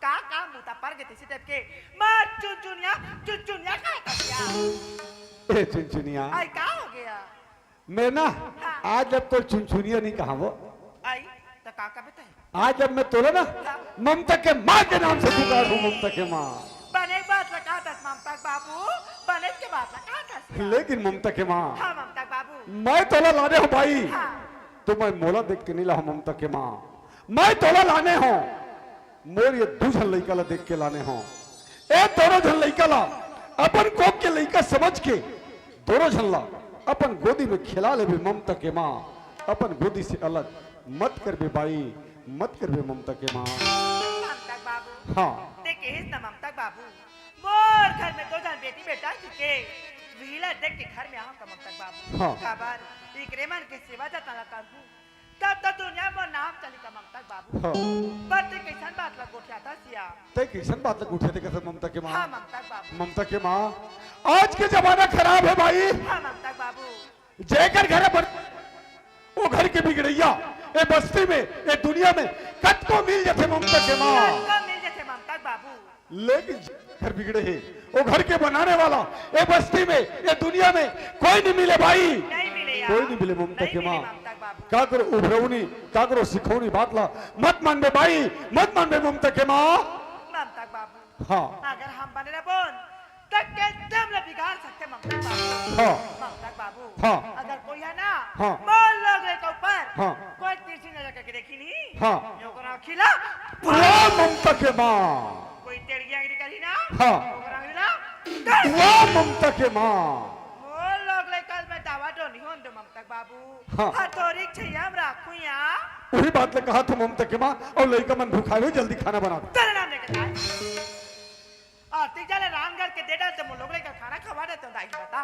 का, का मुता पर गे तइसे टाइप के। मार चुनचुनिया, चुनचुनिया का कसिया। ए चुनचुनिया। आई का हो गया? मैं ना, हाँ। आज अब तोर चुनचुनिया नइ कहावों। आई, त का कबे तैं? आज अब मैं तोला ना, हाँ। ममता के माँ के नाम से पुकारहूँ, ममता के माँ। बने बात ला कहाथस ममता के बाबू, बने के बात ला कहाथस। लेकिन ममता के माँ, हाँ, ममता के बाबू। मैं तोला लाने हों भाई, हाँ। त मैं मोला देख के नइ लाहों ममता के माँ, मैं तोला लाने हों। मोर ये दू झन लइका ला देख के लाने हों। ए दोनों झन लइका ला अपन कोख के लइका समझ के दोनों झन ला अपन गोदी में खेला लेबे ममता के माँ, अपन गोदी से अलग मत करबे बाई, मत करबे ममता के माँ। ममता के बाबू। हाँ। तैं कहेस ना ममता के बाबू, मोर घर में दू झन बेटी बेटा हे कहिके, उही ला देख के घर में आहूँ का ममता के बाबू। हाँ। काबर, एकरे मन के सेवा जतन ला करहूँ। तब तो दुनिया में नाम चलही का ममता के बाबू। हाँ। पर तैं कइसन बात ला गोठियाथस या? तैं कइसन बात ला गोठियाथस ममता के माँ? हाँ, ममता के बाबू। ममता के माँ, आज के जमाना खराब हे भाई। हाँ, ममता के बाबू। जेकर घर बर-, बिगड़इया ए बस्ती में, ए दुनिया में कतको मिल जथे ममता के माँ। कतको मिल जथे ममता के बाबू। लेकिन घर बिगड़े हे, वो घर के बनाने वाला ए बस्ती में, ए दुनिया में कोई नहीं मिले भाई। नहीं मिले यार। कोई नहीं मिले ममता के माँ। का करो उभरौनी, का करो सिखौनी बात ला मत मानबे बाई, मत मानबे ममता के माँ। ममता के बाबू। हाँ। अगर हम बने रह बोन, त एकदम ले बिगाड़ सकथे ममता के बाबू। हाँ। ममता के बाबू। हाँ। अगर कोई है ना, हाँ। बोल लोग रे के ऊपर, हाँ। कोई तिरछी नजर करके देखी नहीं। हाँ। यो करो खिला। वाह ममता के माँ। कोई टेढ़ी आंगली करी ना। हाँ। यो करो खिला। वाह ममता के माँ। बोल लोग रे कल मैं दावा डोनी होन दो ममता के बाबू। हाँ। हाँ, तोरी छैया हम राखू या। वही बात ले कहा था ममता के माँ, और लइका मन भुखाए हो, जल्दी खाना बना दो। तेरे नाम लेके जाए। आरती जाले रामगढ़ के दे डालते, मोर लोग रे का खाना खवा देते, दाई बता।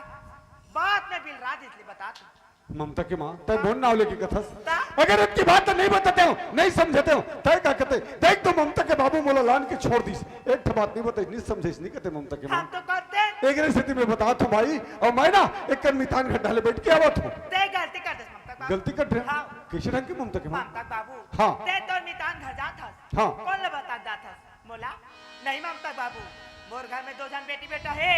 बात में बिल राज इसलिए बता तू। ममता के माँ, तै मोर नाव लेके कथस। ता? अगर इतकी बात तो नहीं बताते हो, नहीं समझाते हो, तै का कहते? देख तो ममता के बाबू मोला लान के छोड़ दिस। एक ठो बात नहीं बताई, नहीं समझे, नहीं कहते ममता के माँ। हम तो करते। एक रे स्थिति में बता तू भाई, और मैं ना एक कन मितान घर डाले बैठ के आवत हूँ। तै गलती कर दे ममता के बाबू। गलती कर दे? हाँ। कैसे ढंग के ममता के माँ? ममता के बाबू। हाँ। तै तो मितान घर जात हस। हाँ। कौन ले बता जात हस? मोला? नहीं ममता बाबू, मोर घर में दो झन बेटी बेटा हे,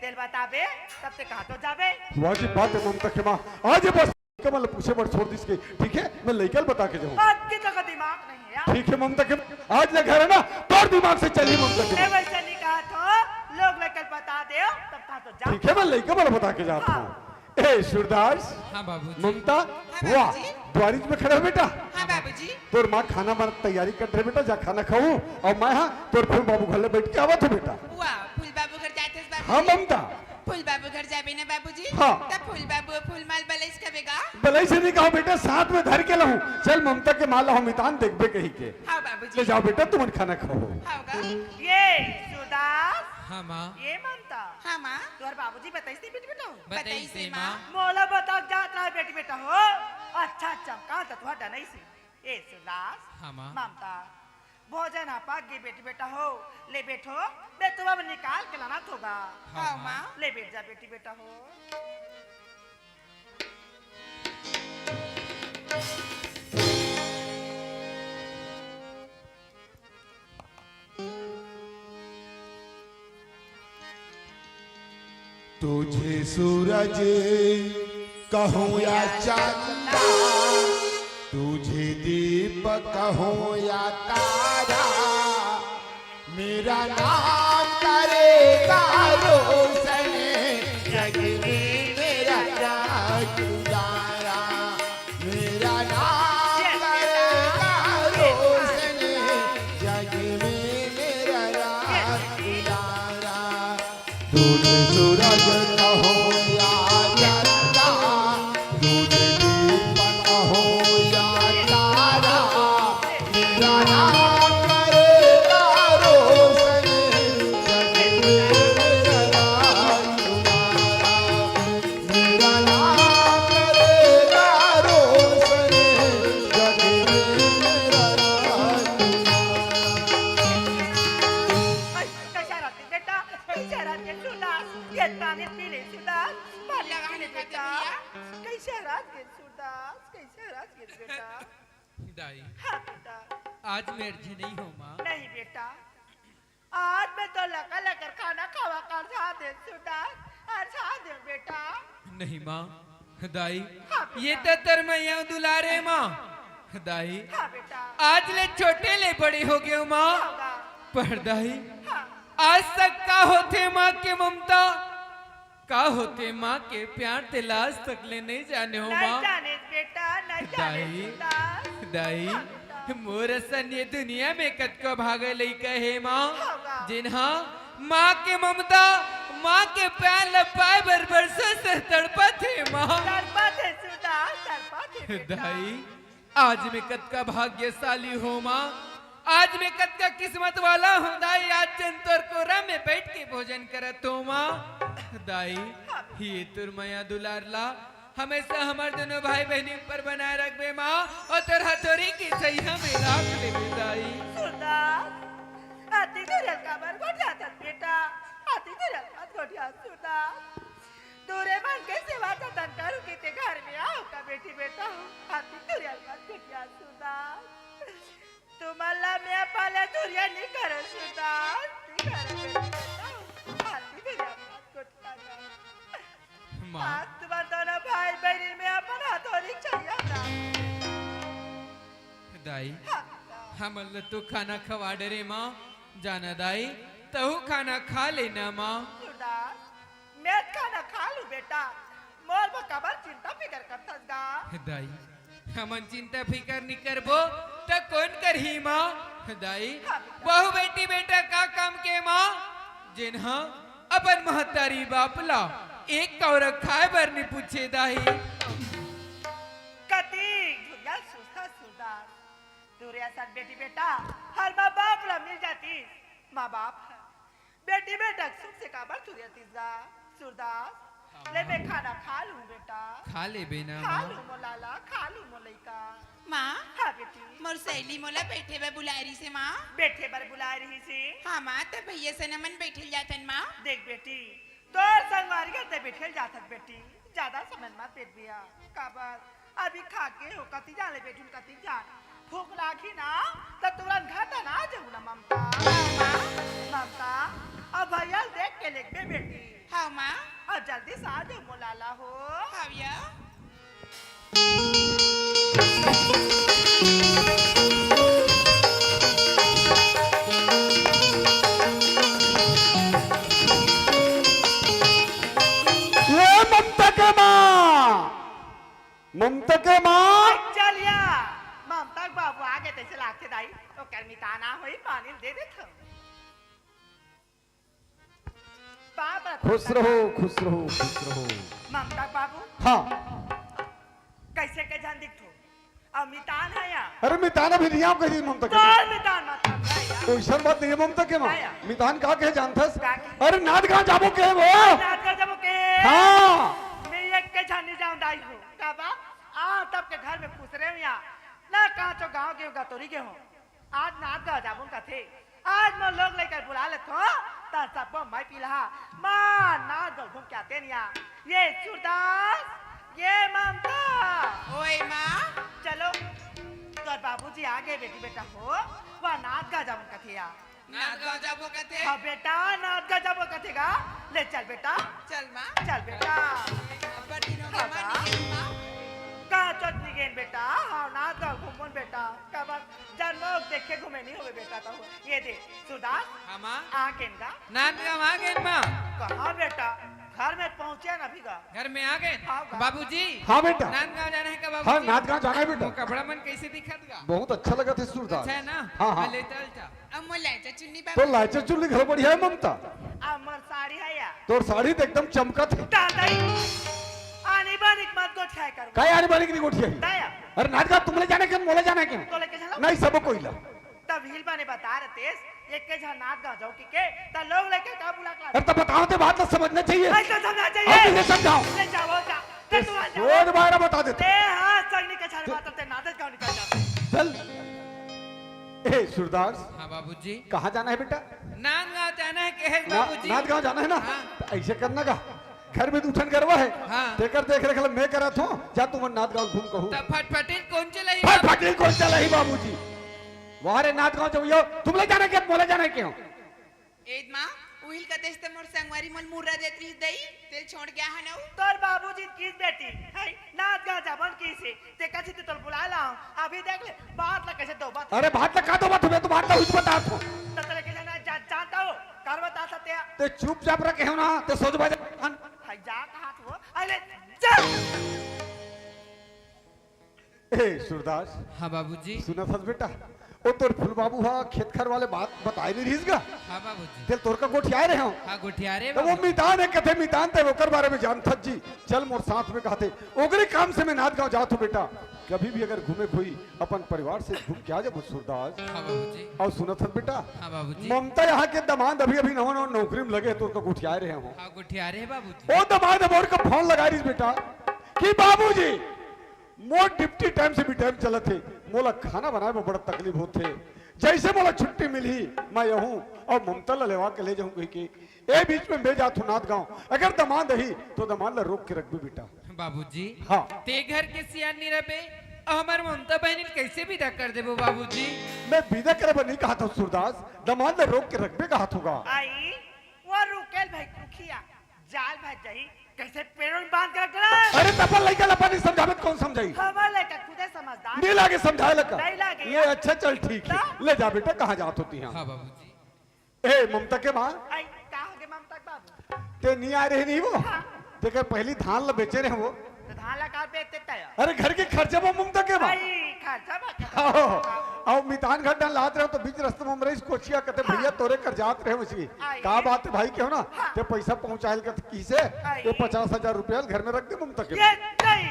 तेल बताबे, तब ते कहाँ तो जाबे। वाजिब बात है ममता के माँ, आज ये बस कमल पूछे बर छोड़ दिस के, ठीक है, मैं लइका ल बता के जाऊँ। बात की तो का दिमाग नहीं है यार। ठीक है ममता के, आज ले घर है ना, तोर दिमाग से चली ममता के ए, माँ। वैसे नहीं कहा तो, लोग लइका ल बता दे, तब कहाँ तो जा। ठीक है, मैं लइका ल बता के जाता हाँ। हूँ। ए सूरदास, हाँ बाबूजी। ममता, हाँ वाह, बाबूजी। द्वारिज में खड़ा हो बेटा। हाँ बाबूजी। तोर माँ खाना बना तैयारी कर रहे बेटा, जा खाना खाऊ। और मैं हाँ तोर फूल बाबू घर ले बैठ के आवत हूँ बेटा। वाह, फूल बाबू घर जाते बाबूजी। हाँ ममता। फूल बाबू घर जाबे ना बाबूजी? हाँ। तब फूल बाबू फूल माल बलैस कबे गा? बलैस नहीं कहा बेटा, साथ में धर के लाऊं। चल ममता के माँ ला हम मितान देखबे कही के। हाँ बाबूजी। ले जाओ बेटा, तुमन खाना खाओ। हाँ गा। ये सुदास। हाँ माँ। ये ममता। हाँ माँ। तोर बाबूजी बताइस नहीं बेटी बेटा हो? बताइस बताइस हे हे माँ। माँ। मोला बता जात रहा बेटी बेटा हो। अच्छा अच्छा, कहाँ था तू हटा नहीं सी। ए सुदास। हाँ माँ। ममता। भोजन हा पाक गे बेटी बेटा हो। ले बैठो। बेटवा में निकाल के लाना थोगा। हाँ हाँ माँ। माँ। ले बैठ जा बेटी बेटा हो। तुझे सूरज कहूँ या चंदा, तुझे दीप कहूँ या तारा, मेरा नाम करेगा रोशन जग में मेरा राज उजाला। मेरा नाम करेगा रोशन जग में मेरा राज उजाला। दूध सूरज कहो या चंदा, दूध दीप कहो या तारा, मेरा नाम करेगा रोशन जग में मेरा राज उजाला। मेरा नाम करेगा रोशन जग में मेरा राज उजाला। कैसा रात है बेटा, कैसा रात है सुदास, ये पानी पी ले सुदास, पानी पी ले बेटा। कैसा रात है सुदास, कैसा रात है बेटा। दाई, हाँ बेटा। आज मैं अर्जी नहीं हूँ माँ। नहीं बेटा, आज मैं तो लकर लकर खाना खावा कर जा दे सुदास, और जा दे बेटा। नहीं माँ, दाई, हाँ बेटा। ये तो तर मैया दुलारे माँ। दाई, हाँ बेटा। आज ले छोटे ले बड़े हो गए हो माँ। हाँ बा। पर दाई, हाँ। आज तक का होथे माँ के ममता, का होथे माँ के प्यार ते ला आज तक ले नहीं जाने हो नहीं माँ। जाने बेटा, नहीं जाने दाई, सुदास। दाई, हाँ बेटा। मोर असन ये दुनिया में कतको भागा लइका हे माँ, हाँ बा। जिन हा माँ के ममता, माँ के प्यार ल पाए बर बरसों से तड़पत हे माँ। तड़पत हे सुदास, तड़पत हे बेटा। दाई, आज मैं कतका भाग्यशाली हो माँ, आज मैं कतका किस्मत वाला हो दाई, आज जन तोर कोरा में बैठ के भोजन करत हो माँ। दाई, ये तोर मया दुलार ला हमेशा हमर दोनों भाई बहनी ऊपर बनाए रखबे माँ, और तोर हथौरी के सैया में राख लेबे दाई। सुदास, अति दुरल काबर गोठियाथस बेटा, अति दुरल मत गोठिया सुदास। दूरे मन के सेवा जतन करू के ते घर में आओ का बेटी बेटा हो, अति दुरल पैरिन में अपन हथौड़ी चाहिए था। दाई, हाँ, हमन ल तो खाना खवा डरे माँ, जाना दाई, तहू खाना खा लेना माँ। सुदास, मैं खाना खा लूं बेटा, मोर बर काबर चिंता फिकर करथस गा? दाई, हमन चिंता फिकर नी करबो, त कोन करही माँ? दाई, हाँ, बेटा। बहू बेटी बेटा का काम के माँ, जेन ह अपन महतारी बाप ला एक कौरा खाए बर नी पूछे दाई। कति दुनिया सुस्ता सुदास, दुरिया सन बेटी बेटा हर माँ बाप ला मिल जाती। माँ बाप बेटी बेटा के सुख से काबर चुरिया तीजा? सूरदास, ले मैं खाना खा लूं बेटा। खा लेबे ना खा माँ। लूं मोर लाला, खा लूं मोर लइका। माँ, हाँ बेटी। मोर सहेली मोला बैठे बर बुलाए रहिसे माँ। बैठे बर बुलाए रहिसे? हाँ माँ, त भैया सन हमन बैठे ल जाथन माँ। देख बेटी, तोर संगवारी घर ते बैठे ल जाथन बेटी, ज्यादा समय मत बैठ बिया। काबर अभी खा के हो, कति जान ले बेटी, कति जान। भूख लागी ना, त तुरंत घर त ना जाऊ ना ममता। ममता, अब भैया ल देख के लेगबे बेटी। हाँ माँ। और जल्दी से आ जाऊ मोर लाला हो। हाँ भैया। ये ममता के माँ, ममता के माँ। चलिया, ममता के बाबू आगे तैसे लागथे दाई, ओकर मितान होई, पानी दे देथव। बाप रे, खुश रहो, खुश रहो, खुश रहो। ममता के बाबू। हाँ। कैसे के झन दिखथो? अब मितान है या? अरे मितान अभी नहीं आओ कही ममता के माँ। कौन मितान मतलब है या? कोई सर बात नहीं है ममता के माँ। है या? मितान का कहे जानथस? का कहे? अरे नांदगांव जाबो के वो। नांदगांव जाबो के? हाँ। मैं एक के झन नहीं जाऊं दाई हो। का बात? आ तब के घर में खुश रहे या? ना कहाँ तो गाँव के गतोरी के हो। आज नांदगांव जाबो कथे। आज मोर लोग लइका बुला लेथों, त सबो मैं पिलहा। माँ, नांदगांव घूम के आते निया। ये सूरदास, ये ममता। ओए माँ। चलो, तोर बाबूजी आ गे बेटी बेटा हो, वह नांदगांव जाबो कथे या। नांदगांव जाबो कथे? हाँ बेटा, नांदगांव जाबो कथे गा। ले चल बेटा। चल माँ। चल बेटा। अब्बड़ दिन हो गे माँ, हाँ। नहीं गे माँ। कहाँ चोट नहीं गेन बेटा, हाँ नांदगांव घूमन बेटा। काबर जन्मों देखे घूमे नहीं होवे बेटा तो। ये दे, सूरदास। हाँ, माँ। आ गेन गा। नांदगांव आ गेन, माँ। कहाँ बेटा? घर में पहुँचे ना भी गा। घर में आ गेन। हाँ, गा। बाबूजी। हाँ, बेटा। नांदगांव जाना है का, हाँ, बाबूजी? नांदगांव जाना है, बेटा। वो कपड़ा मन कैसे दिखत गा? बहुत अच्छा लगथे, सूरदास। अच्छा है ना? हाँ, हाँ। हाँ, ले चल, चल। अब मोर लाइचा चुन्नी तो बाबू। लाइचा चुन्नी घलो बढ़िया है, ममता। अब मोर साड़ी है या? तोर साड़ी तो एकदम चमकत है। दादा, आनी बानी के मत गोठियाए करो। काय आनी बानी के नहीं गोठियाए? दाया। अरे नांदगांव तुमला जाना है के, मोला जाना है के? तोला के चला? नहीं, सब कोई ला। तब हिल बाने बता रहे तेज, एक के झन नांदगांव जाओ कि के, त लोग लइका का बुला के ला। अरे तो बताओ, ते बात तो समझना चाहिए। ऐसा समझना चाहिए। और तुझे समझाओ। ले जाओ, जा। ते ते तू आ जा। रोज बायरा बता देते। ते हाँ, संग निकल जा, बात ते नांदगांव निकल जा। चल। ए सूरदास। हाँ बाबूजी। कहाँ जाना है बेटा? नांदगांव जाना है, कहे ना, बाबूजी। नांदगांव जाना है ना? हाँ। तो ऐसे करना का, घर में दू ठन गरवा है। हाँ। तेकर देख रेख ल मैं करत हूँ, जा तुमन नांदगांव घूम कहू। तब फटफटी ल कोन चलाही बाबू? फटफटी ल कोन चलाही बाबूजी? वाह रे नांदगांव जवइया, तुमला जाना है के, मोला जाना है के हो? ए माँ, उहिल कतेस त मोर संगवारी मोल मुर्रा देत रहिस दई, तेल छोड़ गया है ना उ? तोर बाबूजी किस बेटी, है, नांदगांव जाबन किसे, ते कसे ते तोल बुला लाऊं, अभी देख ले, बात ला कैसे दो बात। अरे बात ला का दो बात, मैं तो बात ला उस बता दो। त तोले के जाना जा-, जानता हो, कर बता सकते हैं। ते चुपचाप रखे हो ना, ते सोच बाजे। है, जा कहा तू, अरे, जा। ए, सूरदास। हाँ, बाबूजी। सुनत हस बेटा, ओ तोर फूल बाबू हा खेत खार वाले बात बताए नहीं रहिस गा? हाँ, बाबूजी। तेल तोर का गोठियाए रहे हो। हाँ, गोठियाए रहे तो वो बाबूजी। मितान है, कथे मितान ते ओकर बारे में जानथस जी। चल मोर साथ में कहते, ओकरे काम से मैं नांदगांव जात हूँ बेटा। कभी भी अगर घूमे कोई अपन परिवार से घूम के आ जाबो सूरदास। हाँ, बाबूजी। और सुनत हस बेटा, हाँ, बाबूजी। ममता यहाँ के दमांद अभी अभी नवा नवा नौकरी में लगे, तोर का गोठियाए रहे हो। हाँ, गोठियाए रहे बाबूजी। ओ दमांद मोर का फोन लगा रहिस बेटा कि बाबूजी, मोर ड्यूटी टाइम से भी टाइम चलत हे, मोला खाना बनाए में बड़ा तकलीफ होत हे। जैसे मोला छुट्टी मिलही, मैं यहूँ और ममता ला लेवा के ले जाहूँ कहि के। ए बीच में मैं जात हूँ नांदगांव, अगर दमांद आही तो दमांद ला रोक के रखबे बेटा। बाबूजी, हाँ। ते घर के सियान नहीं रहबे, और हमार ममता बहनी कैसे विदा कर देबो बाबूजी? मैं विदा करे बर नहीं कहत हूँ सूरदास, दमांद ला रोक के रखबे कहत हूँ गा। आई, वो रुकेल भाई रुखिया, जाल भाई जाही, कैसे पेड़ों में बांध के रख देना? अरे तपल कल अपन नहीं समझावे त कौन समझाई? हमर लइका खुदे समझदार। नहीं लागे समझाए लइका। नहीं लागे ले यार। अच्छा चल ठीक है। तो? ले जा बेटा, कहाँ जात होती हैं? हाँ बाबूजी। ए ममता के माँ। आई, का हो गे ममता के बाबू? ते नहीं आ रहे नहीं वो? हाँ। तेकर पहली धान ला बेचे रहे वो। तो धान ला का बेचते तय? अरे घर के खर्चा बा ममता के माँ। आई, खर्चा बा, खर्चा बा। आओ, आओ मितान घर डाल लात रहे हो तो बीच रास्ते में हमरे इस कोचिया कहते हाँ। भैया तोरे कर जात रहे मछली। आई। का बात है भाई, क्यों ना? हाँ। ते पैसा पहुँचायल कर किसे? आई। ये पचास हजार रुपया घर में रख दे ममता के ये माँ। दई।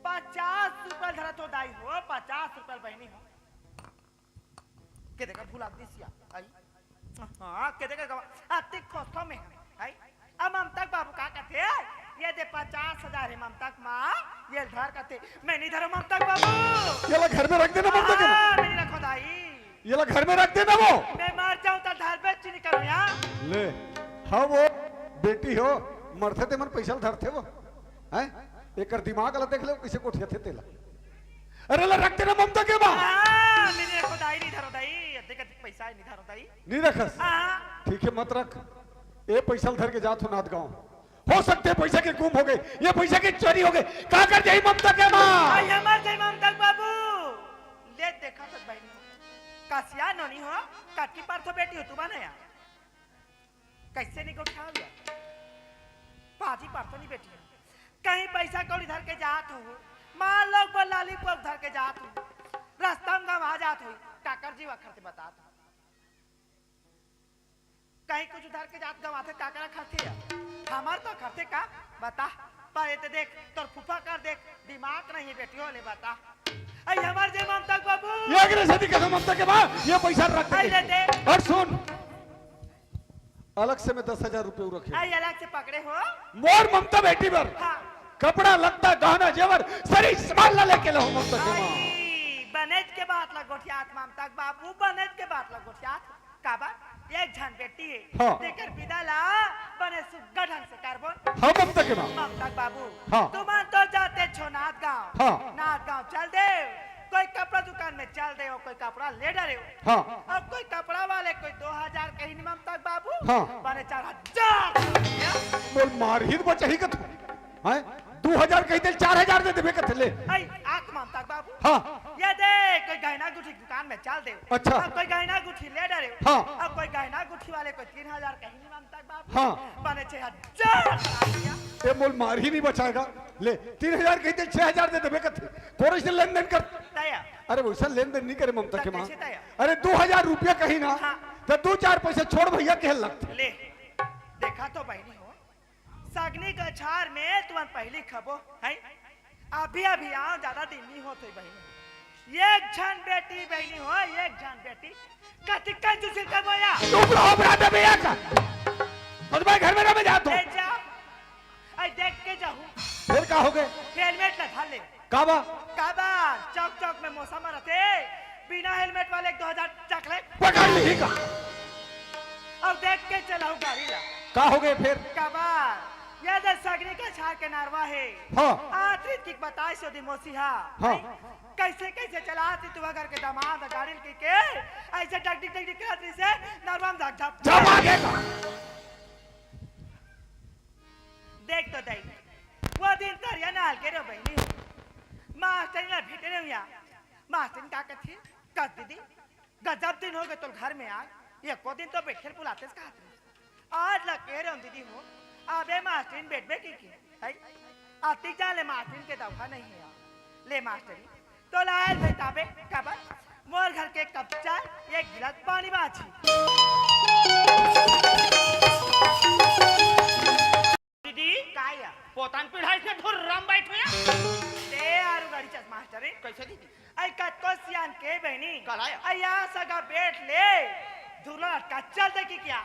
पचास रुपया धरत हो दाई हो, पचास रुपया बहिनी हो। के देखा भूला दिसिया। आई। हाँ, के देखा गवा। अति खोस्तो में है। आई। अब ममता के बाबू का कहते? ये दे पचास हजार है ममता के माँ, ये धर कहते। मैं नहीं धरो ममता के बाबू। ये ला घर में रख देना ममता के माँ। हाँ, मैं नहीं रखो दाई। ये ला घर में रख देना वो। मैं मर जाऊँ तो धर बेच नहीं करूँ यहाँ। ले, हाँ वो बेटी हो, मरथे ते मन पैसा ल धरथे वो। हैं? एकर दिमाग ला देख ले, कैसे कोठिया थे तेला। अरे ला रख देना ममता के माँ। हाँ, नहीं रखो दाई, नहीं धरो दाई। देख, देख, पैसा है, नहीं धरो दाई। नहीं रखस? हाँ। ठीक है, मत रख। ए पैसा ल धर के जात हो नाथ गाँव। हो सकते पैसा के गुम हो गए, ये पैसा के चोरी हो गए। का कर जाई ममता के माँ? आई हमर जय ममता के बाबू। ले देखा तो बहिनी हो। कसिया नोनी हो, कटकी पर तो बेटी हो, तू बना यार। कैसे नहीं गोठियाव यार? पाजी पर तो नहीं बेटी हो। कहीं पैसा कौड़ी धर के जात हो। मान लो वो लाली पर धर के जात हो। रास्ता में गवा जात हो। काकर जीवा खरते बतात हो। कहीं कुछ धर के जात गवाथे, का करा खाथे? हमर तो खाथे का? बता, पर ये ते देख, तोर फूफा कर देख, दिमाग नहीं बेटी हो ले बता। आई हमर जे ममता के बाबू। ये अगले से भी कसम ममता के बा, ये पैसा रख दे। आई ले दे। और सुन, अलग से मैं दस हजार रुपये रखे। आई अलग से पकड़े हो? मोर ममता बेटी बर। हाँ। कपड़ा, लत्ता, गहना, जेवर, सरी सामान ला लेके लो ममता के माँ। आई, बनेज के बात ला गोठियात ममता के बाबू, बनेज के बात ला गोठियात। काबर? एक झन बेटी हे। हाँ। तेकर बिदा ला बने सुग्घर ढंग से करबो। हाँ, ममता के माँ। ममता के बाबू। हाँ। तुमन तो जाते छो नाथ गाँव। हाँ। नाथ गाँव चल दे। कोई कपड़ा दुकान में चल दे, कोई कपड़ा ले डरे। हाँ। अब कोई कपड़ा वाले कोई दो हजार कहीं नहीं ममता के बाबू। हाँ। बने चार हजार। बोल मार ही बचाही का तू। हैं? दू हजार कही दे, चार हजार दे देबे कथे ले। आई, आंख ममता के बाबू। हाँ। ये दे, कोई गहना गुठी दुकान में चल दे। अच्छा। अब कोई गहना गुठी ले डरे। हाँ। अब कोई गहना गुठी वाले कोई तीन हजार कहीं नहीं ममता के बाबू। हाँ। बने छह हजार। ए मोल मार ही नहीं बचाएगा। ले, तीन हजार कही दे, छह हजार दे देबे कथे। तोरे से लेन देन कर। तया। अरे वैसा लेन देन नहीं करे ममता के माँ। कैसे तया? अरे दू हजार रुपया कही ना, हाँ। तो दू चार पैसा छोड़ भैया कहे लगते। ले, देखा तो बहिनी हो, सगनी कछार में तुमन पहिली खबो, हैं? अभी, अभी आओ, ज्यादा दिन नहीं होत हे बहिनी। एक झन बेटी बहिनी हो, एक झन बेटी। कति कंजूसी करबो या? चुप रहो, बराबर भैया का। बस मैं घर में रह, मैं जाता हूँ। ले जा। आई देख के जाहू। फिर का हो गए? हेलमेट ला धर ले। काबर? काबर? चौक चौक में मौसा मरत हे, बिना हेलमेट वाले एक दो हजार चकलेट। पकड़ ली का? अब देख के चलाऊ गाड़ी ला। का हो गए फिर? काबर? ये दे सगनी कछार के नरवा हे। हाँ। आतरी की बताई सोदी मौसी हा। हाँ। कैसे कैसे चलाती तू घर के दामाद गाड़ी की के? ऐसे डगडिग डगडिग करत रही से नरवा में धक धक। जब आगे का। देख तो दई, वो दिन तरिया नाल के रे बहिनी हो। मास्टर ना भेटे रे हुआ। मास्टर का कथे, कस दीदी, गजब दिन हो गए तोर घर में आज। एको दिन तो बैठे ल बुलाते से कहत रही। आज ला कह रहे हो दीदी हो, अबे मास्टर बैठबे की की, है? अति जाले मास्टर के दौखा नहीं है यार। ले मास्टर, तो लायल भाई ताबे, काबर? मोर घर के कप चाय, एक गिलास पानी बाची। दीदी, काय या? पोतान पिढ़ाई से धुर्रम बैठो या। ते आरू गाड़ी चस मास्टर रे। कैसे दीदी? आई कतको सियान के बहिनी। कल आया? आई आ सगा बैठ ले। धुर्रा लटका चल दे की क्या?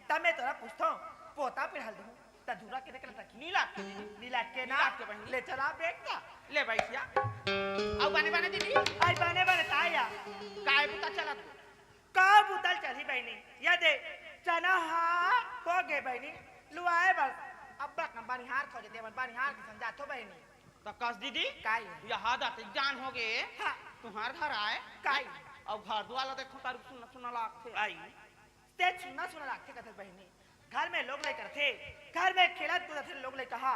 तब मैं तोरा पूछतो, पोता पिढ़ाल दूँ। त धुर्रा के देख लटकी। नी लटके दीदी। नी लटके ना? नी लटके बहिनी। ले चला बैठ ना। ले बैठ या। अब बने बने दीदी। आई बने बने ताया। काय बुता चला तू? का बुतल चली बहिनी, ये दे, चना हा हो गे बहिनी, लुआए बस, अब बक बनिहार खोजे देवन, बनिहार के संग जाथो बहिनी। त कस दीदी, काई? ये हादा ते जान हो गे, हाँ। तुम्हार घर आए, काई? अब घर दुआर ला देखो तारुक सुन्ना सुन्ना लागथे। आई, ते सुन्ना सुन्ना लागथे कथस बहिनी, घर में लोग लइका रथे, घर में खेलत कूदत रथे लोग लइका हा,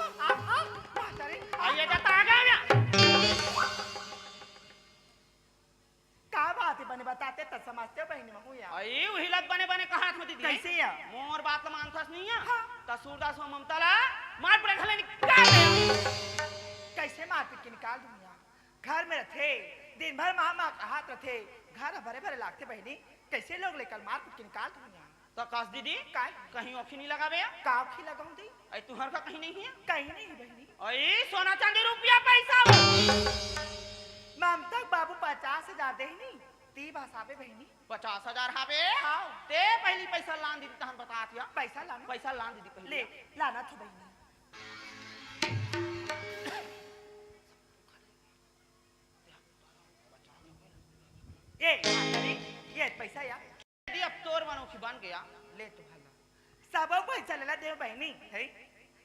आ, आ, माता रे। आ, ये जाता आ गया, आ गया। का बात हे, बने बताते त समझते बहिनी महू या। अई, उही लत बने बने कइसे या? मोर बात ला मानथस नहीं या? हाँ। त सूरदास ह ममता ला मार पड़े घले निकाल दे। कइसे मारपीट के निकाल दूं या? घर में रथे, दिन भर माँ माँ कहत रथे, घर ह भरे भरे लागथे बहिनी, कइसे लोग लइका ल मारपीट के निकाल दूं या? त कस दीदी, काय? कहीं ओखी नहीं लगाबे या? का ओखी लगाऊं दी? अई तुहर का कहीं नहीं हे? कहीं नहीं बहिनी। अई सोना चांदी रुपया पैसा हो। ममता के बाबू पचास हजार देही नी, ती बस आबे बहिनी। पचास हजार हावे? हाँ। ते पहली पैसा लान दीदी, तहन बतात या। पैसा लाना? पैसा लान दीदी पहली। ले, लाना थो बहिनी। ए, मास्टरी, ये पैसा या। दीदी, अब तोर बनौखी बन गया। ले तो भला। सबो पैसा लेला देव बहिनी, है?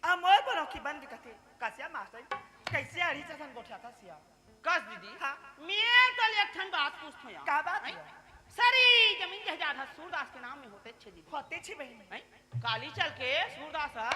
अब मोर बनौखी बन के कथे, कसिया मास्टरी, कइसे अड़ी चसन गोठियाथस या? कस दीदी, हाँ। मैं तोल एक ठन बात पूछथों या। का बात हैं? या? सरी जमीन जायदाद ह सूरदास के नाम में होते छे दीदी। होते छे बहिनी। हैं? काली चल के सूरदास ह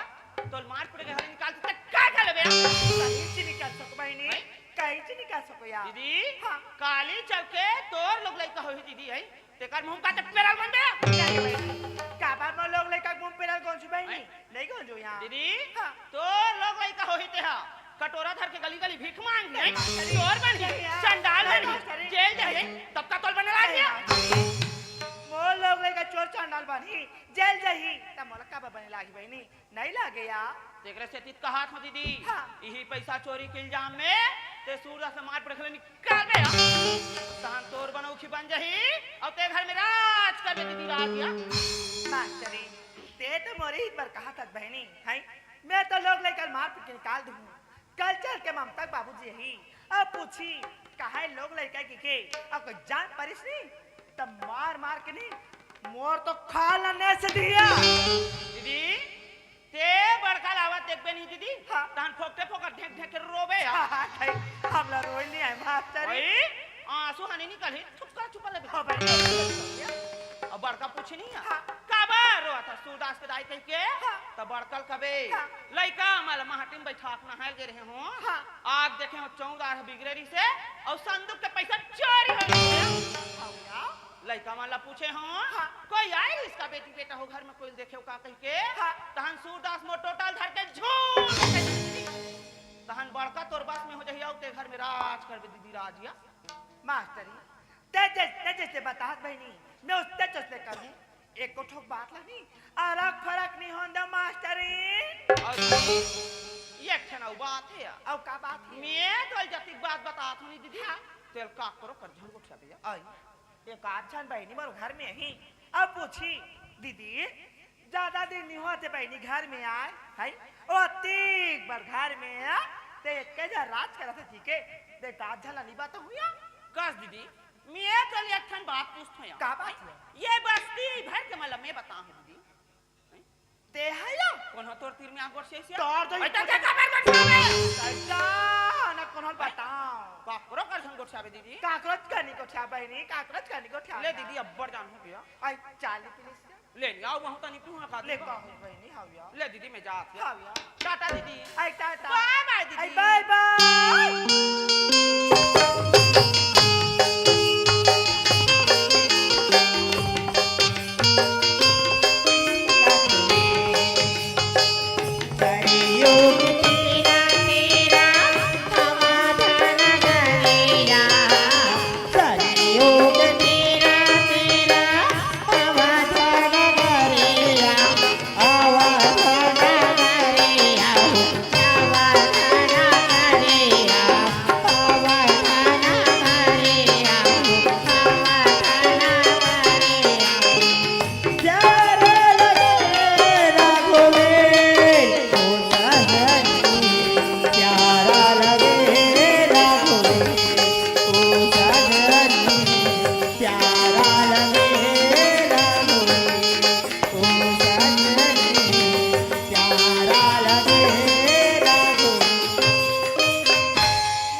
तोल मार पड़े के हल निकाल के का कर लेबे? कहीं से निकाल सको बहिनी, हैं? कहीं से निकाल सको या। दीदी, हाँ। काली चल के तोर लोग लइका होही दीदी, हैं? तेकर मुंह का ते पेरल बन बे? नहीं बहिनी, काबर मोर लोग लइका मुंह पेरल गोंजू बहिनी? हैं? नहीं गोंजू या। दीदी, हाँ। तोर लोग लइका होही ते हा, कटोरा धर के गली गली भीख मांग ले। नहीं, मास्टरी। चोर बनही, नहीं, यार। चंडाल नहीं, बनही, मास्टरी। जेल जाही, नहीं। तब का तोल बने लाग नहीं, गया? मास्टरी। मोर लोग लइका चोर चंडाल बनही, जेल जाही, त मोला काबर बने लागही बहिनी? नहीं लागे या। तेकरे सेती त कहाथों दीदी, हाँ। इही पैसा चोरी के इल्जाम में ते सूरदास ल मार पड़े घले निकाल दे या। तहन तोर बनौखी बन जाही, अउ ते घर में राज करबे दीदी, राज या। मास्टरी, ते तो मोरे हित बर कहाथस बहिनी, हैं? मैं तो लोग लइका ल मार पीट के निकाल दूं। कल चल के ममता के बाबूजी ही, अब पूछी, काहे लोग लइका के के, अब कोई जान परिस नहीं, तब मार मार के नहीं, मोर तो खाल नेस दिया। दीदी, ते बड़का ल आवत देखबे नहीं दीदी, हाँ। तहन फोकटे फोकट ढेक ढेक के रोबे या। हाँ, हाँ, भाई, हमला रोई नहीं आय मास्टरी। वही, आंसू हनी निकलही, छुपका छुपा लगे। हाँ, भाई। अब बड़का पूछे नहीं है, हाँ। काबर रोवत हस सूरदास के दाई कहिके, हाँ। त बड़का ल कबे, हाँ। लइका मन ल माटी में बैठा के नहाय ल गे रहे हों, हाँ। आके देखे हों चौंदा ह बिगड़े रहिसे, अउ संदूक के पैसा चोरी हो गे। हाँ, या। लइका मन ला पूछे हों, हाँ। कोई आय रिहिस का बेटी बेटा हो घर में, कोई ल देखे हो का कहिके, हाँ। तहन सूरदास मोर टोटा ल धर के झूल के कहि दिस। तहन बड़का तोर बस में हो जाही, अउ ते घर में राज करबे दीदी, राज या। मास्टरी, ते जैसे, ते जैसे बतात बहिनी, मैं उसते जैसे करूँ। एको ठोक बात ला नहीं, अलग फरक नहीं होन दे मास्टरी। अउ एक ठन अउ बात हे। अउ का बात हे? मैं तोल जतिक बात बताथों नहीं दीदी, हाँ। तेल काकरो कर झन गोठियाबे या। आई। एक आध झन बहिनी मोर घर में ही। अब पूछी, दीदी, ज्यादा दिन नहीं होते बहिनी घर में आय, है? ओ तीक बार घर में आ, ते एक के जा राज करत हे, ठीक है? देख, आध झन ला नहीं बताहूँ या। कस दीदी, मैं तोल एक ठन बात पूछथों या। का बात हे? ये बस्ती भर के मन ला मैं बताहूँ दीदी। ते ह या? कोन हो तोर तीर में आंख गोठियाइस या? तोर तो अरे, इतना ते काबर गोठियाबे? सच्चा, ना कोन हो बताओ। काकरो कर झन गोठियाबे दीदी। काकरो कर नहीं गोठिया बहिनी, काकरो कर नहीं गोठिया। ले दीदी, अब्बड़ जान हो गया। आई, चाली प्लीज। ले, ले आओ, वहाँ तनी पीहूँ ना का ले, दीदी। बहुत बहिनी, हाँ या। ले दीदी, मैं जात हूँ। हाँ या। टाटा दीदी। आई, टाटा। बाय बाय दीदी। आई, बाय बाय।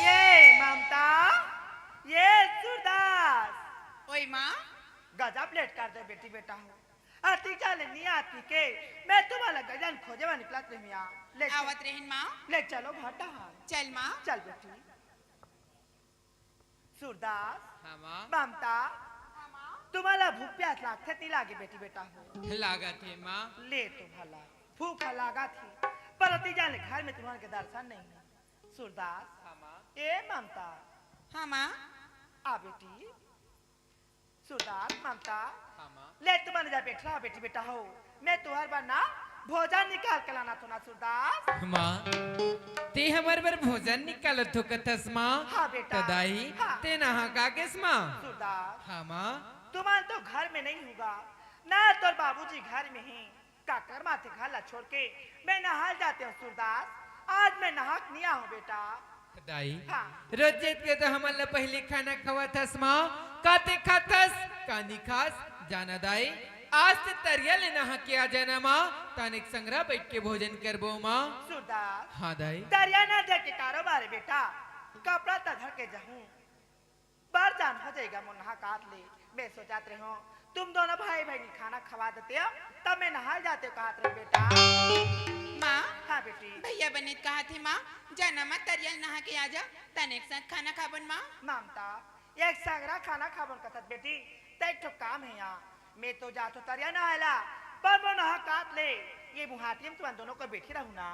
ये ममता, ये सूरदास। ओए माँ। गजब लेट कर दे बेटी बेटा हो। अति जाले नहीं आती के, मैं तुम्हारा गजन खोजे वा निकलत रही हूँ यहाँ। ले चल। आवत रहिन माँ। ले चलो घर टहल। चल माँ। चल बेटी। सूरदास। हाँ माँ। ममता। हाँ माँ। तुम्हारा भूख प्यास लागथे नहीं लागे बेटी बेटा हो? लागत हे माँ। ले तो भला, भूख लागत हे, पर अति जाने घर में तुम्हारे के दर्शन नहीं है। सूरदास। हाँ माँ। ए ममता। हाँ माँ। आ बेटी। सूरदास, ममता। हाँ माँ। ले तुमन जा बैठ रहा बेटी बेटा हो, मैं तुहर बर ना भोजन निकाल के लाना तो ना सूरदास। माँ, ते हमर बर भोजन निकालत हो कथस माँ? हाँ बेटा। त दाई, हाँ। ते नहा का गेस माँ? सूरदास। हाँ माँ। तुमन तो घर में नहीं होगा ना, तोर बाबूजी घर में ही। काकर माथे घर ला छोड़ के मैं नहाल जाते हूँ सूरदास, आज मैं नहा के नहीं आऊँ बेटा। दाई, हाँ। रोज जेत के तो हमन ला पहली खाना खवाथस माँ, का ते खाथस, का नी खास, जाना दाई, आज ते तरिया ले नहा के आ जाना माँ, तानिक संगरा बैठ के भोजन करबो माँ। सूरदास। हाँ दाई। तरिया ना जाके कारोबार है बेटा, कपड़ा त धर के जाहूँ। बार जान हो जाएगा मोर नहा कात ले। मैं सोचत रहे हूँ, तुम दोनों भाई बहनी खाना खवा देते हो, तब मैं नहाल जाते हो कहत रहे बेटा। माँ। हाँ बेटी। भैया बने कहा थे माँ, जाना मत तरियल नहा के आ जा, तने एक साथ खाना खाबन माँ। ममता, एक संगरा खाना खाबन कथत बेटी, त एक ठो काम है यहाँ, मैं तो जात हो तरिया नहायला, पर मोर नहा कात ले, ये मुहाटी में तुमन दोनों को बैठी रहू ना।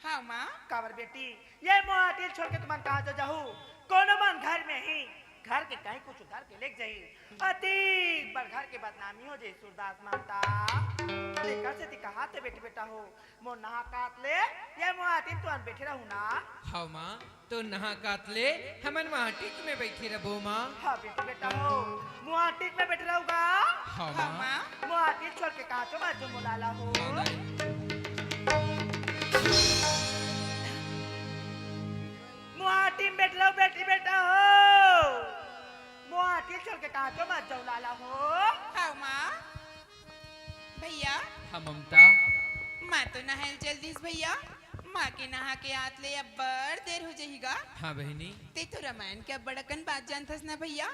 हाँ माँ। काबर बेटी, ये मोहाटी छोड़ के तुमन कहाँ जो जाहू? कोनो मन घर में ही, घर के कहीं कुछ उधार के लेके जाही। अति बड़ घर के बदनामी हो जाही सूरदास ममता। तेकर सेती कहा थे बेटी बेटा हो, मोर नहा कात ले, ये मोहाटी तुमन बैठे रहू ना। हाँ माँ, तो नहा कात ले, हमन मोहाटी में बैठे रहबो माँ। हाँ बेटी बेटा हो, मोहाटी में बैठे रहूगा। हाँ हाँ माँ। माँ। मोहाटी छोड़ के कहाँ तो मत जो मोलाला हो। हाँ माँ। मुहाटी में बैठ रहो बेटी बेटा हो, मुहाटी छोड़ के कहाँ तो मत जाओ लाला हो। हाँ माँ। भैया। हाँ ममता। माँ तो नहायल चल दिस भैया, माँ के नहा के आत ले अब्बड़ देर हो जाहीगा। हाँ बहिनी। ते तो रामायण के अब्बड़ अकन बात जानथस ना भैया।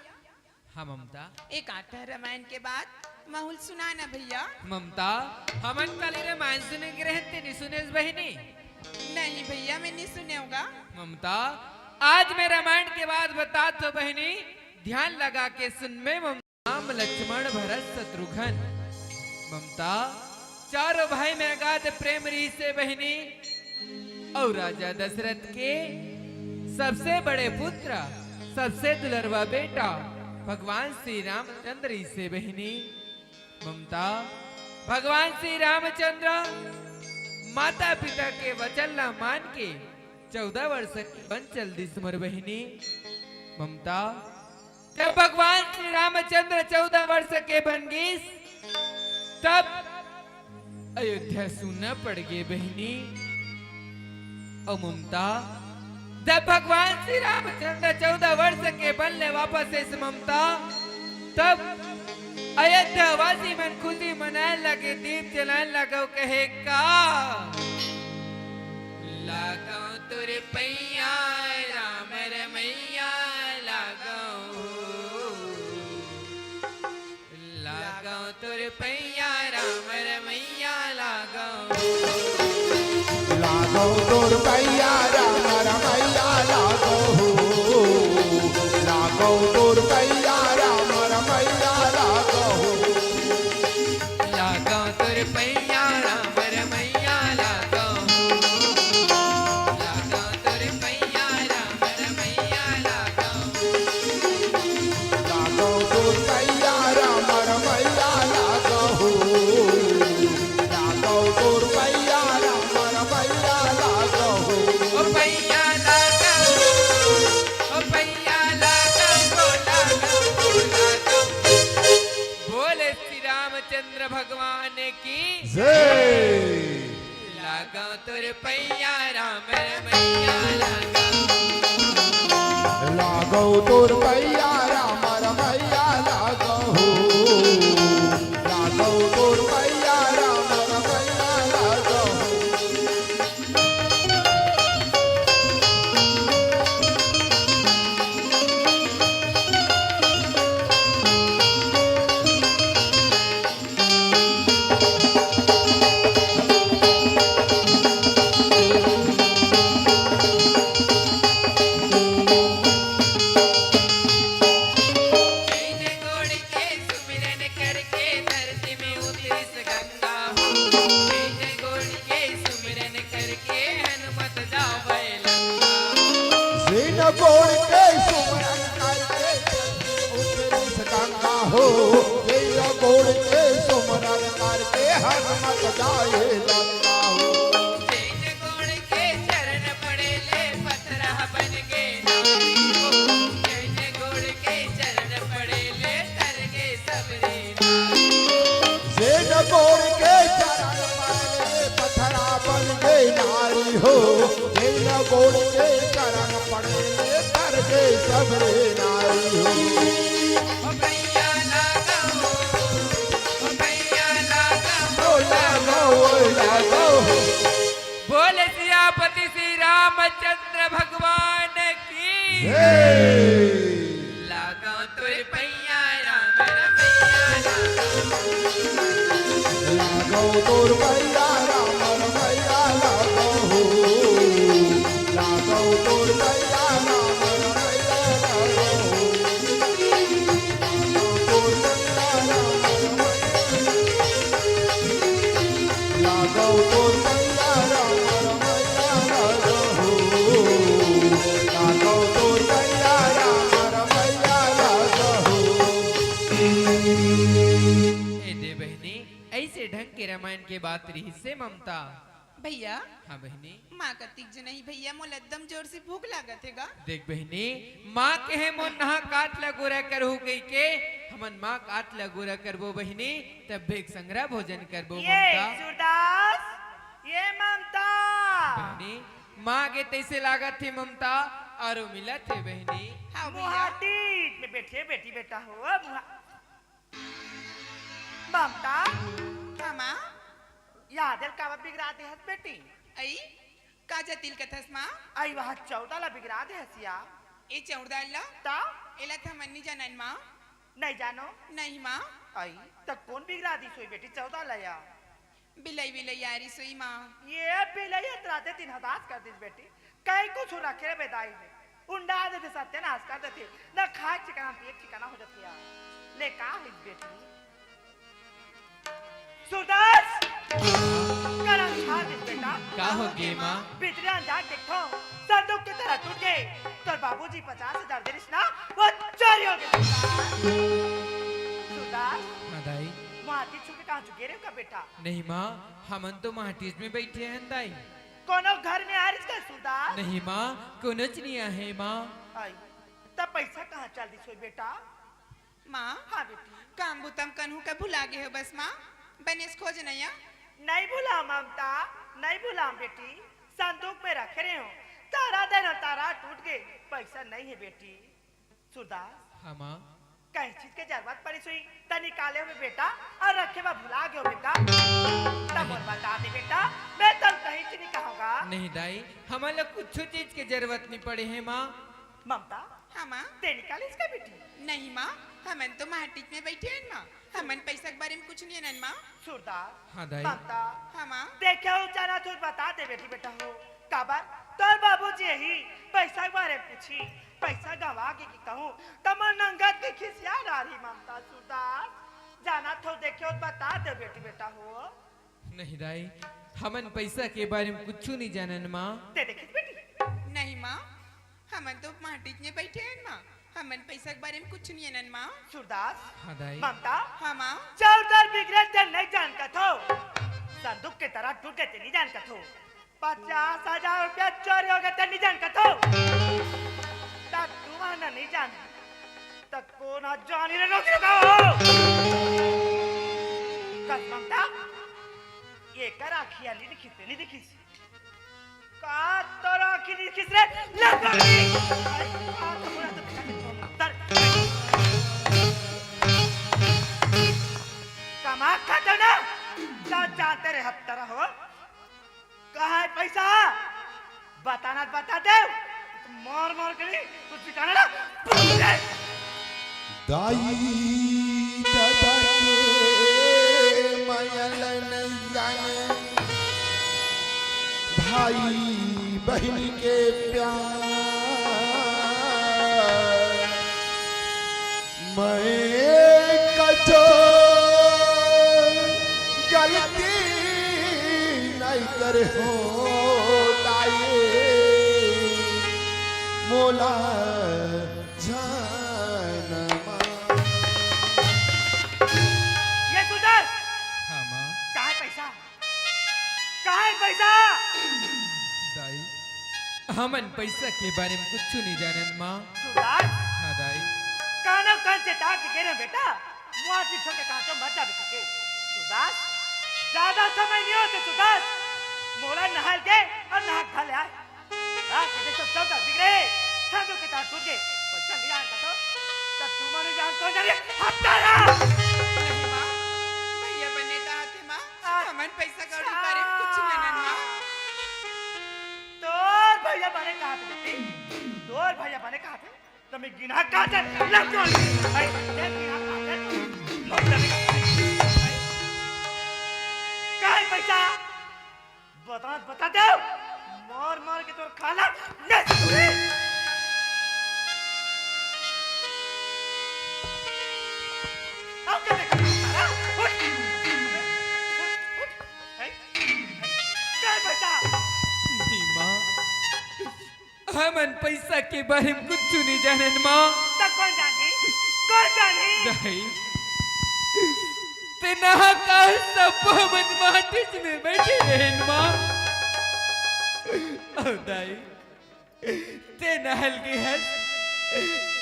हाँ ममता। एक आध रामायण के बात माहुल सुना ना भैया। ममता, हमन काली रामायण सुने के रहे ते नी सुनेस बहिनी? नहीं भैया, मैं नी सुने होगा। ममता, आज मैं रामायण के बात बतात हो बहिनी, ध्यान लगा के सुन में ममता। राम लक्ष्मण भरत शत्रुघ्न। ममता, चारों भाई में अगाध प्रेम रहिसे बहिनी। अउ राजा दशरथ के सबसे बड़े पुत्र, सबसे दुलरवा बेटा भगवान श्री रामचंद्र रहिसे बहिनी। ममता, भगवान श्री रामचंद्र माता पिता के वचन ला मान के चौदह वर्ष के वन चल दिस मोर बहिनी। ममता, जब भगवान श्री रामचंद्र चौदह वर्ष के बन गिस, तब अयोध्या सूना पड़ गे बहिनी। अउ ममता, जब भगवान श्री रामचंद्र चौदह वर्ष के बन ले वापस आइस ममता, तब अयोध्या वासी मन खुशी मनाए लगे, दीप जलाए लगे, कहे का? लागव तोर पैया राम रमैया लागव। लागव तोर पैया राम रमैया लागव। लागव तोर पैया राम रमैया लागव। लागव तोर पैया राम रमैया लागव। लागव तोर पैया राम रमैया लागव। लागव तोर पैया राम रमैया लागव। लागव तोर पैया राम रमैया लागव। लागव तोर पैया राम रमैया लागव। ओ पैया लागव, ओ पैया लागव, ओ लागव, ओ लागव। बोले श्री रामचंद्र भगवान की जय। लागव तोर पैया राम रमैया लागव। लागव तोर पैया राम रमैया लागव। लागव तोर पैया राम रमैया लागव। हनुमत जाए लंका हो। जैन गोड़ के चरण पड़े ले, पथरा बन गे नारी हो। जैन गोड़ के चरण पड़े ले, तर गे सबरे नारी हो। जैन गोड़ के चरण पड़े ले, पथरा बन गे नारी हो। जैन गोड़ के चरण पड़े ले, तर गे सबरे नारी हो। ओ भैया लागो, ओ भैया लागो, ओ लागो, ओ लागो। बोल सियापति श्री रामचंद्र भगवान की। हे। लागो तोर पैया राम रमैया लागो। लागो तोर पैया राम रमैया लागो हो। लागो तोर पैया राम रमैया लागो हो। लागो तोर पैया राम रमैया। लागो तोर पैया राम रमैया लागो हो। लागो तोर पैया राम रमैया लागो हो। ए दे बहिनी, अइसे ढंग के रामायण के बात रिहिस हे ममता। भैया। हाँ बहिनी। माँ कतिक जनही भैया, मोला एकदम जोर से भूख लागत हे गा। देख बहिनी, माँ कहे मोर नहा काट ल गोरा करहू कहिके, हमन माँ काट ल गोरा करबो बहिनी, तब भेग संघरा भोजन करबो ये ममता। सूरदास, ये ममता। बहिनी, माँ गे तइसे लागत हे ममता, अउ मिलत हे बहिनी। हाँ भैया। मुहाटी में बैठे बेटी बेटा हो, मुहा-, ममता। हाँ माँ। याद हे काबर बिगरा दे हस बेटी? अई, का जतिल कथस माँ? अई, वहाँ चौदा ला बिगरा दे हस या। ए चौदा ला? ता? एला त हमन नी जानन माँ। नहीं जानो? नहीं माँ। अई, त कोन बिगरा दिस होई बेटी चौदा ला या? बिलई, बिलई आरिस होई माँ। ये बिलई अतरा दे दिन हदास कर दिस बेटी। कई कुछ रखे रे बेदाई में। उंडा देथे, सत्यानाश कर देथे। न खाए ठिकाना, पिए ठिकाना हो जाथे यार। ले का होइस बेटी? सूरदास! करम छाड़ दिस बेटा। का हो गे माँ? भीतरे अंजार देखथों, संदूक के तरह टूट गे। तोर बाबूजी पचास हजार दे रिहिस ना, वो चोरी हो गे सूरदास। सूरदास! हाँ दाई। वहाँ की छुपे कहाँ छुपे रे का बेटा? नहीं माँ, हमन तो माटीच में बैठे हन दाई। कोनो घर में आ रिहिस का सूरदास? नहीं माँ, कोनोच नहीं आहे माँ। आई, त पैसा कहाँ चल दिस होई बेटा? माँ, हाँ बेटी। काम बुता म कन्हू का भुला गे हो बस माँ, बनेस खोज नया। नहीं भुला ममता, नहीं भुला बेटी, संदूक में रखे रहे हो, तारा देना तारा टूट गे, पैसा नहीं है बेटी। सूरदास। हाँ माँ। कहीं चीज के जरूरत पड़िस होई, त निकाले होबे बेटा, अउ रखे बर भुला गे होबे का? तब मोला बता दे बेटा, मैं तब कहीं चीज नहीं कहूँगा। नहीं दाई, हमन ला कुछ चीज के जरूरत नहीं पड़े हे माँ। ममता। हाँ माँ। ते निकालिस का बेटी? नहीं माँ, हमन तो माटीच में बैठे हन माँ, हमन पैसा के बारे में कुछ नहीं जानन माँ। सूरदास। हाँ दाई। ममता। हाँ माँ। देखे हो जाना तो बता दे बेटी बेटा हो, काबर तोर बाबूजी ही पैसा के बारे में पूछही, पैसा गंवा गे कि कहूँ, त मोर नंगत के खिसिया डारही ममता सूरदास। जाना तो देखे हो बता दे बेटी बेटा हो। नहीं दाई, हमन पैसा के बारे में कुछ नहीं जानन माँ। ते देखिस बेटी? नहीं माँ, हमन तो माटीच में बैठे हन माँ, हमन पैसा के बारे में कुछ नहीं जानन माँ। सूरदास। हाँ दाई। ममता। हाँ माँ। चौदर बिगड़े ते नहीं जान कथो, संदूक के तरह टूट गे ते नहीं जान कथो, पचास हजार रुपया चोरी हो गे ते नहीं जान कथो, त तुमन नहीं जान, त कोन ह जानी रे नोकरी का हो? कस ममता, ये कर आखिया नहीं दिखिस, नहीं दिखिस। का तोर आँखी दिखिस रे? लड़का की! अरे, आ तो बोला तो बेटा, तर। कमा खाते ना? का जानते रे हफ्ता हो? कहाँ है पैसा? बताना बता दे। मार मार के नहीं, कुछ ठिकाना ना। दाई ददा के मया ल नइ जाने, भाई बहिनी के प्यार। मैं कछो गलती नइ करे हों दाई, मोला जान मा। ये सुधर। हाँ, माँ। चाहे दाई, हमन पैसा के बारे में कुछ नहीं जानन माँ। सुदास, हाँ दाई। कानो कान चेता के गे रहे बेटा, मुआ की छोटे कांचो मर जाबे के। सुदास, ज्यादा समय नहीं होते सुदास, मोला नहाल के और नहा खा ले आए। रात के सब चौदह बिगड़े, ठंडू के तार टूट गए, पैसा ले आए तो, तब तू मानो जान कौन जाने, हफ्ता रहा। नहीं माँ, भैया बने कहा थे माँ, आ, हमन पैसा कौड़ी बारे में कुछ नहीं जानन माँ। तोर भैया बने कहा थे, तोर भैया बने कहा थे, तो मैं गिना कहा थे, लग जाओ। भाई, ये गिना कहा थे, लग जाओ। काहे पैसा? बता, बता दे। मार, मार के तोर खाला, नहीं सुधरी। अब क्या देखा? सारा, उठ। उठ, उठ। ए, ए, चल बेटा। नहीं माँ, हमन पैसा के बारे में कुछ नहीं जानन माँ। त कौन जानी? कौन जानी? दाई, ते नहा का सब हमन माटिस में बैठे रहेन माँ। ओ दाई, ते नहल के हस,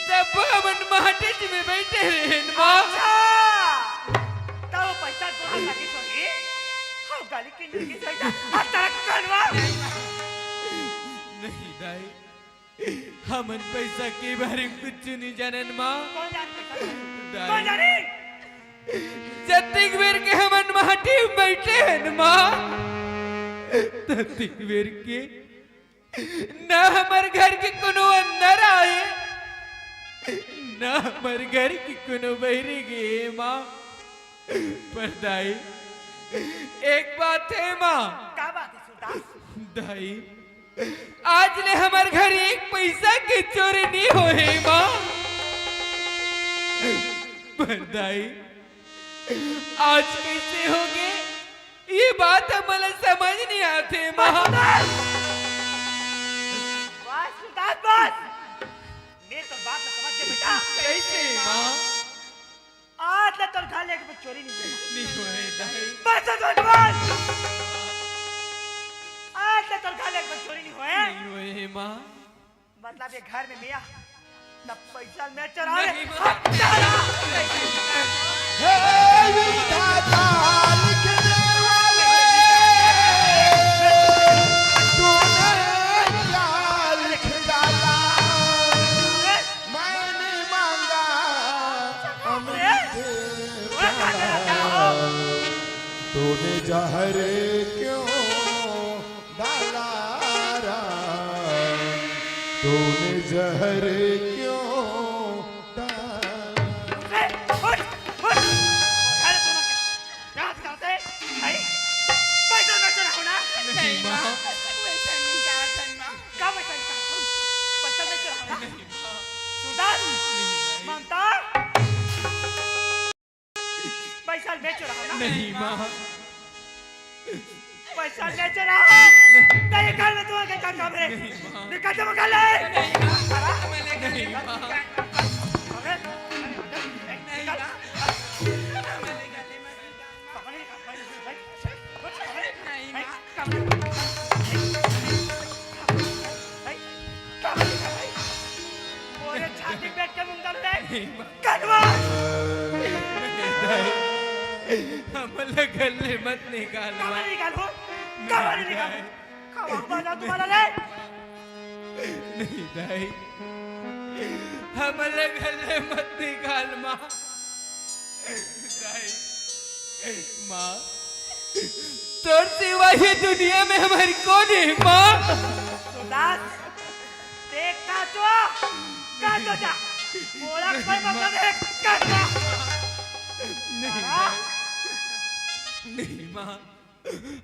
तब हमन माटिस में बैठे रहेन माँ। अच्छा, तब पैसा दोनों लगी सोनी, हम गाली के लगी सोनी, आ तरक करवा। नहीं दाई, हमन पैसा के बारे में कुछ नहीं जानन माँ। कौन जाने पैसा? दाई, कौन जाने? जतिक बेर के हमन माटी में बैठे हन माँ, ततिक बेर के ना हमर घर के कोनो अंदर आए, ना हमर घर के कोनो बहिरी गे माँ। पर दाई, एक बात है माँ। का बात है सुरदास? दाई, आज ले हमर घर एक पैसा के चोरी नहीं होए माँ। पर दाई, आज कैसे होगे, ये बात हमला समझ नहीं आते माँ। बस सुरदास, बस। मैं तो बात ना समझ गया बेटा। कैसे माँ? आज ले तोर घर ले एक चोरी नहीं हुआ। नहीं हुए दाई। बस सुरदास, बस। आज ले तोर घर ले एक चोरी नहीं हुआ। नहीं हुए माँ। मतलब ये घर में मिया, तब पैसा मैं चुरा ले। नहीं, माँ। हत्यारा! हे विधाता लिखने वाले, तूने क्या लिख डाला? मैंने मांगा अमृत प्याला, तूने जहर क्यों डाला राम, तूने जहर क्यों डाला? उठ, उठ, उठ। अरे तुम क्या करते? नहीं, पैसा मैं चुराऊं ना। नहीं, माँ। पैसा नहीं कहा था, माँ। क्या पैसा नहीं कहा था? पैसा मैं चुराऊं ना। नहीं, माँ। सुधार। नहीं, माँ। ममता। पैसा बेच रहा ना? नहीं, माँ। पैसा बेच रहा? नहीं। तेरे घर में तू आके क्या काम है? नहीं, माँ। निकल जा, निकल ले। नहीं, माँ। नहीं, माँ। अरे, अरे, अरे, नहीं, निकल। माँ। बाहर निकल, बाहर निकल, भाई। नहीं, माँ। मोरे छाती पेट के मुंदर रे। नहीं, माँ। कटवा। नहीं, दाई। हमला घर ले मत निकाल, माँ। कमर निकाल हो। कमर निकाल। खावा बाजा तुम्हारा रे। नहीं, दाई। हमला घर ले मत निकाल, माँ। दाई। माँ, तोर सिवा ये दुनिया में हमर कोन हे, माँ? सुदास, देख काचो, काचो जा। मोला कोई मतलब नहीं, काचो। नहीं, माँ। नहीं, माँ।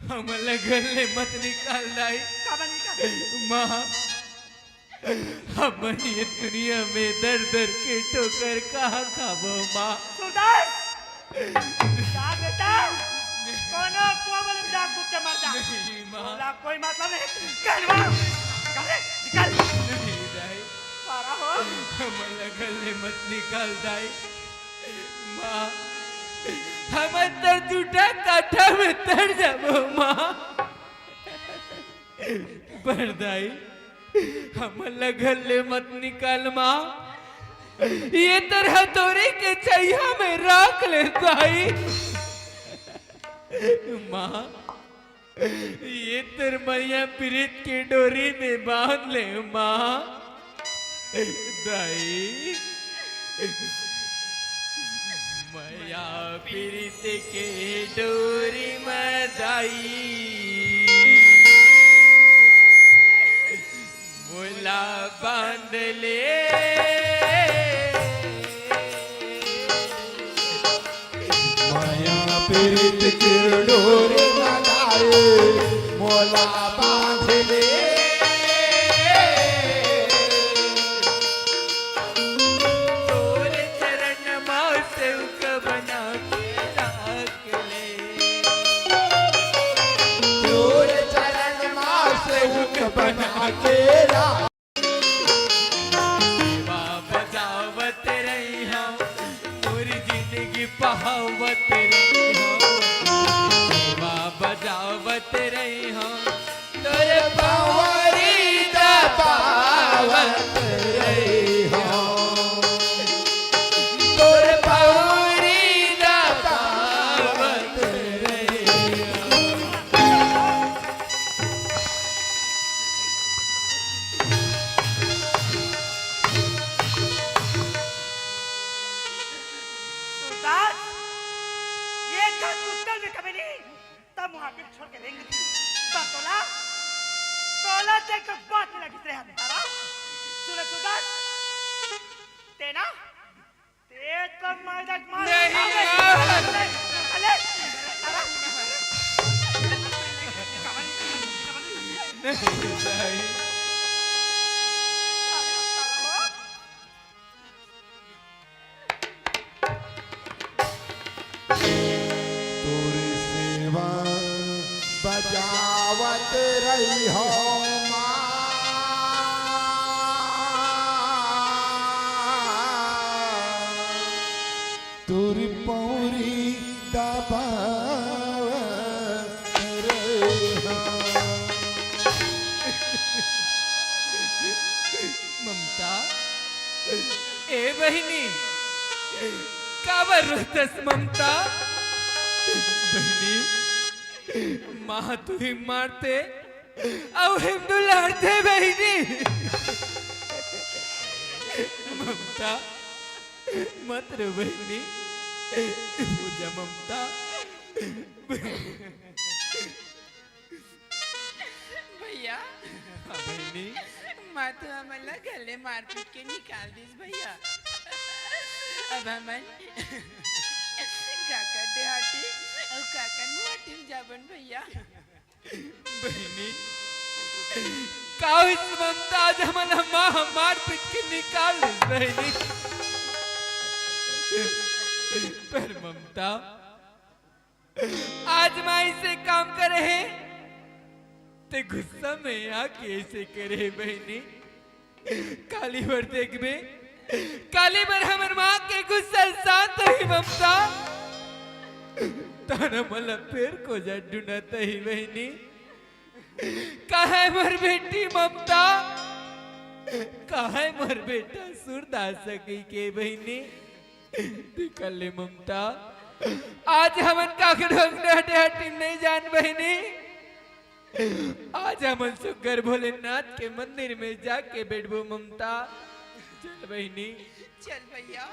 हमला घर ले मत निकाल, दाई। काबर निकाल? माँ, हमन ये दुनिया में दर दर के ठोकर कहाँ खाबो, माँ? सुदास! जा बेटा, कोनो कुआं में जा कूद के मर जा। नहीं, माँ। बोला कोई मतलब नहीं। निकल वहाँ। निकल रे, निकल। नहीं, दाई। सारा हो। हमला घर ले मत निकाल, दाई। माँ, हम अंदर जूठा काठा में तर जाबो, माँ। पर दाई, हमन ला घर ले मत निकाल माँ। ये तरह तोरे के चैया में राख ले दाई। माँ, ये तोर मया पीरित के डोरी में बांध ले माँ। दाई, मया पीरित के डोरी में दाई, मोला बांध ले। मया पीरित के डोरी में दाई, मोला बांध ले। तोर चरण मा सेवक बना के राख ले। तोर चरण मा सेवक बना के राख। सेवा बजावत रही हम, पूरी जिंदगी पहावत रही हम। सेवा बजावत रही हम, तोर पौरी दबावत रही हम। तोर पौरी दबावत रही हम। सूरदास, ये घर कुत्तल में कभी नहीं, तब वहां के छोड़ के रेंग दी। तब तोला, तोला ते एक बात नहीं लगी तेरे हाथ में, तारा। सुन सूरदास, ते ना, ते तो मजाक मार नहीं रहा है। यार। अरे, अरे, नहीं भाई। तोर सेवा बजावत रही हो माँ। तोर पौरी दबावत रही हो। ममता, ए बहिनी, काबर रोतस ममता? बहिनी, माँ तुही मारते, अउ हिम दुलारते बहिनी। ममता, मत रो बहिनी। पूजा ममता। भैया। हाँ, बहिनी। माँ तो हमन ला घर ले मार पीट के निकाल दिस भैया। अब हमन काकर देहाटी अउ काकर मुहाटी में जाबन भैया। बहिनी, का होइस ममता, आज हमन ला माँ मार पीट के निकाल दिस बहिनी। पर ममता, आज माँ ऐसे काम करे हे, ते गुस्सा में आके ऐसे करे हे बहिनी। काली बर देखबे, काली बर हमर माँ के गुस्सा शांत होही ममता। तहन मोला फेर कोजा ढूंढत ही बहिनी। कहाँ हे मोर बेटी ममता? कहाँ हे मोर बेटा सूरदास सखी के बहिनी? निकल ले ममता, आज हमन काकरो अंगना हटे हटिन नहीं जान बहिनी। आज हमन सुग्घर भोलेनाथ के मंदिर में जाके बैठबो ममता। चल बहिनी। चल भैया।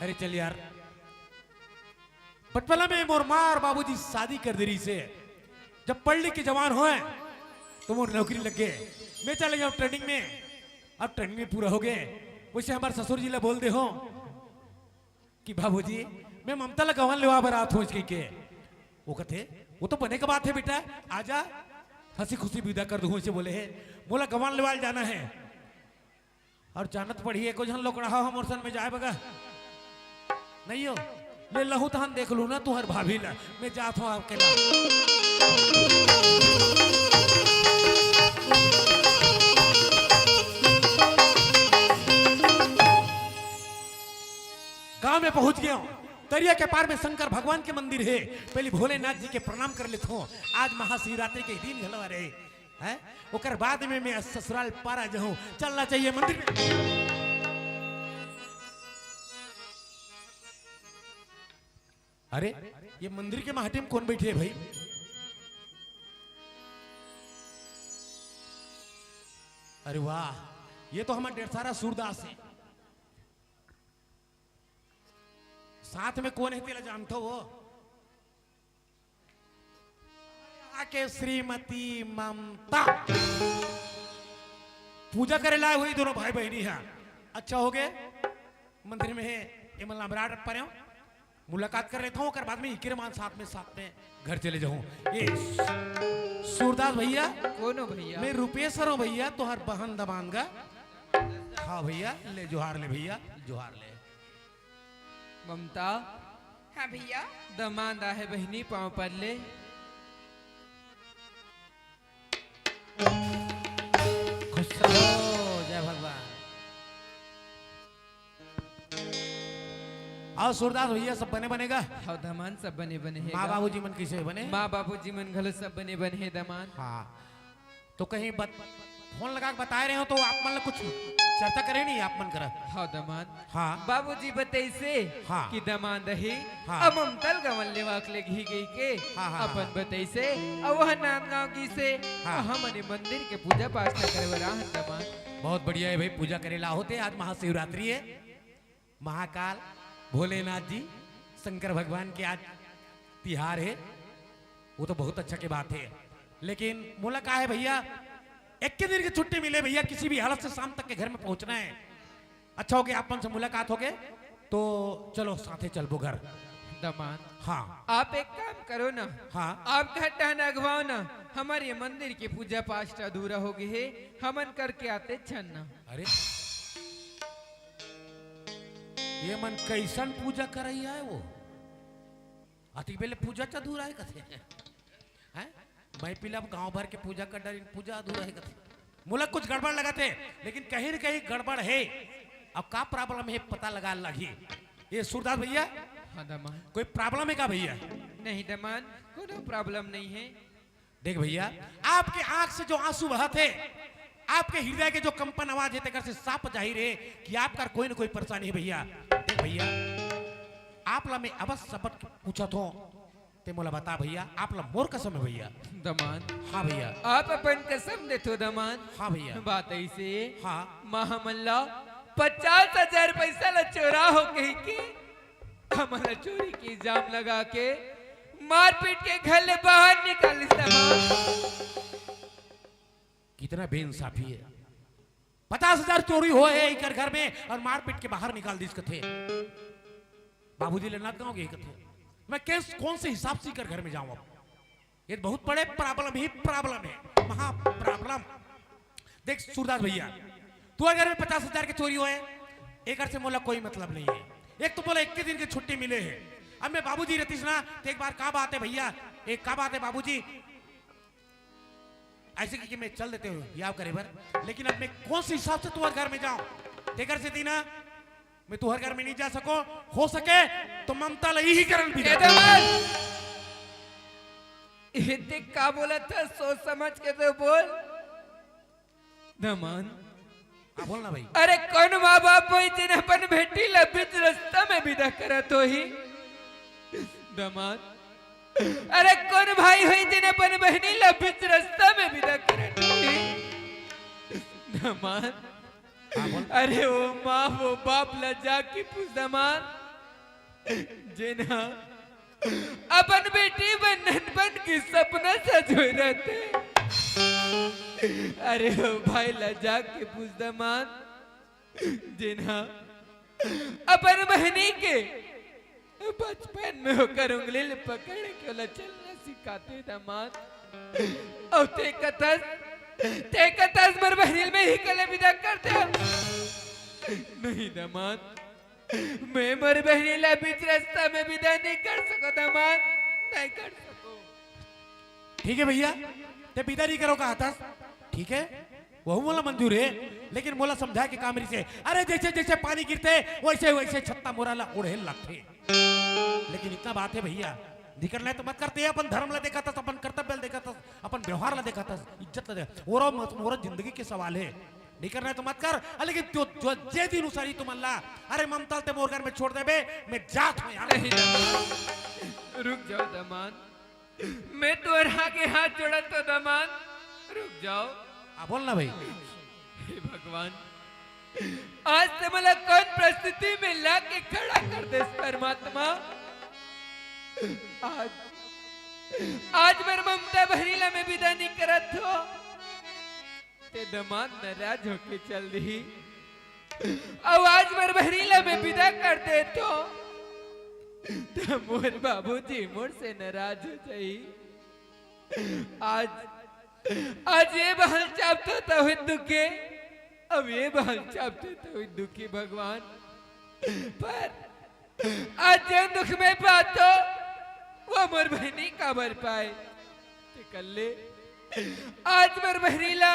अरे चल यार, बचपना में मोर माँ और बाबूजी शादी कर दे रहिसे। जब पढ़ लिख के जवान होए तो मोर नौकरी लग गए, मैं चले जाऊँ ट्रेनिंग में। अब ट्रेनिंग में पूरा हो गए, वैसे हमारे ससुर जी ला बोल दे हो, कि बाबूजी, मैं ममता ला गवन लेवा बर आत हों कहिके। वो कथे, "वो तो बने के बात हे बेटा, आजा, हंसी खुशी विदा कर दूं," अइसे बोले हे। "मोला गवन लेवाल जाना हे।" अउ जानत पड़ही, एको झन लोकड़ा हो हमर सन में जाए बगा। नहीं हो, ले लहू तहन देख लू ना तुहर भाभी ला, मैं जात हों आपके ला। गांव में पहुंच गेंव। तरिया के पार में शंकर भगवान के मंदिर हे। पहली भोलेनाथ जी के प्रणाम कर लेथों। आज महाशिवरात्रि के दिन घलो हरे, हैं? ओकर बाद में मैं ससुराल पारा जाहूं। चलना चाहिए मंदिर में। अरे, ये मंदिर के माटी में कौन बैठे हे भाई? अरे वाह, ये तो हमार डेढ़सारा सूरदास हे। साथ में कौन हे, तेला जानथो वो? आके श्रीमती ममता। पूजा करे लाए हुई दोनों भाई बहिनी हे। अच्छा होगे, मंदिर में हे, एमन ला बराबर परेंव। मुलाकात कर लेथों, ओकर बाद में इकरे मान साथ में, साथ में घर चले जाहूं। ये सूरदास भैया, कोनो भैया? मैं रूपेश हरों भैया, तोहर बहन दमांद गा। हाँ भैया, ले जोहार ले भैया, जोहार ले। ममता। हाँ भैया। दमांद आहे बहिनी, पाँव पर ले। खुश रहो, जय भगवान। अउ सूरदास भैया, सब बने बने गा? हाँ दमांद, सब बने बने हे माँ गा। बाबूजी मन कइसे बने? माँ बाबूजी मन घलो सब बने बने हे दमांद। हाँ, तो कहीं बत-, फोन लगा के बताए रहे हो तो आप मन ला कुछ चर्चा करे नहीं आप मन करा? हाँ दमांद। हाँ। बाबूजी बतइसे हाँ। कि दमांद हे, हाँ। अब ममता ल गवन लेवा के लेगही कहिके हाँ, हाँ, अपन हाँ। बतइसे, अउ वह नांदगांव गिसे, हाँ। हमन ए मंदिर के पूजा पाठ न करे बर आहन दमांद। बहुत बढ़िया हे भाई, पूजा करे ला होते, आज महाशिवरात्रि हे, महाकाल, भोलेनाथ जी, शंकर भगवान के आज तिहार हे, वो तो बहुत अच्छा के बात हे, लेकिन मोला का हे भैया, एक के दिन की छुट्टी मिले भैया, किसी भी हालत से शाम तक के घर में पहुंचना हे। अच्छा होगे, आप मन से मुलाकात होगे, तो चलो साथे चलबो घर। दमांद। हाँ। आप एक काम करो ना। हाँ। आप घर टहन अगवाओ ना, हमर ये मंदिर के पूजा पाठ अधूरा होगे हे, हमन करके आतेच हन ना। अरे, ये मन कइसन पूजा करइया हे वो? अतिक बेले पूजा अधूरा हे कथे। हैं? मैं पीला गांव भर के पूजा कर डारिन, पूजा अधूरा हे कथे। मोला कुछ गड़बड़ लगथे, लेकिन कहीं न कहीं गड़बड़ हे। अब का problem हे, पता लगा लगही। ये सूरदास भैया, हाँ दमांद। कोई problem हे का भैया? नहीं दमांद, कोनो problem नहीं हे। देख भैया, आपके आंख से जो आंसू बहत हे, आपके हृदय के जो कंपन आवाज हे, तेकर से साफ जाहिर हे कि आपका कोई न कोई परेशानी हे भैया। देख भैया, आप ला मैं अबस सबक पूछत हों, ते मोला बता भैया, आप ला मोर कसम हे भैया। दमांद। हाँ भैया। आप अपन कसम देथो दमांद। हाँ भैया। बात अइसे हे, हाँ। माँ हमन ला पचास हजार पैसा ला चोरा हो कहिके हमन ला चोरी के इल्जाम लगा के मारपीट के घर ले बाहर निकालिस दमांद। कितना बेइंसाफी हे। पचास हजार चोरी होए हे इकर घर में अउ मारपीट के बाहर निकाल दिस कथे। बाबूजी ले नांदगांव गे कथे। मैं किस, कौन से हिसाब से इकर घर में जाऊं अब? ये बहुत बड़े problem ही problem हे, महा problem। देख सूरदास भैया, तोर घर में पचास हजार के चोरी होए, एकर से मोला कोई मतलब नहीं हे। एक तो मोला इक्कीस दिन की छुट्टी मिले हे, अब मैं बाबूजी रहतीस ना, तो एक बार का बात हे भैया, एक का बात हे बाबूजी, अइसे कहिके मैं चल देते हों याव करे बर, लेकिन अब मैं कौन से हिसाब से तुहर घर में जाऊं? तेकर सेती ना मैं तुहर घर में नहीं जा सकों, हो सके तो ममता ला इही करन भी ए दमांद, ए ते का बोलत हस, सोच समझ के तो बोल। दमांद। हाँ, बोल ना भाई। अरे कौन माँ बाप होही जेन अपन बेटी ला बीच रस्ता में विदा करत होही? दमांद। अरे कौन भाई होही जेन अपन बहिनी ला बीच रस्ता में विदा करत होही? दमांद। हाँ, बोल। अरे वो माँ वो बाप ला जाके पूछ दमांद, जेन ह अपन बेटी बर ननपन के सपना सजोए रहिथे। अरे ओ भाई ला जाके पूछ दमांद, जेन ह अपन बहिनी के बचपन में ओकर उंगली ले पकड़ के ओला चलना सिखाते दमांद। अउ ते कथस, ते कथस मोर बहिनी ल मैं इही करा ले बिदा कर देंव। नहीं दमांद, मैं मोर बहिनी ला बीच रास्ता में बिदा नहीं कर सकों दमांद, नहीं कर सकों। ठीक है भैया, ते बिदा नहीं करों कहाथस, ठीक है, वहू मोला मंजूर है, लेकिन मोला समझाए के काम रहिसे। अरे जैसे जैसे पानी गिरथे, वैसे वैसे छत्ता मोरा ला ओढ़े लगथे। लेकिन इतना बात है भैया, निकलना है तो मत कर। ते अपन धर्म ला देखथस, अपन कर्तव्य ला देखथस, अपन व्यवहार ला देखथस, इज्जत ला देखथस। ओरा मत, मोरा जिंदगी के सवाल है। निकलना है तो मत कर। अ, लेकिन तो, जो, जे दिन उसरही तुमन ला, अरे ममता ल ते मोर घर में छोड़ देबे, मैं जात हूँ यार। नहीं दमांद, रुक जाओ दमांद, मैं तोर आगे हाथ जोड़त हूँ दमांद, रुक जाओ। हाँ, बोल ना भाई। हे भगवान, आज ते मोला कौन परिस्थिति में लाके खड़ा कर देस परमात्मा। आज, आज मोर ममता बहिनी ला मैं बिदा नहीं करत हूँ, ते दमांद नाराज होके चल दिही। अउ आज मोर बहिनी ला मैं बिदा कर देत हूँ, त मोर बाबूजी मोर से नाराज हो जाही। आज, आज ये बहल चापत हों त ओही दुखे, अब ये बहल चापत हों त ओही दुखे भगवान। पर आज जेन दुख मैं पाथों, वो मोर बहिनी काबर पाए। ते कर ले, आज मोर बहिनी ला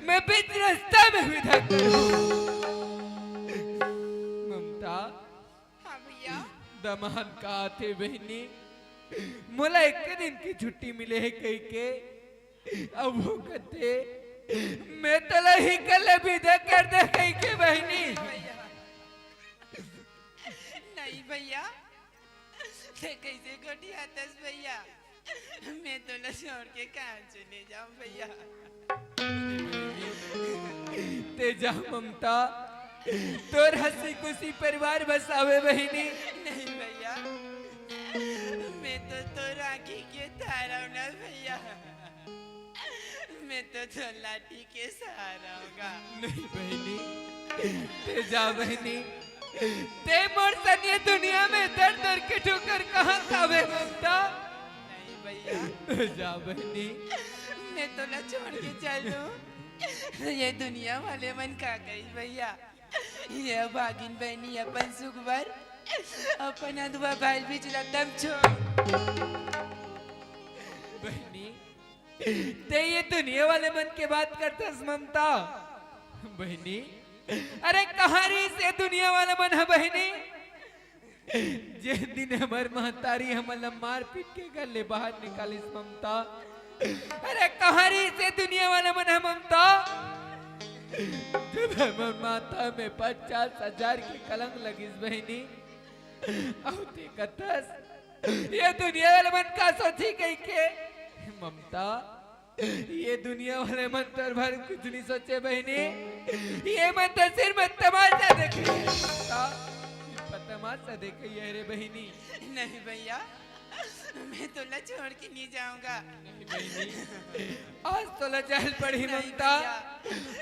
मैं बीच रास्ता में बिदा कर दूँ। ममता। हाँ भैया। दमांद कहाथे बहिनी, मोला एक दिन की छुट्टी मिले हे कहिके, अब वो कथे, मैं तोला इही करा ले बिदा कर देंव कहिके बहिनी। भैया। नहीं भैया, ते कैसे गोठियाथस भैया? मैं तोला छोड़ के कहाँ चले जाऊं भैया? ते जा ममता, तोर हंसी खुशी परिवार बसावे बहिनी। नहीं भैया, मैं तो तोर आँखी के तारा हूँ ना भैया। मैं तो तोर लाठी के सहारा हूँ गा। नहीं बहिनी, ते जा बहिनी, ते मोर सन ये दुनिया में दर दर के ठोकर कहाँ खावे ममता। नहीं भैया। ते जा बहिनी। मैं तोला छोड़ के चल दूँ, ये दुनिया वाले मन का कही भैया। ये भागिन बहिनी अपन सुख बर अपन अधवा बाल बीच रद्दा म छोड़। बहिनी, ते ये दुनिया वाले मन के बात करथस ममता। बहिनी, अरे कहाँ रहिस ये दुनिया वाले मन ह बहिनी? जेन दिन हमर महतारी हमन ला मार पीट के घर ले बाहर निकालिस ममता। अरे कहाँ रहिस ये दुनिया वाले मन ह ममता? जब हमर माथा में पचास हजार के कलंक लगिस बहिनी, अउ ते कथस, ये दुनिया वाले मन का सोचही कहिके। ममता, ये दुनिया वाले मन तोर बर कुछ नहीं सोचे बहिनी। ये मन तो सिर्फ तमाशा देखे हे ममता, सिर्फ तमाशा देखे हे रे बहिनी। नहीं भैया, मैं तोला छोड़ के नहीं जाऊंगा। नहीं बहिनी, आज तोला जाए ल पड़ही नहीं ममता। भैया।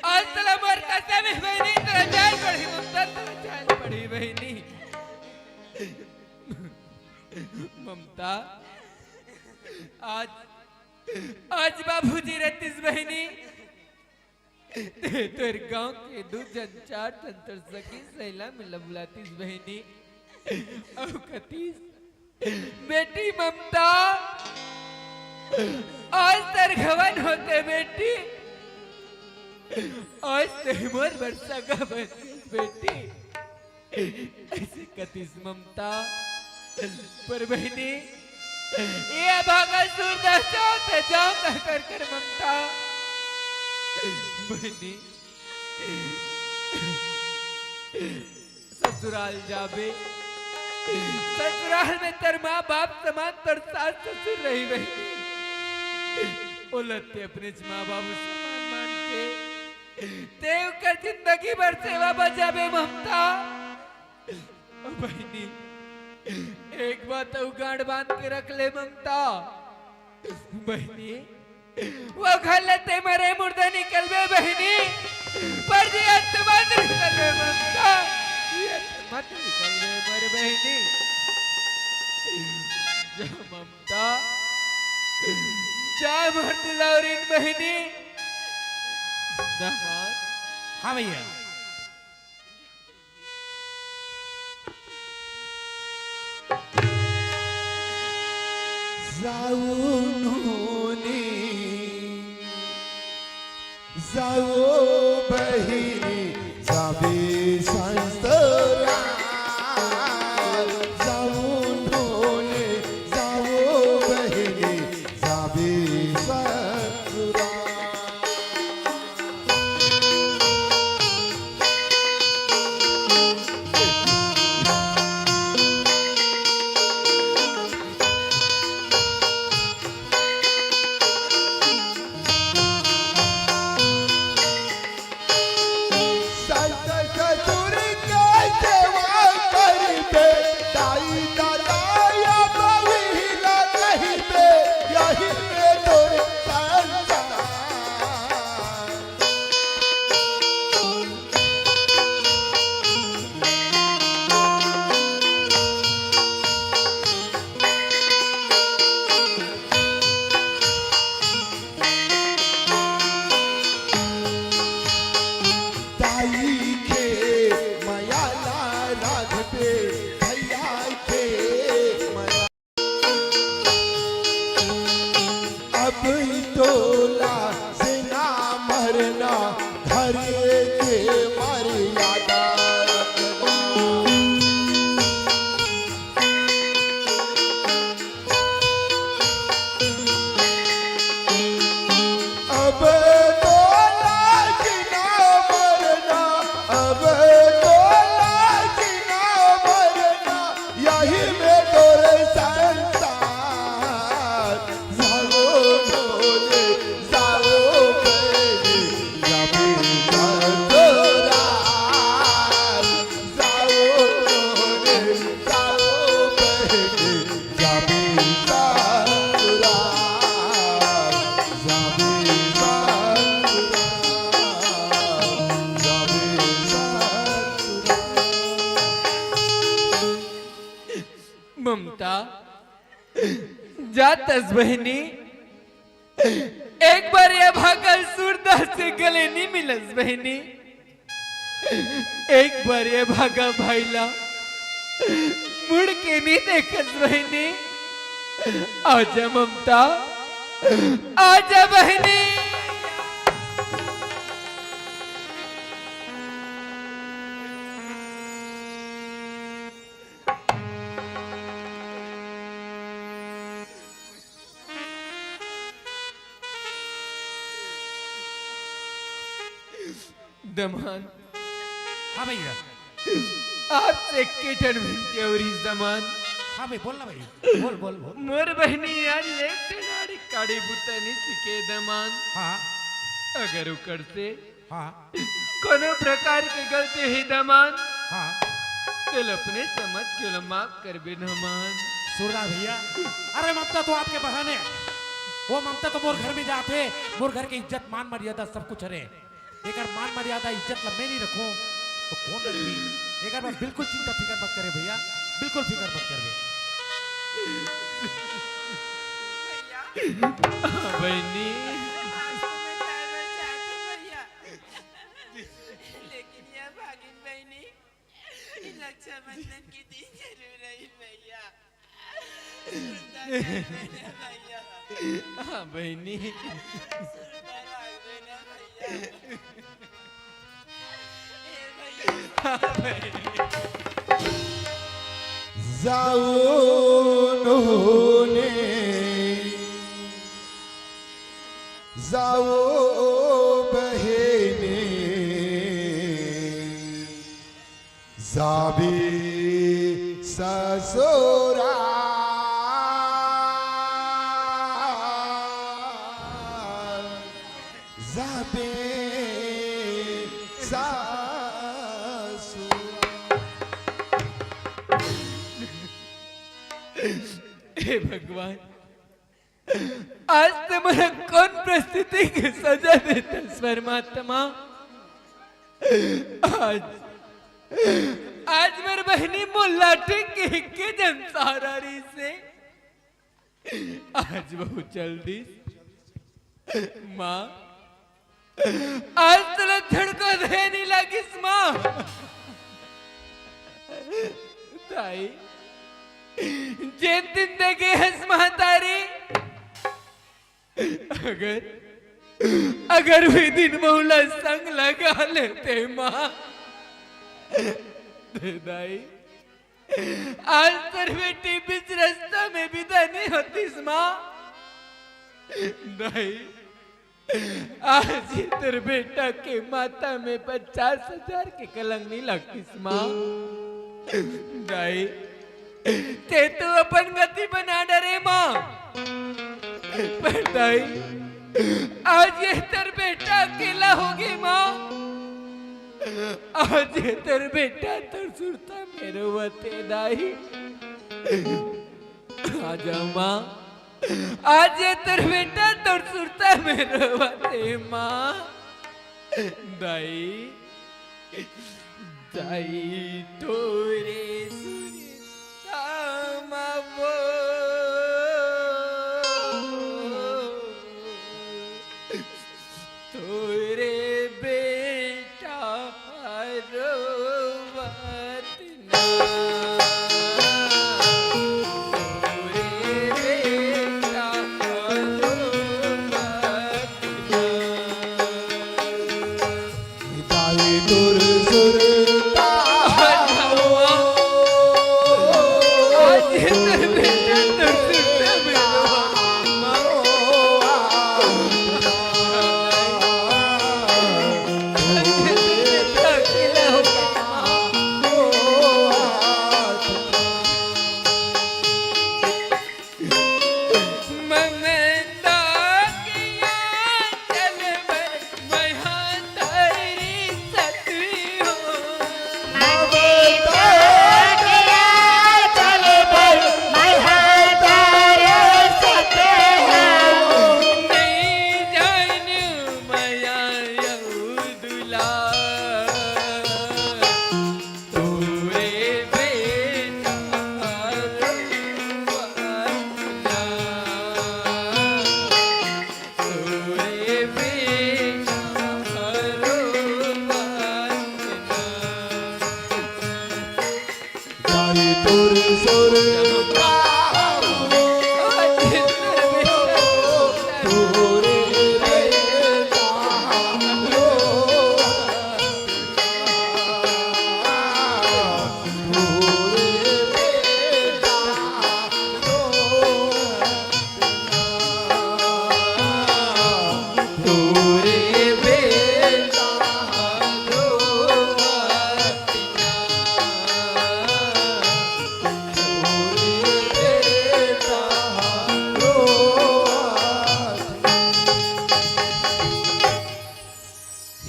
आज तोला मोर कसम हे बहिनी, तोला जाए ल पड़ही ममता, तोला जाए ल पड़ही बहिनी। ममता, आज, आज बाबूजी रहतिस बहिनी, ते तोर गांव के दू झन चार झन तोर सखी सहेला मन ला बुलातिस बहिनी। अउ कथिस, बेटी ममता, आज तोर हवन होथे बेटी, आज ते मोर बर सगा बनतिस बेटी। अइसे कथिस ममता। पर बहिनी, ये अभागा सूरदास जाव ते जाव का कर कर ममता। बहिनी, ससुराल जाबे, ससुराल में तोर माँ बाप समान तोर सास ससुर रही बहिनी। ओला ते अपनेच माँ बाबू समान मान के ते ओकर जिंदगी भर सेवा बजाबे ममता। बहिनी, एक बात अउ गांठ बांध के रख ले ममता। बहिनी, वो घर ले ते मरे मुर्दा निकलबे बहिनी, पर जियत मत निकलबे ममता, जियत मत निकलबे मोर बहिनी। हमर दुलारिन बहिनी। दामाद। हाँ भैया। जाऊ नोनी, जाऊ बहिनी, जाबे ससुराल। जाऊ नोनी, जाऊ बहिनी, जाबे ससुराल। दाई के मया ला राखबे, भैया के मया। अब तोला से ना मरना, घर के मर्यादा रखना। अब तोला जीना मरना, अब तोला जीना मरना, यही में तोर संसार। जाओ बोले, जाओ बेबी, जाबे ससुराल। जाओ बोले, जाओ बेबी, जाबे ससुराल, जाबे ससुराल, जाबे ससुराल। ममता, जातस बहिनी, एक बार ये भागल सूरदास से गले नी मिलस बहिनी। एक बार ये भागा भाई ला मुड़ के नी देखस बहिनी। आजा ममता, आजा बहिनी। दमांद। हाँ भैया। आपसे एक ठन विनती अउ रहिस दमांद। हाँ भाई, बोल ना भाई। बोल, बोल, बोल। मोर बहिनी यार ले ठन आड़ी काड़ी बुता नी सीखे दमांद। हाँ। अगर ओकर से हाँ। कोनो प्रकार के गलती होही दमांद, हाँ। तेला अपने समझ के ओला माफ करबे दमांद। सूरदास भैया, अरे ममता तो आपके बहन हे, वो ममता तो मोर घर में जाथे, मोर घर के इज्जत मान मर्यादा सब कुछ हरे, एकर मान मर्यादा इज्जत ला मैं नहीं रखूं तो कौन रखही? एकर बर बिल्कुल चिंता फिकर मत करे भैया, बिल्कुल फिकर मत करबे। भैया। हाँ, बहिनी। आज तो मैं जाए बर चाहत हूँ भैया। लेकिन ये भागिन बहिनी, रक्षाबंधन के दिन जरूर आई भैया। सुंदर कर देना भैया। हाँ बहिनी। सुंदर कर देना भैया। ए भैया। हाँ बहिनी। जाओ नोनी, जाओ बहिनी, जाबे ससुराल, जाबे ससुराल। हे भगवान, आज ते मोला कौन परिस्थिति के सजा देथस परमात्मा? आज, आज मोर बहिनी मोला लाठी के एके झन सहारा रहिसे। आज वहू चल दिस। माँ, आज तोला झटका दे नइ लागिस माँ। दाई, जेन दिन दे गे हस महतारी, अगर, अगर वे दिन मोला संग लगा लेते माँ, दे दाई, आज तोर बेटी बीच रस्ता में बिदा नइ होतिस माँ। दाई, आज ये तोर बेटा के माथा में पचास हजार के कलंक नइ लगतिस माँ। दाई, ते तो अपन गति बना डरे माँ। पर दाई, आज ये तोर बेटा अकेला होगे माँ। आज ये तोर बेटा तोर सुरता में रोवत हे दाई। आजा माँ, आज ये तोर बेटा तोर सुरता में रोवत हे माँ। दाई, दाई तोरे सुरता में वो तोरे बेटा रोवत ना, तोरे बेटा रोवत ना। दाई तोर सुरता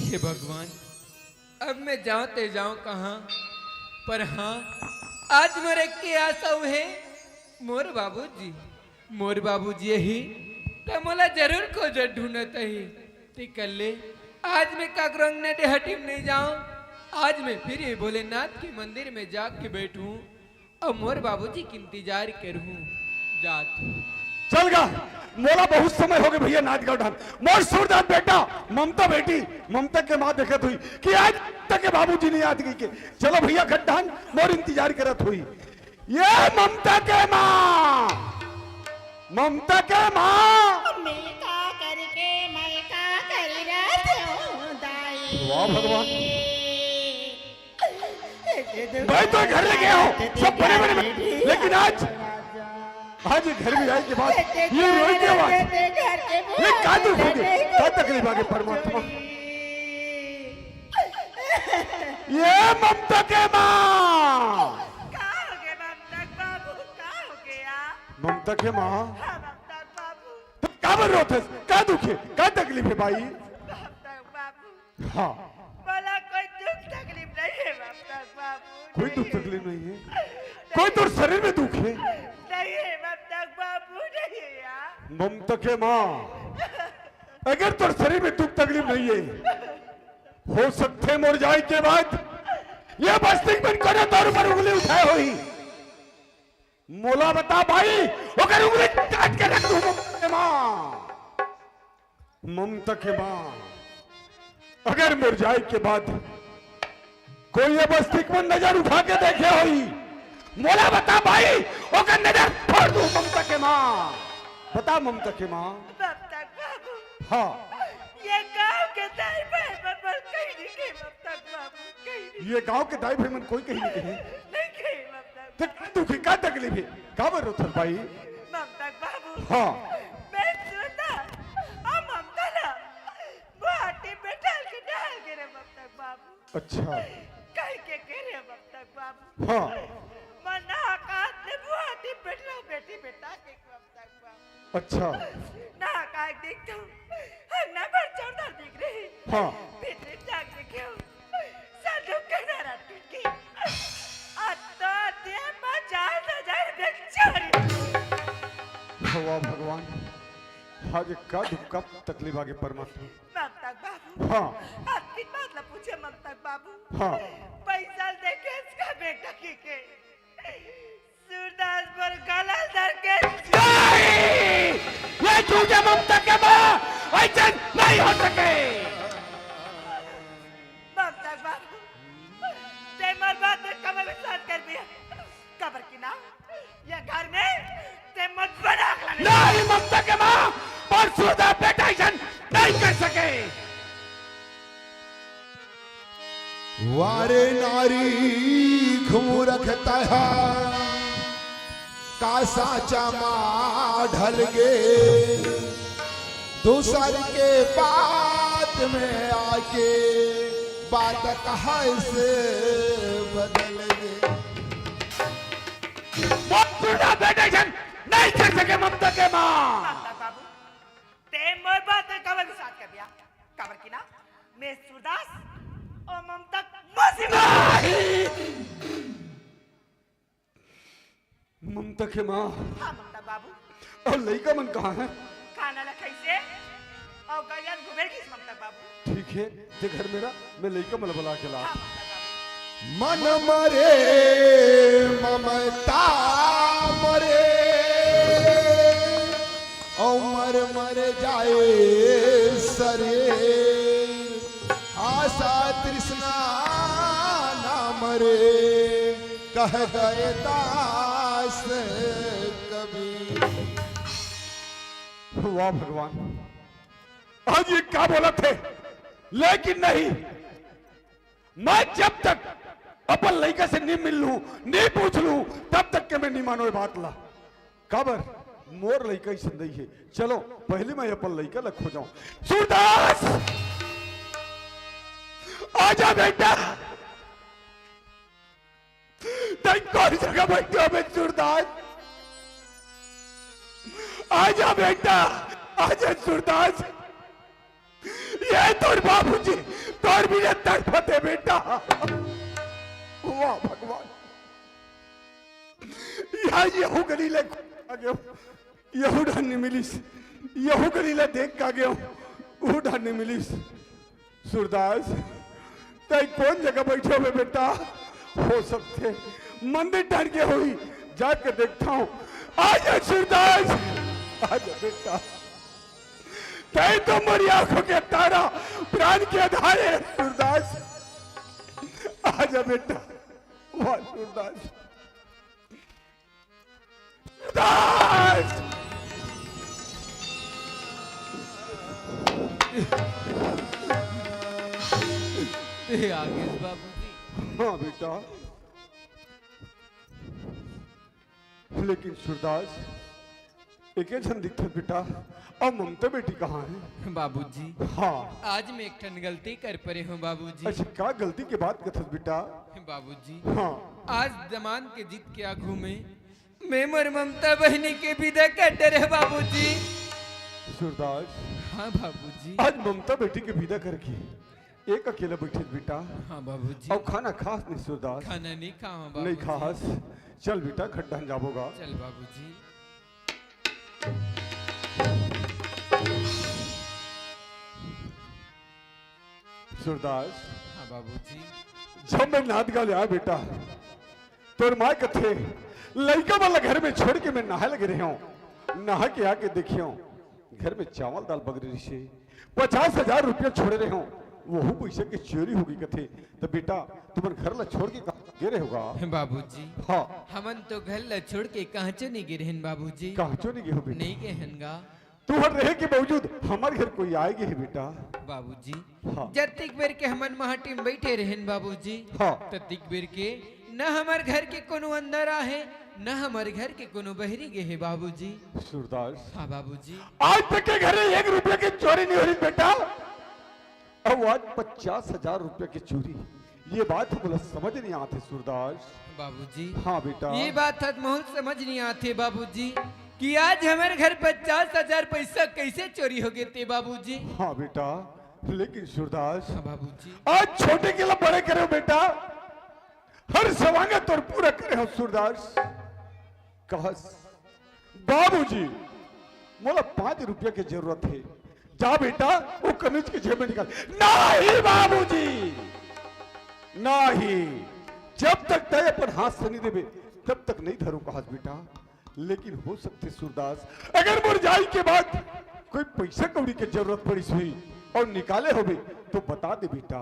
हे भगवान, अब मैं जाऊं ते जाऊं कहां? पर हां, आज मोर एक के आस अउ हे, मोर बाबूजी। मोर बाबूजी ही त मोला जरूर खोजत ढूंढत ही। ते कर ले, आज मैं काकरो अंगना डेहटी म नइ जाऊं। आज मैं फिर ये भोलेनाथ के मंदिर में जाके बैठूं। अब मोर बाबूजी के इंतजार करहूं जात हूं। चल गा, मोला बहुत समय होगे भैया नांदगांव डहन। मोर सूरदास बेटा, ममता बेटी, ममता के मां देखत होही कि आज तक के बाबूजी नइ आत कहिके। चलो भैया घर डहन, मोर इंतजार करत होही। ये ममता के मां, ममता के मां। मैं का करके, मैं का करी रहत हूं दाई। वाह भगवान। भाई तो घर ले गया हो, सब बड़े बड़े, लेकिन आज, आज घर में आए के बाद ये रोए के आवाज, ये का दुख होगे, का तकलीफ आगे परमात्मा? ये ममता के मां। का होगे ममता के बाबू, का होगे यार? ममता के मां। हां, ममता के बाबू। त काबर रोथस? का दुख हे? का तकलीफ हे भाई? ममता के बाबू। हां। मोला कोई दुख तकलीफ नइ हे, ममता के बाबू। कोई दुख तकलीफ नइ हे? कोई तोर शरीर में दुख हे? नइ हे, ममता के बाबू, नइ हे यार। ममता के मां, अगर तोर शरीर में दुख तकलीफ नइ हे, हो सकथे मोर जाए के बाद ये बस्ती के मन कोनो तोर ऊपर उंगली उठाए होही। मोला बता भाई, ओकर उंगली काट के रख दूं मैं मां। ममता के माँ, अगर मोर जाए के बाद कोई ये बस्ती के मन नजर उठा के देखे होई, मोला बता भाई, ओकर नजर फोड़ दूं ममता के माँ। बता ममता के माँ। ममता बाबू। हाँ। ये गांव के दाई भाई मन बर कहीं नहीं कही ममता बाबू, कहीं नहीं। ये गांव के दाई भाई मन कोई कहीं नहीं कहे। नहीं कही ममता। तो तू की का तकलीफ है? का बर रोथस भाई? ममता बाबू। हाँ। मैं सुनता, हम ममता ना, माटी में डाल के डाल के रे ममता बाबू। अच्छा। कह के के रे ममता बाबू। हाँ। मन ना काट ले माटी में डाल बेटी बेटा के ममता बाबू। अच्छा। ना का देख तू, हम ना भर चौदह दिख रही। हाँ। भीतर जाके क्यों? साधु के नारा टूटी। अत्ता दे पचास हजार बेचारी। वाह भगवान, आज का दुख का तकलीफ आगे परमात्मा। ममता बाबू। हाँ। आपकी बात ला पूछे ममता बाबू। हाँ। पैसा देके इसका बेटा की के। सूरदास पर गला धर के। नहीं! ये झूठे ममता के माँ, ऐसा नहीं हो सके। ममता बाबू, ते मोर बात में कब विश्वास कर दिया? कबर की ना, ये घर में ते मत बना। नहीं, ममता के माँ, पर सूरदास बेटा ऐसा नहीं कर सके। वारे नारी घूरख तहा, का साचा मा ढल गे। दूसर के बात में आके बात कहा से बदल गे। मोर सूरदास बेटा ऐसा नहीं कर सके ममता के माँ। ममता बाबू, ते मोर बात में कब विश्वास कर दिया? काबर की ना, मैं सूरदास और ममता मौसी। नहीं! ममता के माँ। हाँ, ममता बाबू। और लइका मन कहाँ है? खाना ला खाइसे और गलियान घुमेर गइस ममता बाबू। ठीक है, ते घर में रह, मैं लइका मन ला बुला के ला। हाँ, ममता बाबू। मन मरे ममता मरे, अमर मर जाए शरीर, आशा तृष्णा ना मरे, कह गए दास कबीर। वाह भगवान, आज ये का बोलत हे, लेकिन नहीं, मैं जब तक अपन लइका से नी मिल लूं, नी पूछ लूं, तब तक के मैं नी मानों ये बात ला। काबर? मोर लइका ही संदेही है। चलो, पहले मैं अपन लइका ला खोजों। सूरदास! आजा बेटा! तैं कौन जगह बैठे हो बे सूरदास? आजा बेटा, आजा सूरदास। ये तोर बाबूजी, तोर बिना तड़पत हे बेटा। वाह भगवान, या यहू गली ले आ गयो, यहू डहर नी मिलिस, यहू गली ले देख के आ गयो, ऊ डहर नी मिलिस। सूरदास, तैं कौन जगह बैठे हो बे बेटा? हो सकथे मंदिर डहर गे होही, जाके देखथंव। आजा सूरदास, आजा बेटा। तैं तो मोरी आंखों के तारा, प्राण के आधार हे सूरदास। आजा बेटा, वाह सूरदास। सूरदास! ए, आ गेस बाबूजी। हाँ बेटा, लेकिन सूरदास, एके झन दिखत बेटा, अउ ममता बेटी कहाँ हे? बाबूजी, हाँ। आज मैं एक ठन गलती कर परे हूँ बाबूजी। अच्छा, का गलती के बात कथस बेटा? बाबूजी, हाँ। आज जमान के जीत के आगू में मैं मोर ममता बहिनी के बिदा कर डरे हंव बाबूजी। सूरदास, हाँ बाबूजी। आज ममता बेटी के बिदा करके एक अकेला बैठे बेटा। हाँ बाबूजी। अउ खाना खास नहीं सूरदास? खाना नहीं खावा बाबूजी। नहीं खास। चल बेटा, घर डहन जाबो गा। चल बाबूजी। सूरदास। हाँ बाबूजी। जब मैं नांदगांव ले आय बेटा, तोर माय कथे, लइका मन ला घर में छोड़ के मैं नहाय लगे रहेंव। नहा के आके देखेंव, घर में चावल दाल बगरे रहिसे, पचास हजार रुपया छोड़े रहे हो, वहू पैसा के चोरी होगे कथे। त बेटा, तुमन घर ला छोड़ के कहाँ गे रहे हो गा? बाबूजी, हाँ। हमन तो घर ला छोड़ के कहांचो नहीं गे रहेन बाबूजी। कहांचो नहीं गे हो बेटा? नहीं गे हन गा। तुहर रहे के बावजूद हमर घर कोई आए गे हे बेटा। बाबूजी, हाँ। जतिक बेर के हमन माटी में बैठे रहेन बाबूजी, हाँ। ततिक बेर के न हमर घर के कोनो अंदर आहे, न हमर घर के कोनो बहरी गे हे बाबूजी। सूरदास। हाँ बाबूजी। आज तक के घरे एक रुपया के चोरी नहीं हो रही बेटा, अउ आज पचास हजार रुपया के चोरी, ये बात मोला समझ नहीं आते सूरदास। बाबूजी। हाँ बेटा। ये बात ह मोला समझ नहीं आते बाबूजी कि आज हमर घर पचास हजार पैसा कैसे चोरी होगे ते बाबूजी। हाँ बेटा, लेकिन सूरदास, हाँ बाबूजी। आज छोटे के ला बड़े करे हो बेटा, हर सवांगा तोर पूरा करे हो सूरदास। कहस, "बाबूजी, मोला पाँच रुपया के जरूरत हे, जा बेटा, वो कमीज के जेब में निकाल।" "नहीं बाबूजी, नहीं, जब तक तय अपन हाथ से नहीं देबे, तब तक नहीं धरू," कहस बेटा। लेकिन हो सकथे सूरदास, अगर मोर जाई के बाद कोई पैसा कौड़ी के जरूरत पड़िस होही अउ निकाले होबे, तो बता दे बेटा।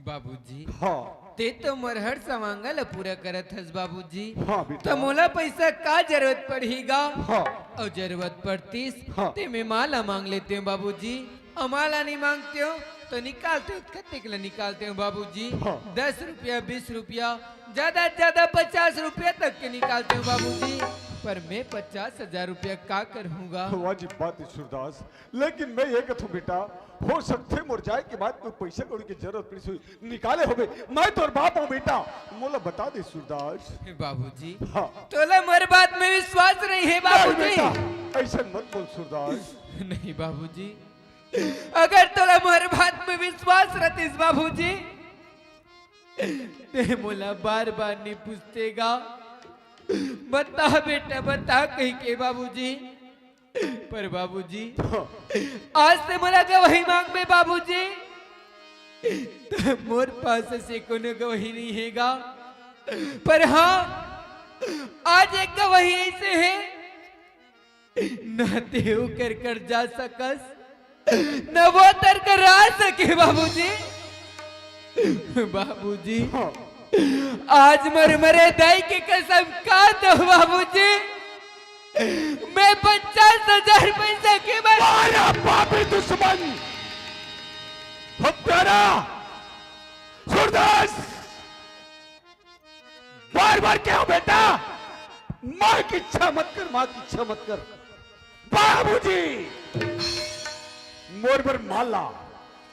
बाबूजी, हाँ। ते तो मोर हर सवांगा ल पूरा करत हस बाबूजी। हाँ बेटा। त मोला पैसा का जरूरत पड़ही गा? हाँ। अउ जरूरत पड़तिस, हाँ। ते मैं माँ ला मांग लेते हूँ बाबूजी। अउ माँ ला नहीं मांगते हो तो निकालते हो, कतेक ला निकालते हो बाबूजी? हाँ। दस रुपया, बीस रुपया, ज्यादा से ज्यादा पचास रुपया तक के निकालते हो बाबूजी। पर मैं पचास हजार रुपया का करहूँ गा? वाजिब बात हे सूरदास, लेकिन मैं ये कहूँ बेटा, हो सकथे मोर जाए के बाद कोई पैसा कौड़ी के जरूरत पड़िस होही, निकाले होबे, मैं तोर बाप हूँ बेटा, मोला बता दे सूरदास। बाबूजी, हाँ। तोला मोर बात में विश्वास नहीं हे नहीं बाबूजी। बेटा, ऐसे मत बोल सूरदास। नहीं बाबूजी, अगर तोला मोर बात में विश्वास रहतिस बाबूजी, ते मोला बार बार नहीं पूछते गा, बता बेटा बता कही के बाबूजी। पर बाबूजी, आज ते मोला गवाही मांगबे बाबूजी, त मोर पास से कोनो गवाही नहीं हे गा। पर हाँ, आज एक गवाही ऐसे हे, ना ते ओकर कर जा सकस, ना वो तर कर आ सके बाबूजी। बाबूजी, हाँ। आज मोर मरे दाई के कसम खा दो बाबूजी, मैं पचास हजार पैसा के बल अरे पापी दुश्मन, हत्यारा, सूरदास, बार बार कहूं बेटा, माँ की इच्छा मत कर, माँ की इच्छा मत कर। बाबूजी, मोर बर माला,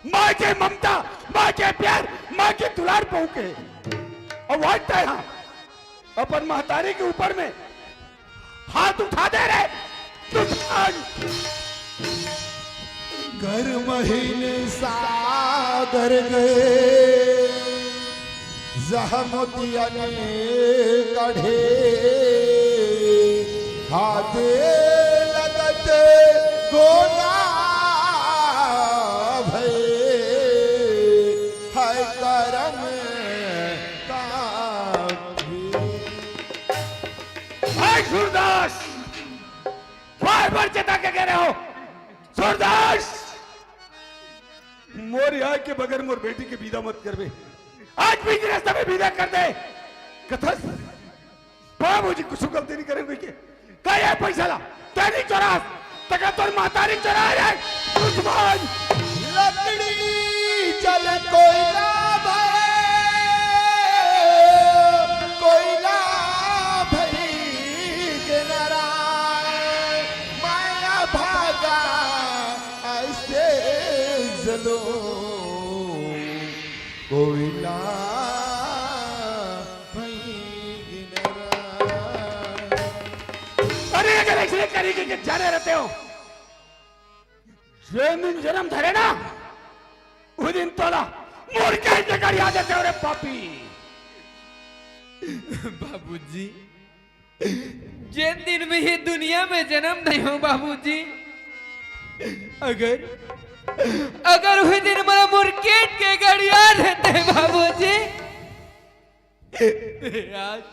माँ के ममता, माँ के प्यार, माँ के दुलार पाहूं के। अउ आज तैं हा अपन महतारी के ऊपर में हाथ उठा दे रे दुश्मन। कर महीन सागर गए, जहमतियन कढ़े, हाथ लगत गोला भय, है करम का भी। भाई सूरदास, बार बार चेता के कह रहे हो, सूरदास, मोर आय के बगैर मोर बेटी के विदा मत करबे। आज बीच रास्ता में विदा कर दे। कथस, बाबूजी कुछ गलती नहीं करे हुई के। का ये पैसा ला, तेरी चोरास, तका तोर महतारी चोरा रे, दुश्मन। लकड़ी जल कोयला भय, कोयला भई के नारायण, माया भागा ऐसे जलो कोयला भई के नारायण। अरे अगर ऐसे करेंगे कि जाने रहते हो, जेन दिन जन्म धरे ना, वो दिन तोला मोर के जगह याद आते हो रे पापी। बाबूजी, जेन दिन में ये दुनिया में जन्म नहीं हो बाबूजी, अगर, अगर वो दिन मोला मुरकेट के गड़िया देते बाबूजी, आज,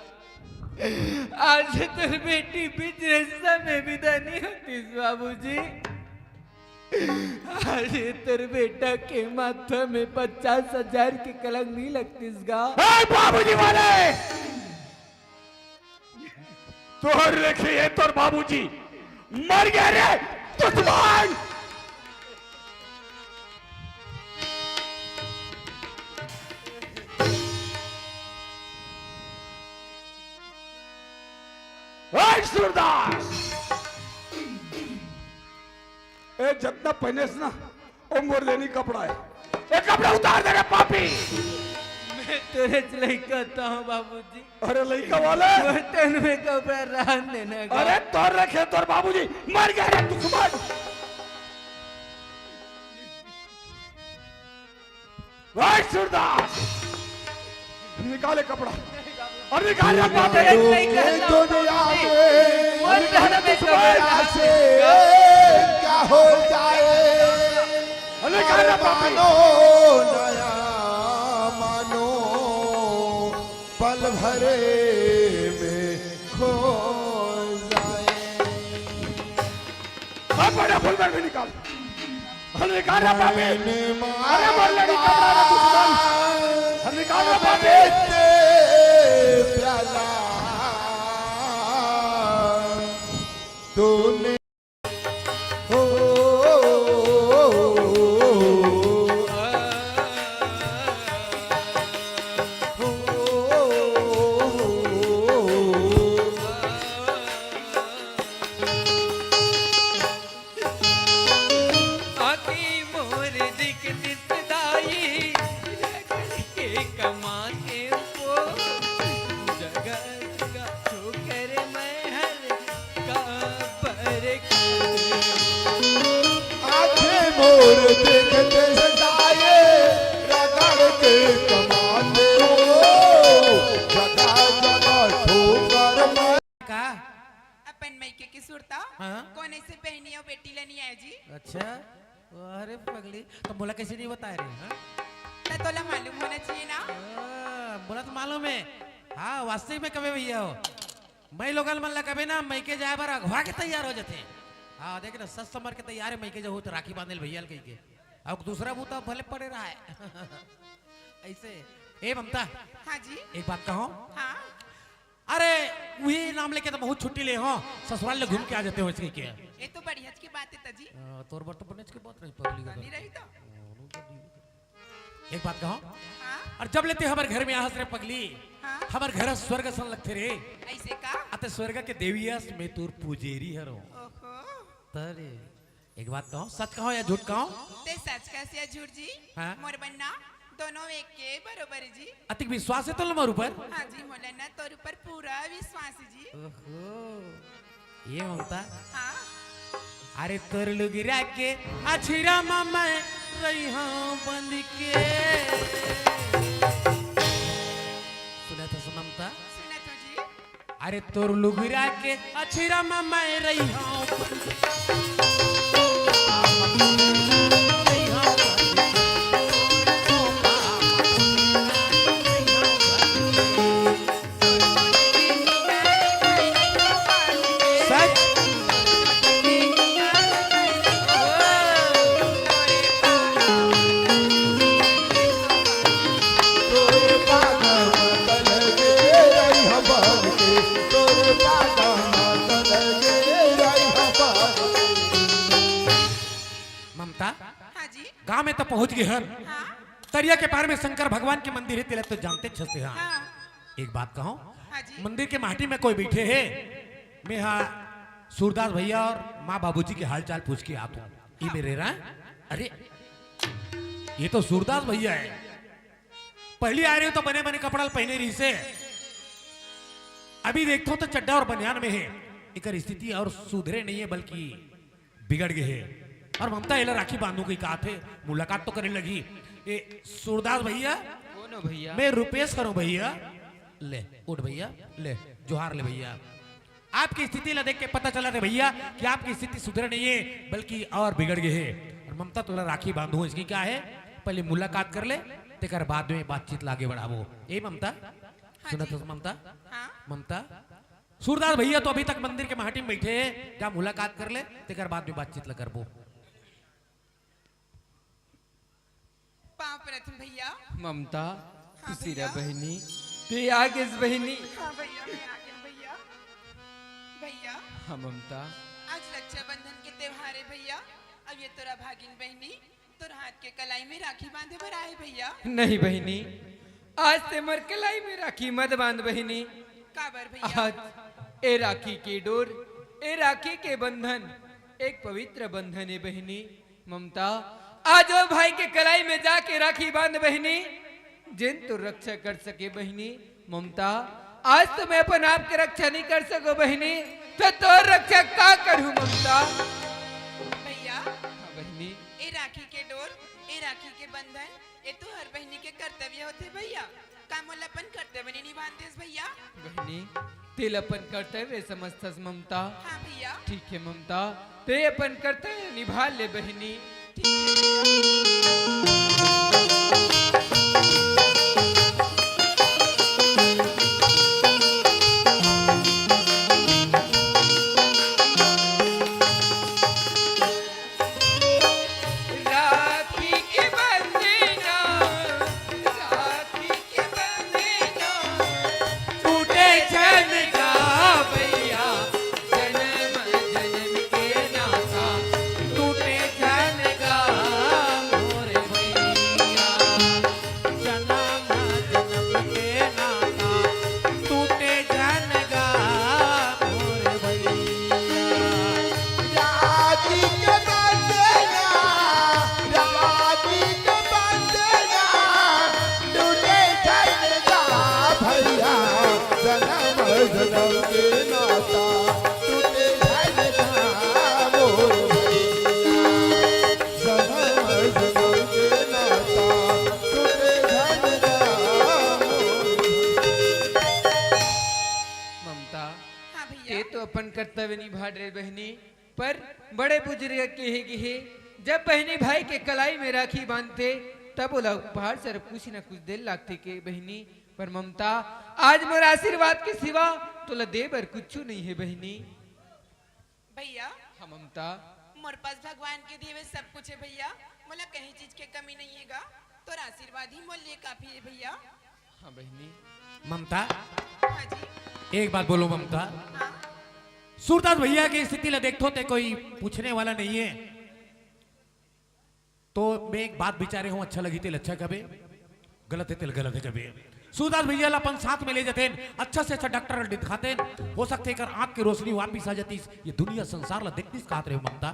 आज तोर बेटी बीच रास्ता में विदा नहीं होतिस बाबूजी। अरे, तोर बेटा के माथा में पचास हजार के कलंक नहीं लगतीस गा? ए, बाबूजी वाले! तोर लेखे ये तोर बाबूजी मर गया रे, दुश्मन! ए सूरदास, ए जतना पहनेस ना, ओ मोर लेनी कपड़ा है। ए कपड़ा उतार दे रे पापी। मैं तोरे लइका तो हूँ बाबूजी। अरे लइका वाले। बर्तन में कपड़ा रहन देना का। अरे तोर लेखे तोर बाबूजी मर गया रे दुश्मन। भाई सूरदास, निकाले कपड़ा और निकाल रे पापी। ये दुनिया में वो अरे निकाल रे दुश्मन। से क्या हो जाए। अरे निकाल रे पापी। मानो नया मानो पल भरे में खो जाए। अब बड़ा फुलबर भी निकाल। अरे निकाल रे पापी। अरे मर ले, निकाल रे दुश्मन। अरे निकाल रे पापी। प्याला तूने हो। आँखी मोर दिख दिस दाई, रगड़ के कमाते वो, जगह जगह ठोकर मैं हर काबर खाते। आँखें मोर दिख दिस दाई, रगड़ के कमाते वो, जगह जगह ठोकर मैं का? अपन मइके के सुरता हाँ? कोन ऐसे बहिनी अउ बेटी ल नइ आय जी? अच्छा, अरे पगली, त मोला कइसे नइ बताय रे, हाँ? त तोला मालूम होना चाहिए ना। हाँ, मोला त मालूम हे। हाँ, वास्तविक में कबे भइया हो, मइलोगन मन ला कबे ना मइके जाय बर अघवा के तैयार हो जाथे। हाँ, देख ना, सज संवर के तैयार हे, मइके जाहूँ त राखी बांधे ल भइया ल कहिके। अउ दूसरा बूता भले पड़े रहय। अइसे, ए ममता, हाँ जी। एक बात कहूँ, हाँ। अरे, उही नाम लेके त बहुत छुट्टी ले हो, ससुराल ले घूम के आ जाते हो इसके क्या? ये तो बढ़िया की बात हे ताजी। अ, तोर बर तो बनेच के बात रही पगली का। बनी रही तो। एक बात कहूँ, हाँ? अउ जब ले ते हमर घर में आहस रे पगली, हाँ? हमर घर स्वर्ग असन लगथे रे। अइसे का? अते स्वर्ग के देवी अस, मैं तोर पुजेरी हरों। ओहो। तरे। एक बात कहूँ, सच कहूँ या झूठ कहूँ? ते सच कहस या झूठ जी? हाँ? मोर बर ना दोनों एक के बरोबर जी। अतिक विश्वास हे तोला मोर ऊपर? हाँ जी, मोला ना तोर ऊपर पूरा विश्वास हे जी। ओहो, ये ममता? हाँ? अरे तोर लुगरा के अछिरा मा मैं रहिहूँ बंद के। सुनत हस ममता? सुनत हूँ जी। अरे तोर लुगरा के अछिरा मा मैं रहिहूँ। सच। ममता, हाँ जी। गांव में तो पहुंच गे हन। हाँ। तरिया के पार में शंकर भगवान के मंदिर हे, तेला तो जानते छस्ते हाँ। हाँ। एक बात कहूँ, हाँ जी। मंदिर के माटी में कोई बइठे हे, मैं हा सूरदास भइया अउ माँ बाबूजी के हाल चाल पूछ के आत हूँ। ई मेर रहा, अरे ये तो सूरदास भइया हे। पहली आय रहेंव त बने बने कपड़ा ल पहने रहिसे, अभी देखथंव त चड्डा अउ बनियान में हे। एकर स्थिति अउ सुधरे नइ हे, बल्कि बिगड़ गे हे। अउ ममता एला राखी बांधहूँ कहिके आत हे, मुलाकात तो करे लगही। ए सूरदास भइया। कोन हो भइया? मैं रुपेश हरों भइया। ले उठ भइया, ले जोहार ले भइया। आपके स्थिति ला देख के पता चलत हे भइया कि आपके स्थिति सुधरे नइ हे, बल्कि अउ बिगड़ गे हे। अउ ममता तोला राखी बांधहूँ, इसकी का हे, पहली मुलाकात कर ले, तेकर बाद में बातचीत ला आगे बढ़ाबो। ए ममता, हाँ सुनत जी। हस ममता? हाँ। ममता, सूरदास भइया तो अभी तक मंदिर के माटी में बइठे हे, जा मुलाकात कर ले, तेकर बाद में बातचीत ला करबो। रतन भैया। ममता, हाँ खुशी रह भैया। बहिनी। ते आ गेस बहिनी। हाँ भैया, मैं आ गेंव भैया। भैया, हाँ ममता। आज रक्षाबंधन के त्योहार हे भैया, अब ये तोर अभागिन बहिनी तोर हाथ के कलाई में राखी बांधे बर आए भैया। नहीं बहिनी, आज ते मोर कलाई में राखी मत बांध बहिनी। काबर भैया? आज ए राखी के डोर, ए राखी के बंधन एक पवित्र बंधन हे बहिनी। ममता, आज ओ भाई के कलाई में जाके राखी बांध बहिनी, जेन तोर रक्षा कर सके बहिनी। ममता, आज तो मैं अपन आप के रक्षा नहीं कर सकों बहिनी, त तोर रक्षा का करहूं ममता? भैया, हाँ बहिनी। ए राखी के डोर, ए राखी के बंधन, ए तो हर बहिनी के कर्तव्य होथे भैया। का मोला अपन कर्तव्य नहीं निभान देस भैया? बहिनी, तेला अपन कर्तव्य समझथस ममता। हाँ भैया। ठीक हे ममता, ते अपन कर्तव्य निभा ले बहिनी। ठीक हे भैया। राखी के बंधना, राखी के बंधना, टूटे झन गा भैया, जन्म जन्म के नाता, टूटे झन गा मोर भैया। जन्म जन्म के नाता टूटे झन गा मोर भैया। राखी के बंधना, राखी के बंधना टूटे झन गा भैया। जन्म जन्म के नाता टूटे झन गा मोर भैया। जन्म जन्म के नाता टूटे झन गा मोर। ममता, हाँ भैया। ते तो अपन कर्तव्य निभा डरे बहिनी, पर बड़े बुजुर्ग कहे गे हे, जब बहिनी भाई के कलाई में राखी बांधथे, तब ओला उपहार स्वरूप कुछ न कुछ दे ल लागथे के बहिनी। पर ममता, आज मोर आशीर्वाद के सिवा तोला दे बर कुछु नहीं हे बहिनी। भैया, हाँ ममता। मोर पास भगवान के देवे सब कुछ हे भैया, मोला कहीं चीज के कमी नहीं हे गा। तोर आशीर्वाद ही मोर लिए काफी हे भैया। हाँ बहिनी। ममता, हाँ जी। एक बात बोलूं ममता। हाँ। सूरदास भैया के स्थिति ला देखथों ते कोई पूछने वाला नहीं हे। तो मैं एक बात बिचारे हूं, अच्छा लगही तेला अच्छा कबे, गलत हे तेला गलत हे कबे। सूरदास भैया ला अपन साथ में ले जातेन, अच्छा से अच्छा डॉक्टर ला दिखातेन, हो सकथे एकर आंख के रोशनी वापिस आ जातिस, ये दुनिया संसार ला देखतिस, कहत रहेंव ममता।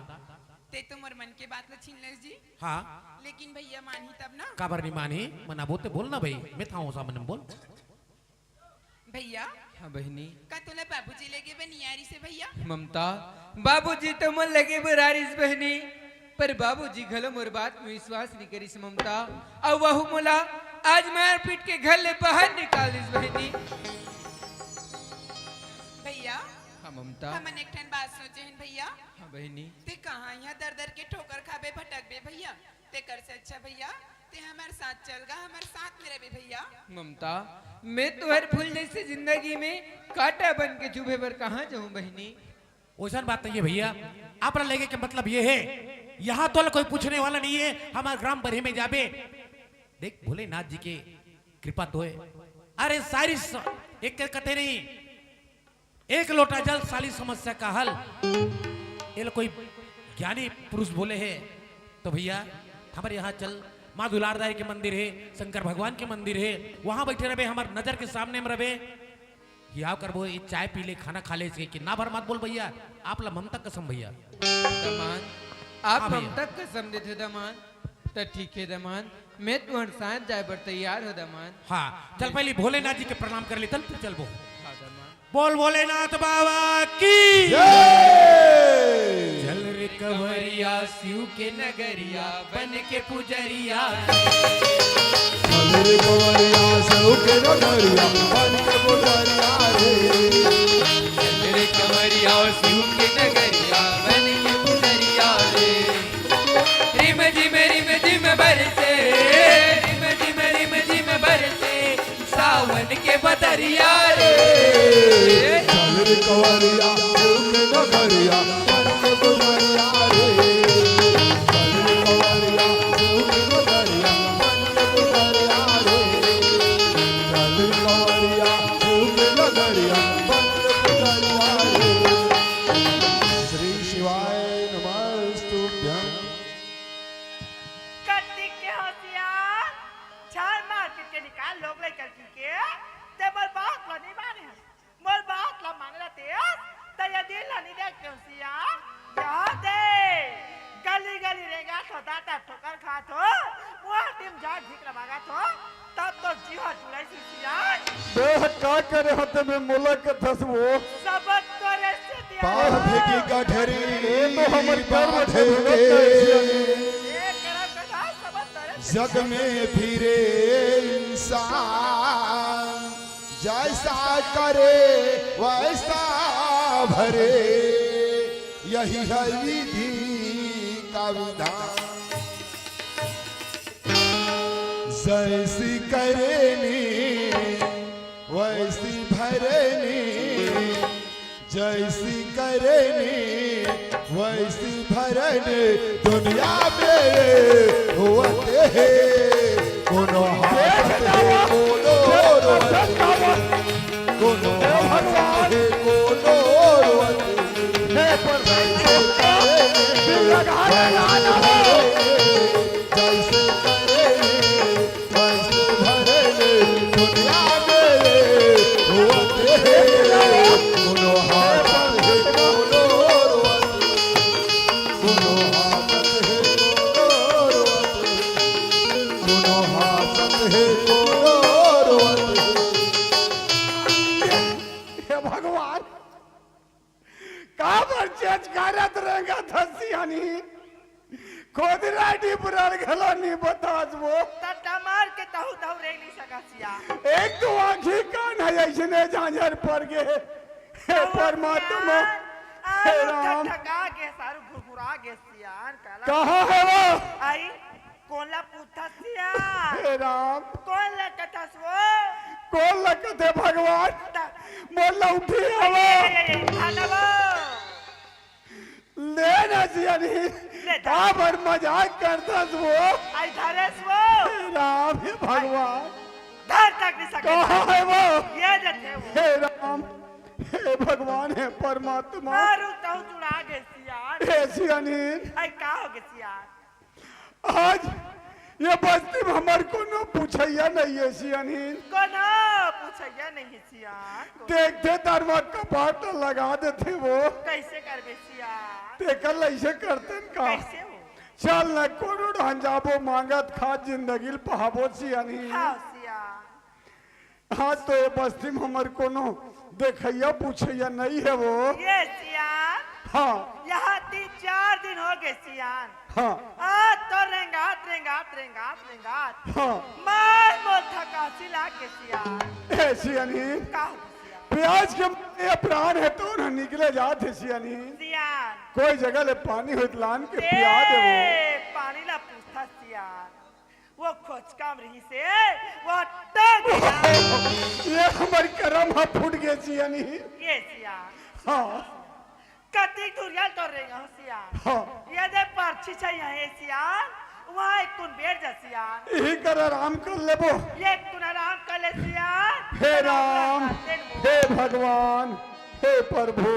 ते तो मोर मन के बात ला छीन लेस जी। हाँ। लेकिन भैया मानही तब ना। काबर नहीं मानही? मनाबो ते बोल ना भाई, मैं था हूं सामने में, बोल। भैया। हाँ बहिनी। का तोला बाबूजी लेगे बर नइ आरिस हे भैया? ममता, बाबूजी तो मोर लेगे बर आरिस बहिनी, पर बाबूजी घलो मोर बात में विश्वास नइ करिस ममता। अउ वहू मोला आज मारपीट के घर ले बाहर निकाल दिस बहिनी। भैया। हाँ ममता। हमन एक ठन बात सोचे हन भैया। हाँ बहिनी। ते कहाँ इहाँ दर दर के ठोकर खाबे भटकबे भैया, तेकर से अच्छा भैया ते हमर साथ चल गा, हमर साथ में रहिबे भैया। ममता, मैं तोहर फूल जइसे जिंदगी में कांटा बन के चुभे बर कहाँ जाहूं बहिनी? ओइसन बात नइ हे भैया, आप ला लेगे के मतलब ये हे, यहाँ तोला कोई पूछने वाला नइ हे, हमर ग्राम बरही में जाबे, देख भोलेनाथ जी के कृपा तो हे। अरे सारी स-, एक कथे नहीं, एक लोटा जल सारी समस्या का हल। एला कोई ज्ञानी पुरुष बोले हे। तो भैया, हमर यहाँ चल, माँ दुलारदाई के मंदिर हे, शंकर भगवान के मंदिर हे, वहाँ बइठे रहिबे, हमर नजर के सामने में रहिबे। हियाव करबो, ये चाय पी ले, खाना खा ले, इसके किन्ना भर मत बोल भैया, आप ला ममता कसम भैया। दमान, आप हाँ भैया। ममता कसम देथे दमान, त ठीक हे दमान, मैं तुहर साथ जाए बर तैयार हो दमान। हाँ, चल पहले भोलेनाथ जी के प्रणाम कर ले, चल तू चलबो। हाँ दमान। बोल भोलेनाथ बाबा की। जय। चल रे कंवरिया शिव के नगरिया बन के पुजरिया। चल रे कंवरिया शिव के नगरिया बन के पुजरिया रे। चल रे कंवरिया शिव के नगरिया बन के पुजरिया रे। रिम झिम रिम झिम बरसे, रिम झिम रिम झिम बरसे, सावन के बदरिया रे। चल रे कंवरिया, चल रे कंवरिया, बन के पुजरिया रे। चल रे कंवरिया, चल रे कंवरिया, बन के का करे होते में मोला कथस वो? सबद तोरे से दिया। पाप की गठरी ये तो हमर कर्म बांध के भुगत के करे। ये करम कथा सबद तोरे से जग में फिरे इंसान, जैसा करे वैसा भरे, यही है विधि का विधान। जैसी करनी वैसी भरनी, जैसी करनी वैसी भरनी, दुनिया में होते हैं कोनो हाथ है कोनो रोवत, कोनो हाथ है कोनो रोवत। हे परमेश्वर, जैसे करे, बस भरे दुनिया में होते हैं। कोनो हाथ है, कोनो रोवत, कोनो हाथ है, कोनो रोवत, कोनो हाथ है, कोनो रोवत। हे भगवान, काबर चेच करत रेंगत हस सियानी? खुद राडी पुराण घलो नी बतास वो। त डमार के तहु तहु रेंग नहीं सका सिया। एक तो आँखी कान है ऐसने झांझर पर गे। हे परमात्मा, हे राम। ठगा गे सारू घुरघुरा गे सियान काला। कहाँ है वो? आई कोन ला पूछत सिया? हे राम, कोन ला कथस वो? कोन ला कथे भगवान? मोर लौठी आवा। खाना वो। ले ना सियानी, ले जा। काबर मजाक करथस वो? आई धरेस वो। हे राम, हे भगवान, धर तक नहीं सके। कहाँ है वो? ये देथे वो। हे राम, हे भगवान, हे परमात्मा, मारू तहु जुड़ा गे सियान। हे सियानी, आई का हो गे सियान? आज ये बस्ती में हमर कोनो पूछैया नहीं है सियानी। कोनो पूछैया नहीं है सियान। को- देखथे दरवा कपाट लगा देथे वो। कैसे करबे सियान? तेकर लइसे करतेन का? कैसे हो? चल न कोनो ढान जाबो मांगत खात जिंदगी ल पहाबो सियानी। हाँ सियान। हाँ तो ये बस्ती में हमर कोनो देखैया पूछैया नहीं है वो। ये सियान। हाँ। यहाँ तीन चार दिन हो गए सियान। हाँ। आज तो रेंगात रेंगात रेंगात रेंगात। हाँ। मार मोर थकासी लाग गे सियान। ए सियानी, का हो सियान? प्याज के मारे प्राण है तो न निकले जात है सियानी। सियान। कोई जगह ले पानी होत लान के पिया देबो। ए, पानी ला पूछता सियान। वो खोचकाम रही से, वो टंग गया। ये हमर करम ह फूट गे सियानी। ये सियान। हाँ। कति दुरिया तो रेंगा हो सियान। हाँ। ये दे परछी छै यहाँ ये सियान, वहाँ एक कुन बैठ जा सियान। यही कर आराम कर लेबो। ये कुन आराम कर ले सियान। हे राम, हे भगवान, हे प्रभु,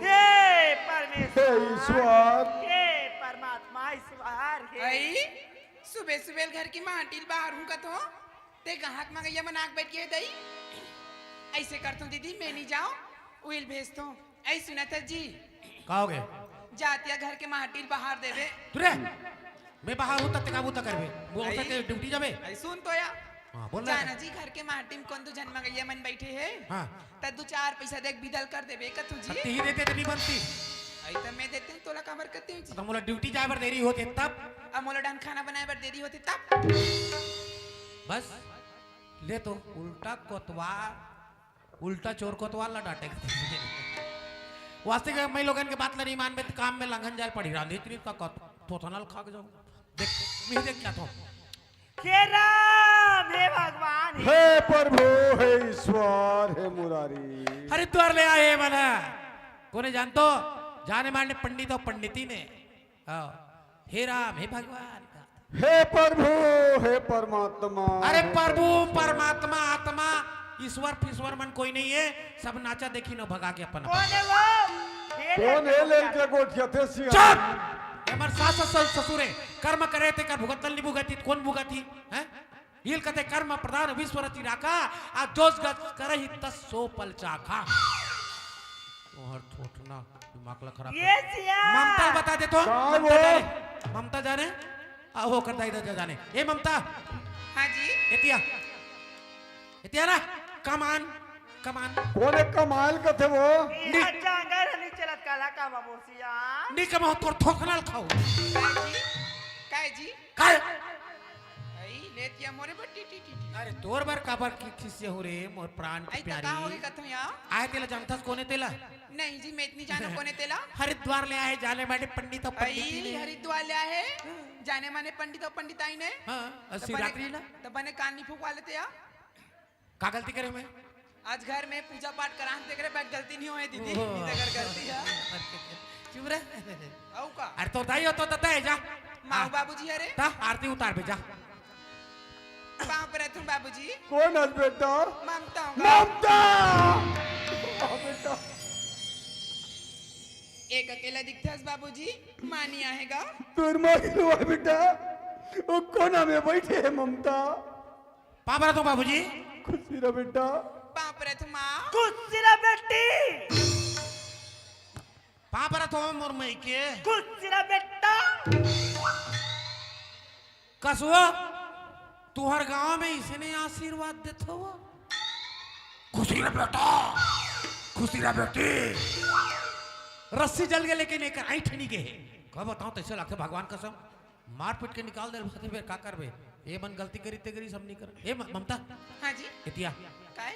हे परमेश्वर, हे ईश्वर। हे परमात्मा ईश्वर, हे अई, सुबह सुबह घर की माटी ल बाहर हूँ कथो, ते गाहक मंगैया मन आग बैठ गए दई। ऐसे करतो दीदी, मैं नहीं जाओ, उइल भेजतो। ऐ सुनत जी, का हो गए? जातिया घर के माटी ल बाहर देवे। तू रे, मैं बाहर हूँ तब ते का बूता करबे? वो अई। होता ते ड्यूटी जाबे? ऐ सुन तो या। हाँ, बोल ना। जाना जी, घर के माटी में कौन दू झन मंगैया मन बैठे है। हाँ। त दू चार पैसा देख बिदल कर देवे कथू जी। तब ते ही देते तो नहीं बनती। ऐ त मैं देते हूँ, तोला काबर करते हूँ जी। तो मोला ड्यूटी जाए बर देरी होते तब। अब मोला डान खाना बनाए बर देरी होते तब। बस, ले तो उल्टा कोतवाल, उल्टा चोर कोतवाल ला डांटे। वास्तविक मैं लोगन के बात ला नहीं मानबे तो काम में लंघन जाए पड़ी। रांधी इतनी का कत-, थोथनल खा के जाऊँ। देख, मैं देख क्या था। हे राम, हे भगवान, हे हे प्रभु, हे ईश्वर, हे मुरारी। हरिद्वार ले आए हे मन। कोने जानतो? जाने माने पंडित और पंडिती ने। हाँ। हे राम, हे भगवान। हे प्रभु, हे परमात्मा। अरे प्रभु, परमात्मा, आत्मा, ईश्वर फिश्वर मन कोई नहीं है, सब नाचा देखी न भगा के अपन। कौन है वो? हे कौन ले है लेन के गोठिया थे सिया? चुप! ये हमर सास ससुर, ससुर है, कर्म करे ते कर भुगतल नहीं भुगती, कौन भुगती? हैं? हील कथे कर्म प्रधान विश्व रचि राखा, आ जोस गत करही तस सो पल चाखा। तोहर थोथना दिमाग ला खराब ये कर। सिया। ममता बता दे तो। का ममता वो? जाने, ममता जाने। आ, हो कर दाई दादा जाने। ए ममता, हाँ जी। एतिया, एतिया ना, कमान। कमान। कोने कमाल कथे वो? इहा जांगर हली चलत काला का बाबूसिया? नी कमाओ, तोर थोकना ल खाओ। काय जी? काय जी? काय? अई, लेतिया मोरे बट्टी टी टी टी। अरे, तोर बर काबर की खिसिया हो रे, मोर प्राण के आई त प्यारी। का होगे कथों या? आय तेला जानथस कोने तेला? नहीं जी, मैं इतनी जानो कोने तेला। हरिद्वार ले आए जाने माने पंडित अउ पंडित आई ने। हरिद्वार ले आए, जाने माने पंडित अउ पंडित आई ने। हाँ, अउ त बने, शिवरात्रि ला? त बने कान नी फुकवा लेते या? का गलती करे मैं? आज घर में पूजा पाठ कराहन तेकरे बाद गलती नहीं होए दीदी, ओहो। नहीं तो अगर गलती है। चुप रह। अउ का? अरे तो दाई हो तो ददा है जा। माँ हाँ। बाबूजी हरे? ता आरती उतार बे जा। पाँव परत हूँ बाबूजी। कोन हस बेटा? ममता हूँ। ममता! हाँ बेटा। एक अकेला दिखथस बाबूजी, माँ नहीं आहे गा। तोर माँ के लो बेटा, वो कोना में बैठे है ममता। पाँव परत हूँ बाबूजी। खुशी रह बेटा। पाँव परत हूँ माँ। खुशी रह बेटी। पाँव परत हूँ मोर मई के। खुशी रह बेटा। कसुआ, तुहर गांव में इसने आशीर्वाद देत हो? खुशी रह बेटा, खुशी रह बेटी। रस्सी जल गए लेकिन एक ऐंठ नहीं गए। का बताओ, तैसे लगते भगवान कसम। मार पीट के निकाल दे, फिर का करबे? ये मन गलती करी ते करी, सब नहीं कर। ए म-, ममता। हाँ जी। इतिया। काय?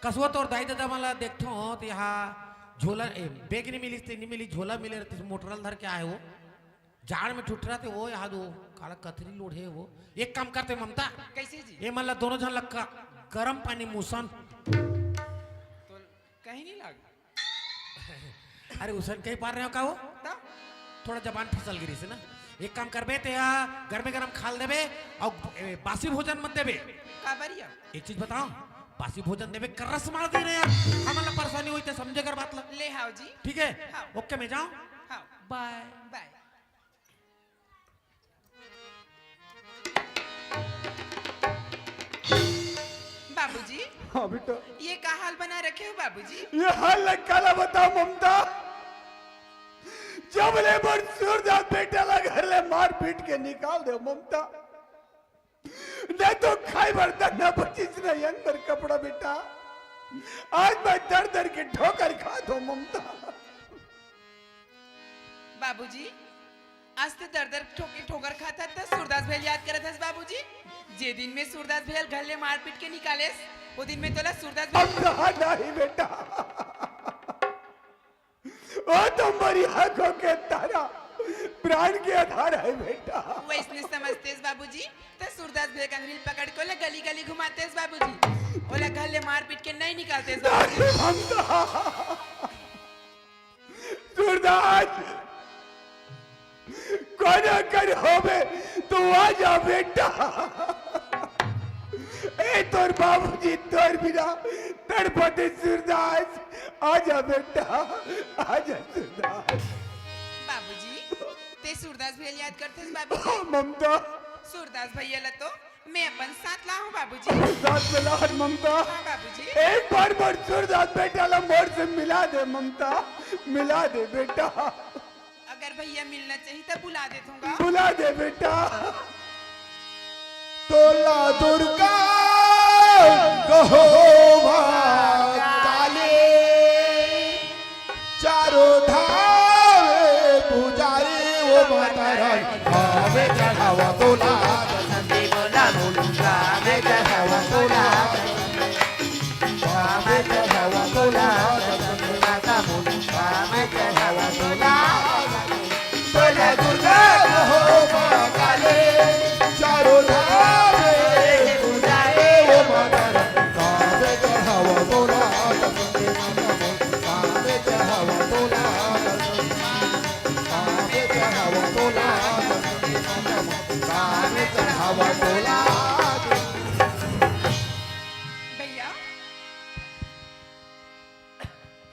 कसुआ तोर दाई ददा मन ला देखथो तो यहाँ झोला, ए, बैग नहीं मिली, नहीं मिली, झोला मिले रहती, मोटरल धर के आए वो। जाड़ में ठुठरा थे वो, यहाँ दो काला कथरी लोढ़े वो। एक काम करते ममता। कैसे जी? ये मन ला दोनों झन ला क-, गरम पानी मुसन। तो कहीं नहीं लाग। अरे उसन कहीं पार रहे हो का वो? ता? थोड़ा जबान फिसल गिरी से ना। एक काम करबे ते या गरमे गरम खाल देबे अउ, ए, बासी भोजन मत देबे। का बरिया? एक चीज बताओ, बासी भोजन देबे करस मार दे रहे यार। हमन ला परेशानी होई ते समझे कर बात ला। ले हाव जी। ठीक है? हाँ। ओके मैं जाऊँ? हाँ। बाय। बाय। बाबूजी। हाँ बेटा। ये का हाल बना रखे हो बाबूजी? ये हाल ला काला बताओ ममता। जब ले बड़ सूरदास बेटा ला घर ले मार पीट के निकाल दे ममता। नहीं तो खाई बर दाना बचिस न अंदर कपड़ा बेटा। आज मैं दर दर के ठोकर खात हूँ ममता। बाबूजी, आज ते दर दर ठोके ठोकर खात हस त सूरदास भैया ल याद करत हस बाबूजी। जे दिन में सूरदास भैया ल घर ले मार पीट के निकालेस, वो दिन में तोला सूरदास भैया अब कहा नहीं बेटा। ओ तुम्हारी आंखों के तारा, प्राण के आधार है बेटा। वैसने समझतेस बाबूजी, त सूरदास भैया के अंगरी ल पकड़ के ओला गली गली घुमातेस बाबूजी। ओला घर ले मार पीट के नहीं निकालतेस बाबूजी। नहीं ममता। सूरदास, कोना कर होबे, तू आ जा बेटा। ए तोर बाबूजी तोर बिना तड़पते सूरदास, आ जा बेटा, आ जा सूरदास। बाबूजी, ते सूरदास भैया ल याद करथस बाबूजी? हाँ, ममता। सूरदास भैया ला तो मैं अपन साथ ला हूँ बाबूजी। अपन साथ में ला हट ममता। हाँ बाबूजी। एक बार मोर सूरदास बेटा ला मोर से मिला दे ममता, मिला दे बेटा। अगर भैया मिलना चाहिए तो बुला दे दूंगा। बुला दे बेटा। तोला दुर्गा कहो माँ काली, चारों धावे पुजारी वो माता रानी। भावे चढ़ावा तोला, भावे चढ़ावा तोला, भावे चढ़ावा तोला, भावे चढ़ावा तोला। बोला दुर्गा हो माँ काली, चारों धाम में पूजा रे वो माता रानी। कावे चढ़ावा तोला, कावे चढ़ावा तोला, कावे चढ़ावा तोला, कावे चढ़ावा तोला। भैया।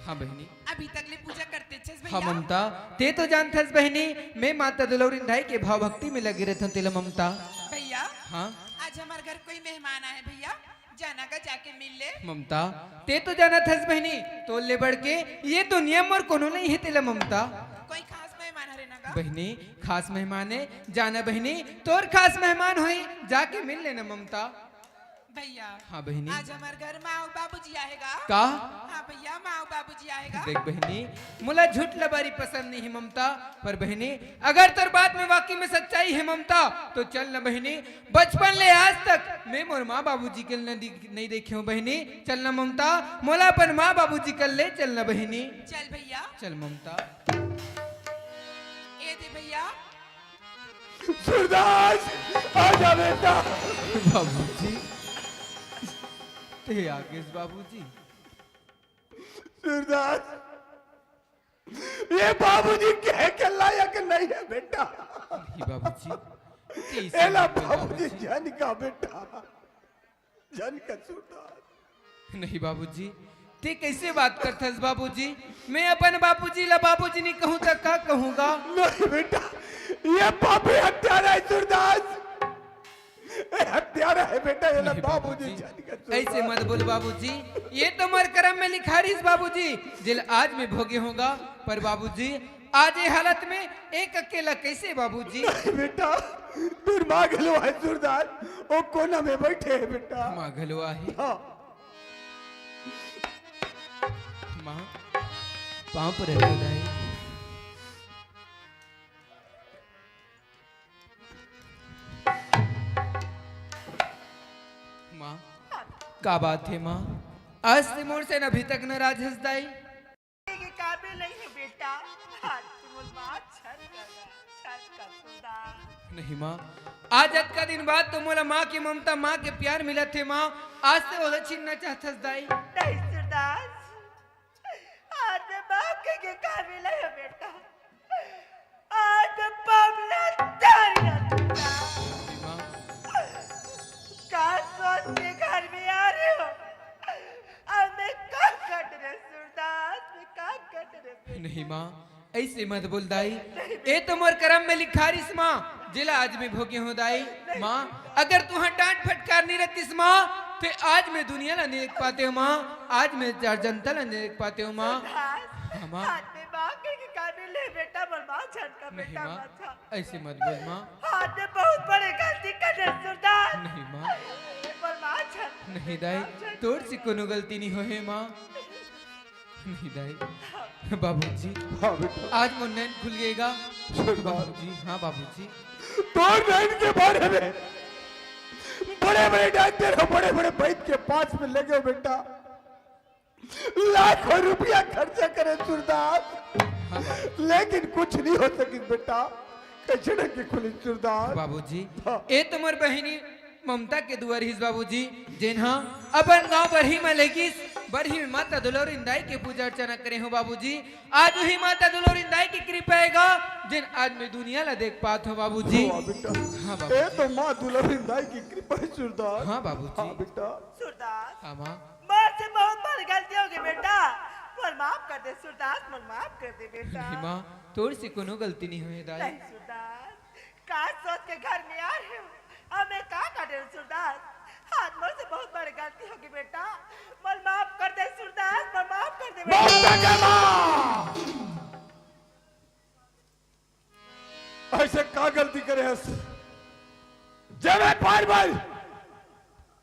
हाँ बहिनी। अभी तक ले पूजा करते छस हाँ भैया। ममता, ते तो जानथस बहिनी, मैं माता दुलौरी दाई के भाव भक्ति में लगे रहथन तेला ममता। भैया, हाँ? आज हमार घर कोई मेहमान आए भैया, जाना का जाके मिल ले। ममता, ते तो जानथस बहिनी, तोर ले बढ़ के ये दुनिया में और कोनो नहीं है तेला ममता। कोई खास मेहमान हरे ना गा? बहिनी, खास मेहमान है, जाना बहिनी, तोर खास मेहमान होई, जाके मिल लेना ममता। भैया। हाँ बहिनी। आज हमर घर माँ अउ बाबूजी आए हे गा। का? हाँ भैया, माँ अउ बाबूजी आए हे गा। देख बहिनी, मोला झूठ लबारी पसंद नहीं हे ममता, पर बहिनी, अगर तोर बात में वाकई में सच्चाई हे ममता, तो चल न बहिनी, बचपन ले आज तक मैं मोर माँ बाबूजी के न दि-, नहीं देखे हूँ बहिनी। चल न ममता, मोला अपन माँ बाबूजी कर ले चल न बहिनी। चल भैया। चल ममता। ए दे भैया। सूरदास, आ जा बेटा। बाबूजी, ते आ गेस बाबूजी। सूरदास, ये बाबूजी कहे के लायक नहीं हे बेटा। नहीं बाबूजी, ते इसे एला मत बोल बाबूजी बाबूजी। झन का बेटा, झन का सूरदास। नहीं बाबूजी, ते कैसे बात करथस बाबूजी? मैं अपन बाबूजी ला बाबूजी नहीं कहूँ त का कहूँगा? नहीं बेटा, ये पापी हत्यारा हे सूरदास। ए, हत्यारा हे बेटा, ये ना नहीं बाबूजी बाबूजी, जान के ऐसे मत बोल बाबूजी, ये तो मोर करम में लिखा रहिस बाबूजी, जेला आज मैं भोगे हँव गा। पर बाबूजी, आज ये हालत में एक अकेला कैसे बाबूजी? नहीं बेटा, तोर माँ घलो हे सूरदास, वो कोना में बैठे हे बेटा। माँ घलो हे? हाँ। माँ, पाँव परत हँव दाई। माँ, का बात हे माँ? आज ते मोर से अभी तक नाराज हस दाई। के काबिल नहीं हे बेटा, आज ते मोर माँ झन का, झन का सूरदास। नहीं माँ, आज अतका दिन बाद तो मोला माँ के ममता, माँ के प्यार मिलत हे माँ, आज ते ओला छीनना चाहत हस दाई। नहीं सूरदास, आज मैं माफ के, के काबिल नहीं हँव बेटा। आज मैं पाप ला तारी ना बेटा। माँ। का सोच के घर में आ रहे हो? अब मैं का कट रे सूरदास, मैं का कट रे बेटा? नहीं माँ, ऐसे मत बोल दाई। नहीं ए तो मोर करम में लिखा रिस माँ, जेला आज मैं भोगे हँव दाई। माँ, अगर तुँहर डांट फटकार नहीं रहतिस माँ, ते आज मैं दुनिया ला नहीं देख पातेंव माँ, आज मैं चार जनता ला नहीं देख पातेंव माँ। सूरदास, हाँ माँ। आज मैं माँ के, के काबिल नहीं बेटा, मोर माँ झन का नहीं बेटा माँ, मत था। ऐसे मत बोल माँ। आज मैं बहुत बड़े गलती करे सूरदास। नहीं माँ। मोर माँ झन। नहीं दाई, तोर से कोनो गलती नहीं होहे माँ। नहीं दाई। बाबूजी। हाँ बेटा। आज मोर नैन खुल गे गा। सुन बात। बाबूजी, हाँ बाबूजी। तोर नैन के बारे में बड़े-बड़े डॉक्टर अउ बड़े-बड़े वैद्य के पास में ले गेंव बेटा, लाखों रुपया खर्चा करे सूरदास, हाँ बाबूजी। लेकिन कुछ नहीं हो सकिस बेटा। कैसे ढंग के खुलिस सूरदास? बाबूजी, हाँ। ए तो मोर बहिनी ममता के दुआ रहिस बाबूजी, जेन हा अपन गांव बरही म लेगिस, बरही म माता दुलौरिन दाई के पूजा अर्चना करे हँव बाबूजी। आज उही माता दुलौरिन दाई के कृपा हे गा, जेन आज मैं दुनिया ला देख पात हँव बाबूजी। वाह बेटा। हाँ बाबूजी। ए तो माँ दुलौरिन दाई के कृपा हे सूरदास। हाँ बाबूजी। हाँ बेटा। सूरदास। हाँ माँ। मोर से बहुत बड़ गलती हो गे बेटा, मोला माफ कर दे सूरदास, मोला माफ कर दे बेटा। नहीं माँ, तोर से कोनो गलती नहीं होहे दाई। नहीं सूरदास, का सोच के घर में आ रहे हो? अब मैं का कर रहे हूँ सूरदास? आज मोर से बहुत बड़ी गलती हो गे बेटा, मोला माफ कर दे सूरदास, मोला माफ कर दे बेटा। ममता के माँ! ऐसे का गलती करे हस, जे मैं बार-बार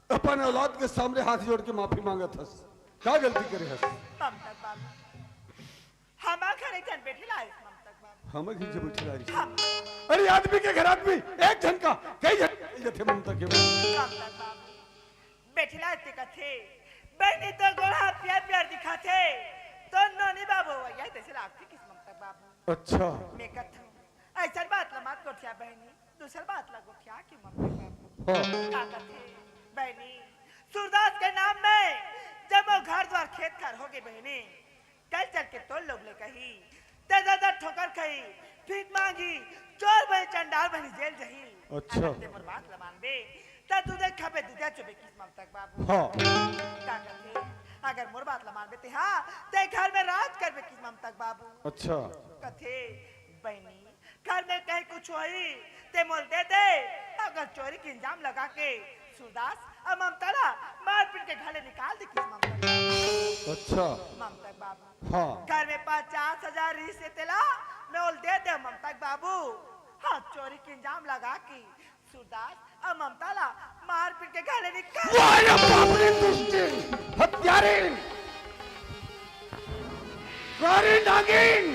अपन औलाद के सामने हाथ जोड़ के माफी मांगत हस? का गलती करे हस? ममता बाबू, हमार घर एक झन बैठे ला आइस, ममता बाबू। हमर घर जे बैठे ला आइस? हाँ। अरे, आदमी के घर आदमी, एक झन का, कई झन जथे ममता के। ममता बाबू, बैठे ला आइस ते कथे, बहिनी तो गोड़ हाथ प्यार प्यार दिखाथे, तो नोनी बाबू, वही तैसे लागथे किस ममता बाबू। अच्छा। मैं कथूँ, ऐसन बात ला मत गोठिया बहिनी, दूसर बात ला गोठिया कि मम्मी बाबू। हाँ। का कथे बहिनी, सूरदास के नाम में जब वो घर द्वार खेत खार हो गे बहिनी, कल चल के तोर लोग ले कही, ते दर दर ठोकर खही, भीख मांगी, चोर बहिनी, चंडाल बहिनी, जेल जही। अच्छा। अगर ते मोर बात ला मानबे, त दूधे खाबे, दूधे चोबे किस ममता बाबू। हाँ। का कथे, अगर मोर बात ला मानबे ते, हाँ, ते घर में राज करबे किस ममता बाबू। अच्छा। कथे बहिनी, घर में कहीं कुछ होही, ते मोला दे दे, अगर चोरी के इल्जाम लगा के सूरदास अउ ममता ला मार पीट के घर ले निकाल दे किस ममता। अच्छा। ममता बाबू। हाँ। घर में पचास हजार रहिसे तेला, मैं ओला दे दे ममता बाबू। हाँ, चोरी के इल्जाम लगा के सूरदास अब ममता ला मार पीट के घर ले निकाल। वाह रे बाप रे, दुष्टी, हत्यारी, कारी नागिन,